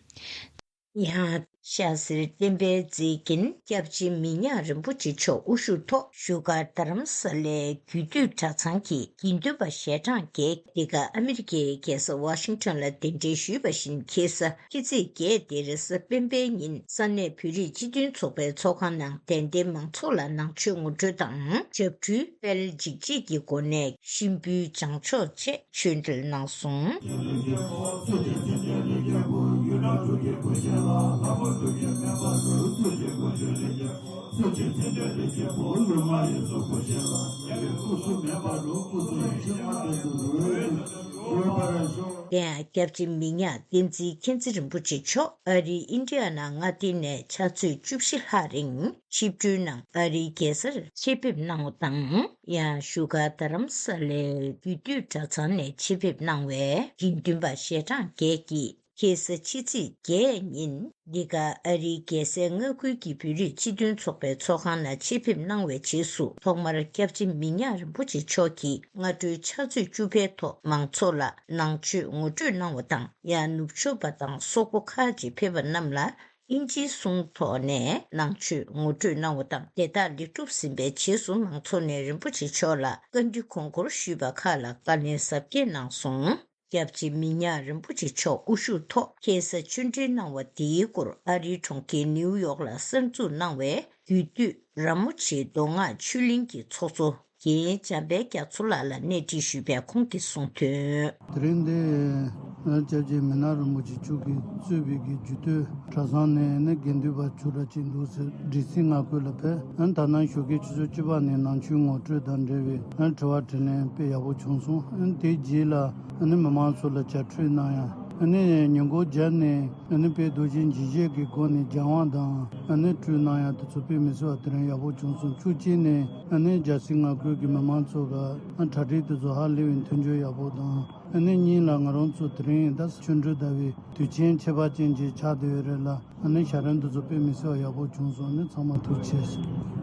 ཡང་ཤར་སེར་བསྟན་པའི་མཛེས་རྒྱན་སྐྱབས་རྗེ་མི་ཉག་རིན་པོ་ཆེ་མཆོག་དབུ་བཞུགས་ཐོག་བཞུགས་སྒར་རྡ་རམ་ས་ལའི་རྒྱུད་སྟོད་གྲྭ་ཚང་གི་དགེ་འདུན་པ་ཞལ་གྲངས་བརྒྱད། འདི་ག་ཨ་མི་རི་ཀའི་རྒྱལ་ས་ཝ་ཤིང་ཊོན་ལ་གདན་འདྲེན་ཞུས་པ་བཞིན། ཁ་སང་ཕྱི་ཚེས་བརྒྱད་དེ་རེས་གཟའ་སྤེན་པའི་ཉིན་ས་གནས་བོད་རིགས་སྤྱི་མཐུན་ཚོགས་པའི་ཚོགས་ཁང་ནང་དད་ལྡན་མང་ཚོགས་ལ་ནང་ཆོས་ངོ་སྤྲོད་དང་། ཞབས་དྲུང་དཔལ་འཇིགས་བྱེད་ཀྱི་སྒོ་ནས་གཤིན་པོའི་བྱང་ཆོག་བཅས་ཆོས་འབྲེལ་གནང་སོང་། དེ་ཡང་སྐྱབས་རྗེ་མི་ཉག་བསྟན་འཛིན་མཁྱེན་བརྩེ་རིན་པོ་ཆེ་མཆོག་ཨ་རིའི་ཨིན་ཌི་ཡ་ན་མངའ་སྡེ་ནས་ཕྱག་ཚོད་བཅུ་བཞི་ལྷག་རིང་ཆིབས་བསྒྱུར་གནང་། ཨ་རིའི་རྒྱལ་སར་ཆེད་ཕེབས་གནང་བ་དང་། ཡང་བཞུགས་སྒར་རྡ་རམ་ས་ལའི་རྒྱུད་སྟོད་གྲྭ་ཚང་ནས་ཆེད་ཕེབས་གནང་བའི་དགེ་འདུན་པ་ཞལ་གྲངས་བརྒྱད་ཀྱིས། ཁ་སང་ཕྱི་ཚེས་བརྒྱད་ཉིན་འདི་ག་ཨ་རིའི་རྒྱལ་སའི་མངའ་ཁུལ་གྱི་བོད་རིགས་སྤྱི་མཐུན་ཚོགས་པའི་ཚོགས་ཁང་ནང་ཆེད་ཕེབས་གནང་བའི་རྗེས་སུ། ཐོག་མར་སྐྱབས་རྗེ་མི་ཉག་རིན་པོ་ཆེ་མཆོག་གིས་སྔ་དྲོའི་ཕྱག་ཚོད་བཅུ་པའི་ཐོག་མང་ཚོགས་ལ་ནང་ཆོས་ངོ་སྤྲོད་གནང་བ་དང་། ཡང་ནུབ་ཕྱོགས་པ་དང་སོག་པོ་ཁག་ཅིག་ཕེབས་པ་རྣམས་ལ་ཨིན་ཇིའི་གསུང་ཐོག་ནས་ནང་ཆོས་ངོ་སྤྲོད་གནང་བ་དང་། དེ་དག་ལེགས་གྲུབ་ཟིན་པའི་རྗེས་སུ་མང་ཚོགས་ནས་རིན་པོ་ཆེ་མཆོག་ལ་བཀའ་འདྲི་དགོངས་སྐོར་ཞུས་པ་ཁག་ལ་བཀའ་ལན་གཟབ་རྒྱས་གནང་སོང་། སྐྱབས་རྗེ་མི་ཉག་རིན་པོ་ཆེ་མཆོག་དབུ་བཞུགས་ཐོག་ཁ་སང་ཆོས་འབྲེལ་གནང་བ་དེའི་སྐོར་ཨ་རིའི་གྲོང་ཁྱེར་ནིའུ་ཡོག་ལ་གསར་འཛུགས་གནང་བའི་རྒྱུད་སྟོད་ར་མོ་ཆེའི་མདོ་སྔགས་ཆོས་གླིང་གི་ཚོགས་གཙོ་རྒན་འཇམ་དཔལ་རྒྱ་མཚོ་ལགས་ལ་གནས་འདྲི་ཞུས་པས་ཁོང་གིས་གསུངས་དོན། དེ་རིང་འདི་སྐྱབས་རྗེ་མི་ཉག་རིན་པོ་ཆེ་མཆོག་གིས་གཙོས་པའི་གི་རྒྱུད་སྟོད་གྲྭ་ཚང་ནས་ནི་དགེ་འདུན་པ་བཅུ་ཕྲག་གཅིག་འདུག་ཟེར། སྒྲིག་འཛུགས་ངང་ཁུལ་ལ་ཕེབས། ཨ་ནི་ད་ནང་ཞོགས་ཀའི་ཆུ་ཚོད་བཅུ་པ་ནས་ནང་ཆོས་ངོ་སྤྲོད་དང་འབྲེལ་བའི་ཨ་ནི་དྲི་བ་དྲིས་ལན་དཔེ་ཡག་པོ་བྱུང་སོང་། ཨ་ནི་དེའི་རྗེས་ལ་ཨ་ནི་མི་མང་ཚོ་ལ་བྱ་འཕྲུལ་གནང་ཡ། ཨ་ནི་ཉིན་གུང་རྒྱབ་ནས་ཨ་ནི་དཔེ་རྡོ་རྗེ་འཇིགས་བྱེད་ཀྱི་སྒོ་ནས་སྦྱང་བ་དང་ཨ་ནི་འཕྲུལ་གནང་ཡ་དེ་ཚོ་དཔེ་མི་སྲིད་པ་དེ་རིང་ཡག་པོ་བྱུང་སོང་། བཅུ་གཅིག་ནས་ཨ་ནི་རྒྱལ་སའི་མངའ་ཁུལ་གྱི་མི་མང་ཚོ་ག་ཨ་གྲ་སྒྲིག་དེ་ཚོ་ཧ་ལས་པའི་མཐུན་སྦྱོར་ཡག་པོ་དང་། ཨ་ནི་གཉིས་ལ་ང་རང་ཚོ་དེ་རིང་ད་ཆོ་འཕྲུལ་ཟླ་བའི་དུས་ཆེན་ཁྱད་པར་ཅན་ཅིག་ཆགས་བསྡད་ཡོད་རེད་ལ། ཨ་ནི་ཞལ་རས་འདི་ཚོ་དཔེ་མི་སྲིད་པ་ཡག་པོ་བྱུང་སོང་། ཨ་ནི་ཚང་མ་ཐུགས་རྗེ་ཆེ།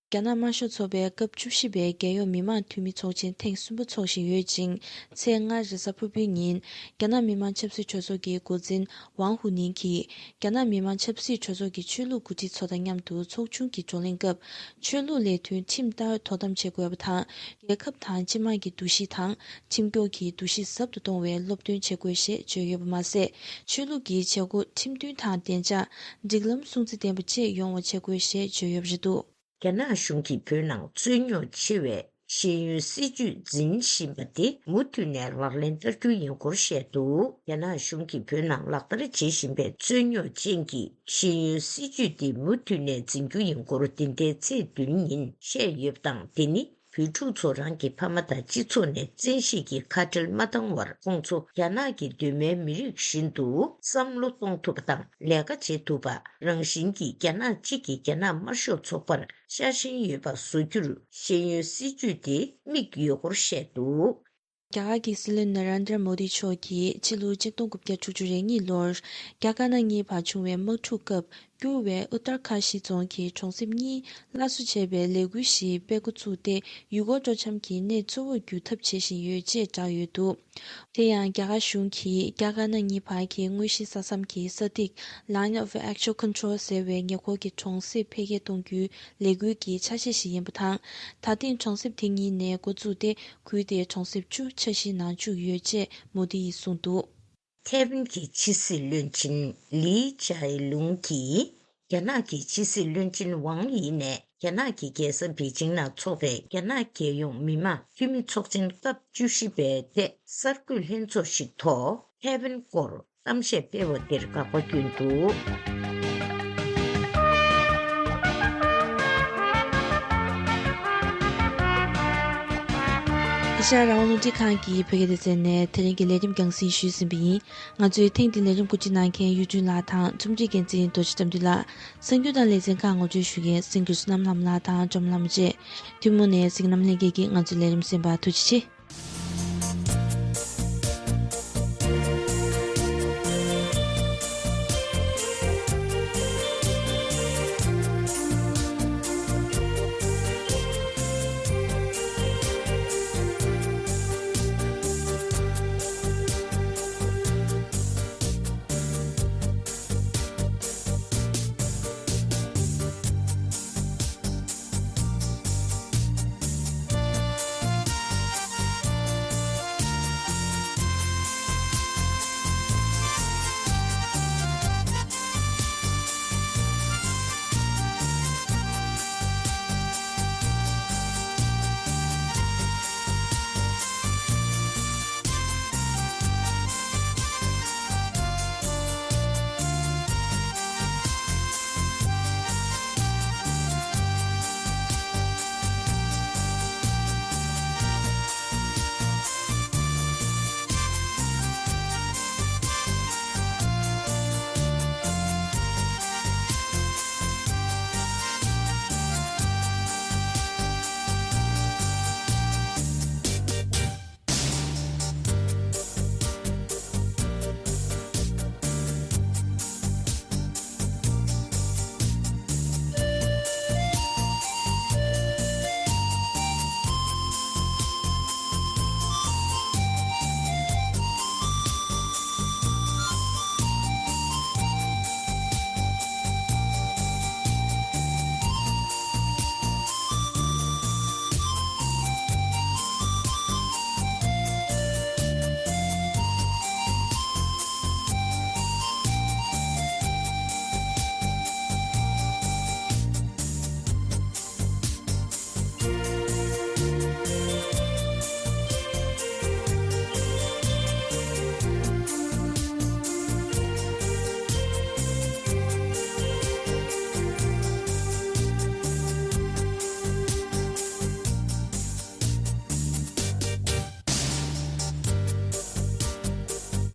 རྒྱ་ནག་དམར་ཤོག་ཚོགས་པའི་སྐབས་བཅུ་བཞི་པའི་རྒྱལ་ཡོངས་མི་དམངས་འཐུས་མི་ཚོགས་ཆེན་ཐེངས་གསུམ་པ་འཚོགས་བཞིན་ཡོད་ཅིང་། ཚེས་ལྔ་རེས་གཟའ་ཕུར་བུའི་ཉིན་རྒྱ་ནག་མི་དམངས་ཆབ་སྲིད་གྲོས་ཚོགས་ཀྱི་འགོ་འཛིན་ཝང་ཧུའུ་ནིང་གིས་རྒྱ་ནག་མི་དམངས་ཆབ་སྲིད་གྲོས་ཚོགས་ཀྱི་ཆོས་ལུགས་འགོ་ཁྲིད་ཚོ་དང་མཉམ་དུ་ཚོགས་ཆུང་གི་བགྲོ་གླེང་སྐབས། ཆོས་ལུགས་ལས་དོན་ཁྲིམས་ལྟར་དོ་དམ་བྱེད་དགོས་པ་དང་། རྒྱལ་ཁབ་དང་སྤྱི་དམངས་ཀྱི་འདུ་ཤེས་དང་ཁྲིམས་སྐྱོང་གི་འདུ་ཤེས་ཟབ་ཏུ་གཏོང་བའི་སློབ་སྟོན་བྱེད་དགོས་ཞེས་བརྗོད་ཡོད་པ་མ་ཟད། ཆོས་ལུགས་ཀྱི་བྱེད་སྒོ་ཁྲིམས་མཐུན་དང་བདེ་འཇགས། སྒྲིག་ལམ་སྲུང་བརྩི་ལྡན་པ་བཅས་ཡོང་བ་བྱེད་དགོས་ཞེས་བརྗོད་ཡོད་པ་རེད་འདུག། རྒྱ་ནག་གཞུང་གིས་བོད་ནང་རྩོད་རྙོག་ཆེ་བའི་ཤེས་ཡོན་སྲིད་བྱུས་འཛིན་བཞིན་པ་དེ་མུ་མཐུད་ནས་ལག་ལེན་བསྟར་རྒྱུ་ཡིན་སྐོར་བཤད་འདུག། རྒྱ་ནག་གཞུང་གིས་བོད་ནང་ལག་བསྟར་བྱེད་བཞིན་པའི་རྩོད་རྙོག་ཅན་གྱི་ཤེས་ཡོན་སྲིད་བྱུས་དེ་མུ་མཐུད་ནས་འཛིན་རྒྱུ་ཡིན་སྐོར་འདི་ཟླའི་ཚེས་བདུན་ཉིན་བཤད་ཡོད་པ་དང་། དེ་ནི་བོད་ཕྲུག་ཚོ་རང་གི་ཕ་མ་དང་སྤྱི་ཚོགས་ནས་བཙན་ཤེད་ཀྱིས་ཁ་བྲལ་མ་བཏང་བར། ཁོང་ཚོ་རྒྱ་ནག་གི་གདོད་མའི་མི་རིགས་བཞིན་དུ་བསམ་བློ་གཏོང་ཐུབ་པ་དང་ལས་ཀ་བྱེད་ཐུབ་པ། རང་བཞིན་གྱིས་རྒྱ་ནག་གཅིག་གིས་རྒྱ་ནག་དམར་ཤོག་ཚོགས་པར་ཤ་ཞེན་ཡོད་པ་བཟོ་རྒྱུར་ཤེས་ཡོན་སྲིད་བྱུས་དེ་དམིགས་ཡོད་སྐོར་བཤད་འདུག། རྒྱ་གར་གྱི་སྲིད་བློན་ན་རན་དྲ་མོ་དི་མཆོག་གིས་ཕྱི་ལོ་ཆིག་སྟོང་དགུ་བརྒྱ་དྲུག་ཅུ་རེ་གཉིས་ལོར་རྒྱ་དཀར་ནག་གཉིས་བར་བྱུང་བའི་དམག་འཁྲུག་སྐབས། འགྱུར་བའི་ཨུ་ཏར་ཁ་ཤི་རྫོང་གི་གྲོང་གསེབ་གཉིས་སླར་གསོ་བྱེད་པའི་ལས་འགུལ་ཞིག་སྤེལ་འགོ་བཙུགས་ཏེ། ཡུལ་སྐོར་སྤྲོ་འཆམ་གྱི་གནས་གཙོ་བོར་འགྱུར་ཐབས་བྱེད་བཞིན་ཡོད་ཅེས་བསྒྲགས་ཡོད་འདུག། དེ་ཡང་རྒྱ་གར་གཞུང་གིས་རྒྱ་དཀར་ནག་གཉིས་བར་གྱི་དངོས་གཞིའི་ས་མཚམས་ཀྱི་ས་ཐིག Line of Actual Control ཟེར་བའི་ཉེ་འཁོར་གྱི་གྲོང་གསེབ་འཕེལ་རྒྱས་གཏོང་རྒྱུའི་ལས་འགུལ་གྱི་ཆ་ཤས་ཤིག་ཡིན་པ་དང་། ད་ཐེངས་གྲོང་གསེབ་དེ་གཉིས་ནས་འགོ་བཙུགས་ཏེ། ཁུལ་དེའི་གྲོང་གསེབ་བཅུ་འཆར་གཞིའི་ནང་བཅུག་ཡོད་ཅེས་མོ་དི་ཡིས་གསུངས་འདུག། ཐའེ་ཝན་གྱི་ཕྱི་སྲིད་བློན་ཆེན་ལི་ཅའེ་ལུང་གིས་རྒྱ་ནག་གི་ཕྱི་སྲིད་བློན་ཆེན་ཝང་ཡི་ནས་རྒྱ་ནག་གི་རྒྱལ་ས་པེ་ཅིང་ནང་འཚོགས་པའི་རྒྱ་ནག་རྒྱལ་ཡོངས་མི་དམངས་འཐུས་མི་ཚོགས་ཆེན་སྐབས་བཅུ་བཞི་པའི་ཐད་གསར་འགོད་ལྷན་ཚོགས་ཤིག་ཐོག་ཐའེ་ཝན་སྐོར་གཏམ་བཤད་སྤེལ་བ་དེར་དགག་པ་བསྐྱོན་འདུག། ཨེ་ཤ་ཡ་རང་དབང་རླུང་འཕྲིན་ཁང་གི་བོད་སྐད་སྡེ་ཚན་ནས་དེ་རིང་གི་ལས་རིམ་རྒྱང་སྲིང་ཞུས་ཟིན་པ་ཡིན། ང་ཚོའི་ཐེངས་འདིའི་ལས་རིམ་བཀོད་སྒྲིག་གནང་མཁན་གཡུ་སྒྲོན་ལགས་དང་རྩོམ་སྒྲིག་འགན་འཛིན་རྡོ་རྗེ་རྟ་མགྲིན་ལགས། གསར་འགྱུར་དང་ལེ་ཚན་ཁག་ངོ་སྤྲོད་ཞུ་མཁན་སེང་གེ་བསོད་ནམས་ལྷ་མོ་ལགས་དང་ལྕམ་ལྷ་མོ་བཅས། ཐུན་མོང་ནས་གཟིགས་རྣམ་ལྷན་རྒྱས་ཀྱིས་ང་ཚོའི་ལས་རིམ་གསན་པར་ཐུགས་རྗེ་ཆེ།